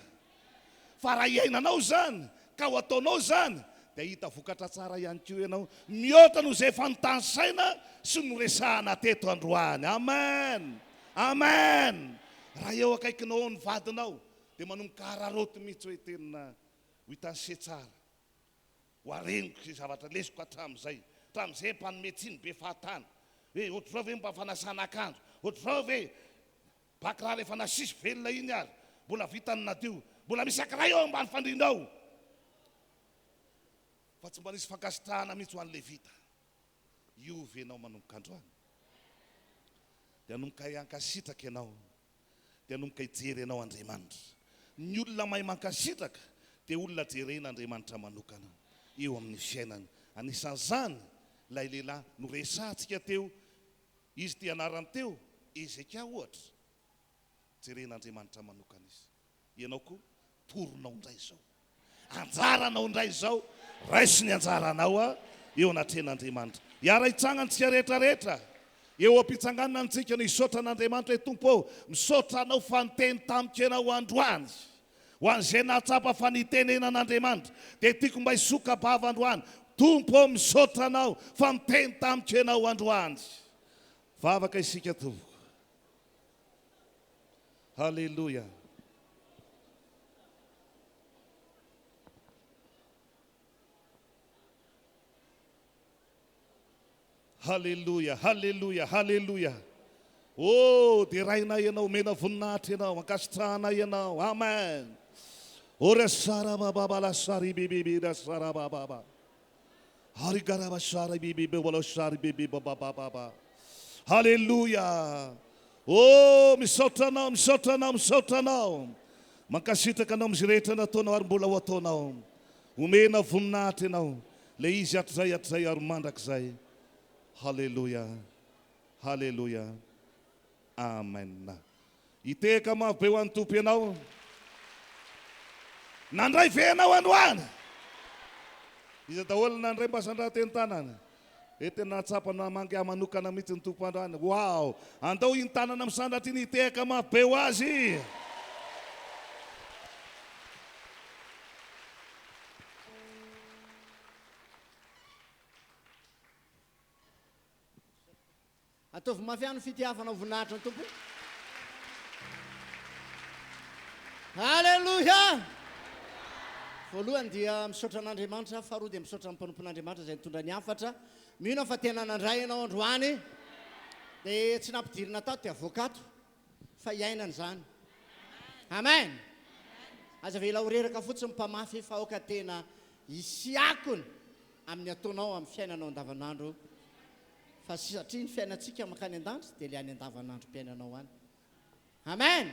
Fa raha iainanao izany ka ho ataonao izany dia hahita vokatra tsara ihany koa ianao mihoatra noho izay efa notanisaina sy noresahana teto androany. Amen! Amen! Raha eo akaikinao eo ny vadinao dia manomboka araraoty mihitsy hoe tena ho hitan'i se tsara. Ho areniko izay zavatra lesiko hatramin'izay. Hatramin'izay mpanome tsiny be fahatany. Hoe ohatr'izao ve mba fanasana akanjo? Ohatr'izao ve? Ba kiraro efa nasisy velona iny ary mbola vita ny nadio. Mbola misy ankiray ao ambany fandriana ao. Fa tsy mba nisy fankasitrahana mihitsy ho an'i Levita. Hiova ianao manomboka androany. Dia hanomboka hankasitraka ianao. Dia hanomboka hijery anao Andriamanitra. Ny olona mahay mankasitraka dia olona jeren'Andriamanitra manokana eo amin'ny fiainany. Anisan'izany Ilay lehilahy noresahantsika teo, izy ity anarany teo, Hezekia ohatra. Jeren'Andriamanitra manokana izy. Ianao koa, toronao indray izao. Anjaranao indray izao, raiso ny anjaranao eo anatrehan'Andriamanitra. Hiara-hitsangana isika rehetra rehetra. Eo am-pitsanganana antsika no hisaotra an'Andriamanitra hoe, Tompo ô, misaotra Anao fa niteny tamiko Ianao androany. Ho an'izay nahatsapa fa nitenenan'Andriamanitra, dia tiako mba hisoka-bava androany, Tompo ô, misaotra Anao fa niteny tamiko Ianao androany. Vavaka isika tompoko. Haleloia. Haleloia, haleloia, haleloia. Oh, derainay Ianao, omena voninahitra Ianao, ankasitrahanay Ianao. Amen. Ora sarabababa la saribibibi la sarabababa. Arigaraba saribibibi wala saribibi babababa. Haleloia. Oh, misaotra Anao, misaotra Anao, misaotra Anao. Mankasitraka Anao amin'izay rehetra nataonao ary mbola ho ataonao. Omena voninahitra Ianao. Ilay Izy hatrizay hatrizay ary mandrakizay. Haleloia. Haleloia. Amen. Hitehaka mafy be ho an'ny Tompo ianao. Nandray ve ianao androany? Iza daholo nandray mba sandrato eny tanana? E tena nahatsapa namangy ahy manokana mihitsy ny Tompo androany. Wow! Andao iny tanana misandratra iny hitehaka mafy be ho azy. Ataovy mafy ihany ny fitiavana ho voninahitry ny Tompo. Aleloia! Voalohany dia misaotra an'Andriamanitra, faharoa dia misaotra ny mpanompon'Andriamanitra izay nitondra ny hafatra. Mino aho fa tena nandray ianao androany. Dia tsy nampidirina tato dia avoaka ato fa iainana izany. Amen! Aza avela ho reraka fotsiny mpamafy fa aoka tena hisy akony amin'ny ataonao amin'ny fiainanao andavanandro. Fa satria ny fiainantsika mankany an-danitra dia ilay any andavanandrom-piainanao any. Amen!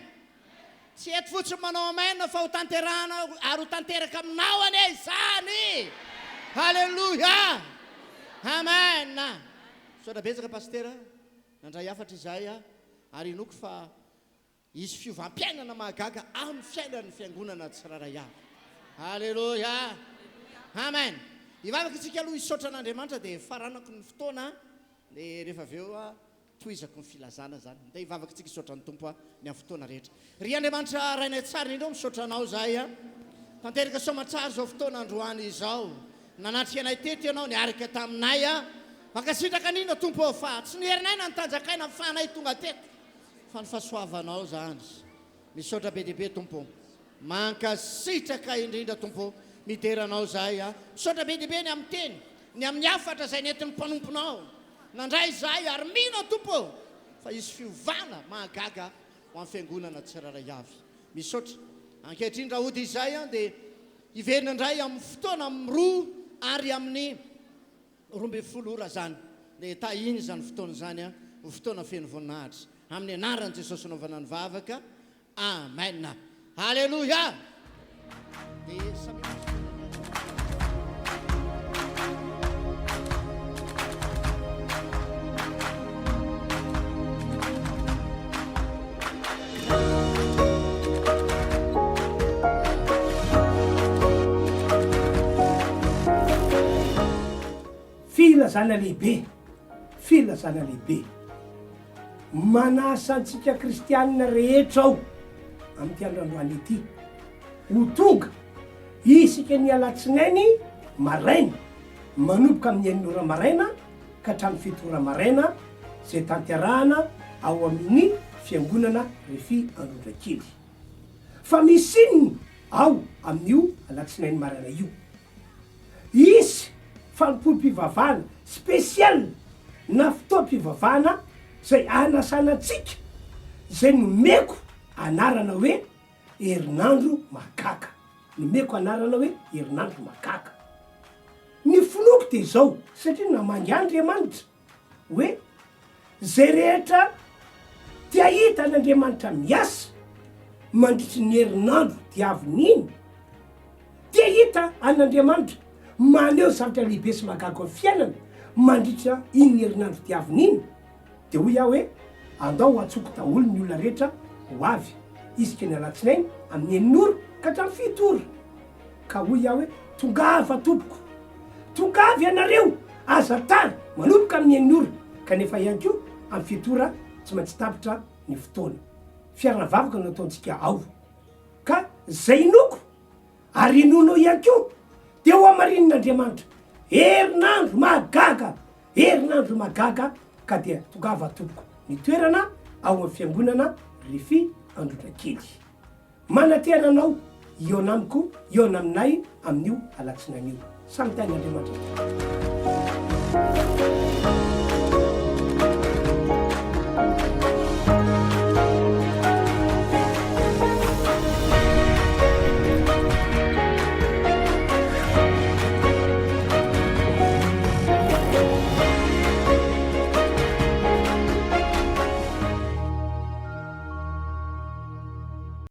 Tsy eto fotsiny manao amen fa ho tanterahana ary ho tanteraka aminao anie izany! Haleloia! Amen! Misaotra betsaka Pasitera, nandray hafatra izahay ary inoako fa Hisy fiovam-piainana mahagaga amin'ny fiainan'ny fiangonana tsirairay avy. Aleloia! Amen! Hivavaka isika aloha hisaotra an'Andriamanitra dia faranako ny fotoana dia rehefa avy eo tohizako ny filazana izany. Ndeha hivavaka isika hisaotra ny Tompo ny amin'ny fotoana rehetra. Ry Andriamanitra Rainay tsara indrindra ô, misaotra Anao izahay. Tanteraka soamatsara izao fotoana androany izao. Nanatrika anay teto Ianao, niaraka taminay. Mankasitraka an'Ina Tompo ô, fa tsy ny herinay na ny tanjakay na ny fahanay tonga teto. Fa ny fahasoavanao zany. Misaotra be dia be Tompo. Mankasitraka indrindra Tompo. Midera Anao zahay a. Misaotra be dia be ny amin'ny teny, ny amin'ny hafatra izay nentin'ny mpanomponao. Nandray izahay ary mino aho Tompo ô fa hisy fiovana mahagaga ho an'ny fiangonana tsirairay avy. Misaotra. Ankehitriny raha hody izahay an dia hiverina indray amin'ny fotoana amin'ny roa ary amin'ny 12 ora izany dia tahiana izany fotoana izany ho fotoana feno voninahitra amin'ny anaran'i Jesosy anaovana ny vavaka amen haleloia dia samy Filazana lehibe, filazana lehibe. Manasa antsika kristianina rehetra aho amin'ity andro androany ity ho tonga isika ny alatsinainy maraina manomboka amin'ny enina ora maraina ka hatramin'ny fito ora maraina izay tanterahana ao amin'ny fiangonana Refi Androndrakely. Fa misy inona ao amin'io alatsinainy maraina io? Hisy fanompoam-pivavahana spécial na fotoam-pivavahana izay hanasana antsika izay nomeko anarana hoe Herinandro mahagaga. Nomeko anarana hoe Herinandro mahagaga. Ny finoako dia izao, satria namangy ahy Andriamanitra hoe izay rehetra te hahita an'Andriamanitra miasa mandritry ny herinandro diaviny iny, te hahita an'Andriamanitra maneho zavatra lehibe sy mahagaga amin'ny fiainana. mandritra iny herinandro diavina iny, dia hoy aho hoe andao antsoiko daholo ny olona rehetra ho avy isika ny alatsinainy amin'ny enina ora ka hatramin'ny fito ora. Ka hoy aho hoe tongava tompoko, tongava ianareo, aza tara, manomboka amin'ny enina ora, kanefa ihany koa amin'ny fito ora tsy maintsy tapitra ny fotoana. Fiaraha-vavaka no ataontsika ao. Ka izay inoako ary inoanao ihany koa dia ho hamarinin'Andriamanitra. Herinandro mahagaga, herinandro mahagaga ka dia tongava tompoko ny toerana ao amin'ny fiangonana Rfi Androndrakely. Manantena anao hihaona amiko, hihaona aminay amin'io alatsinainy io. Samy tahin'Andriamanitra tompoko.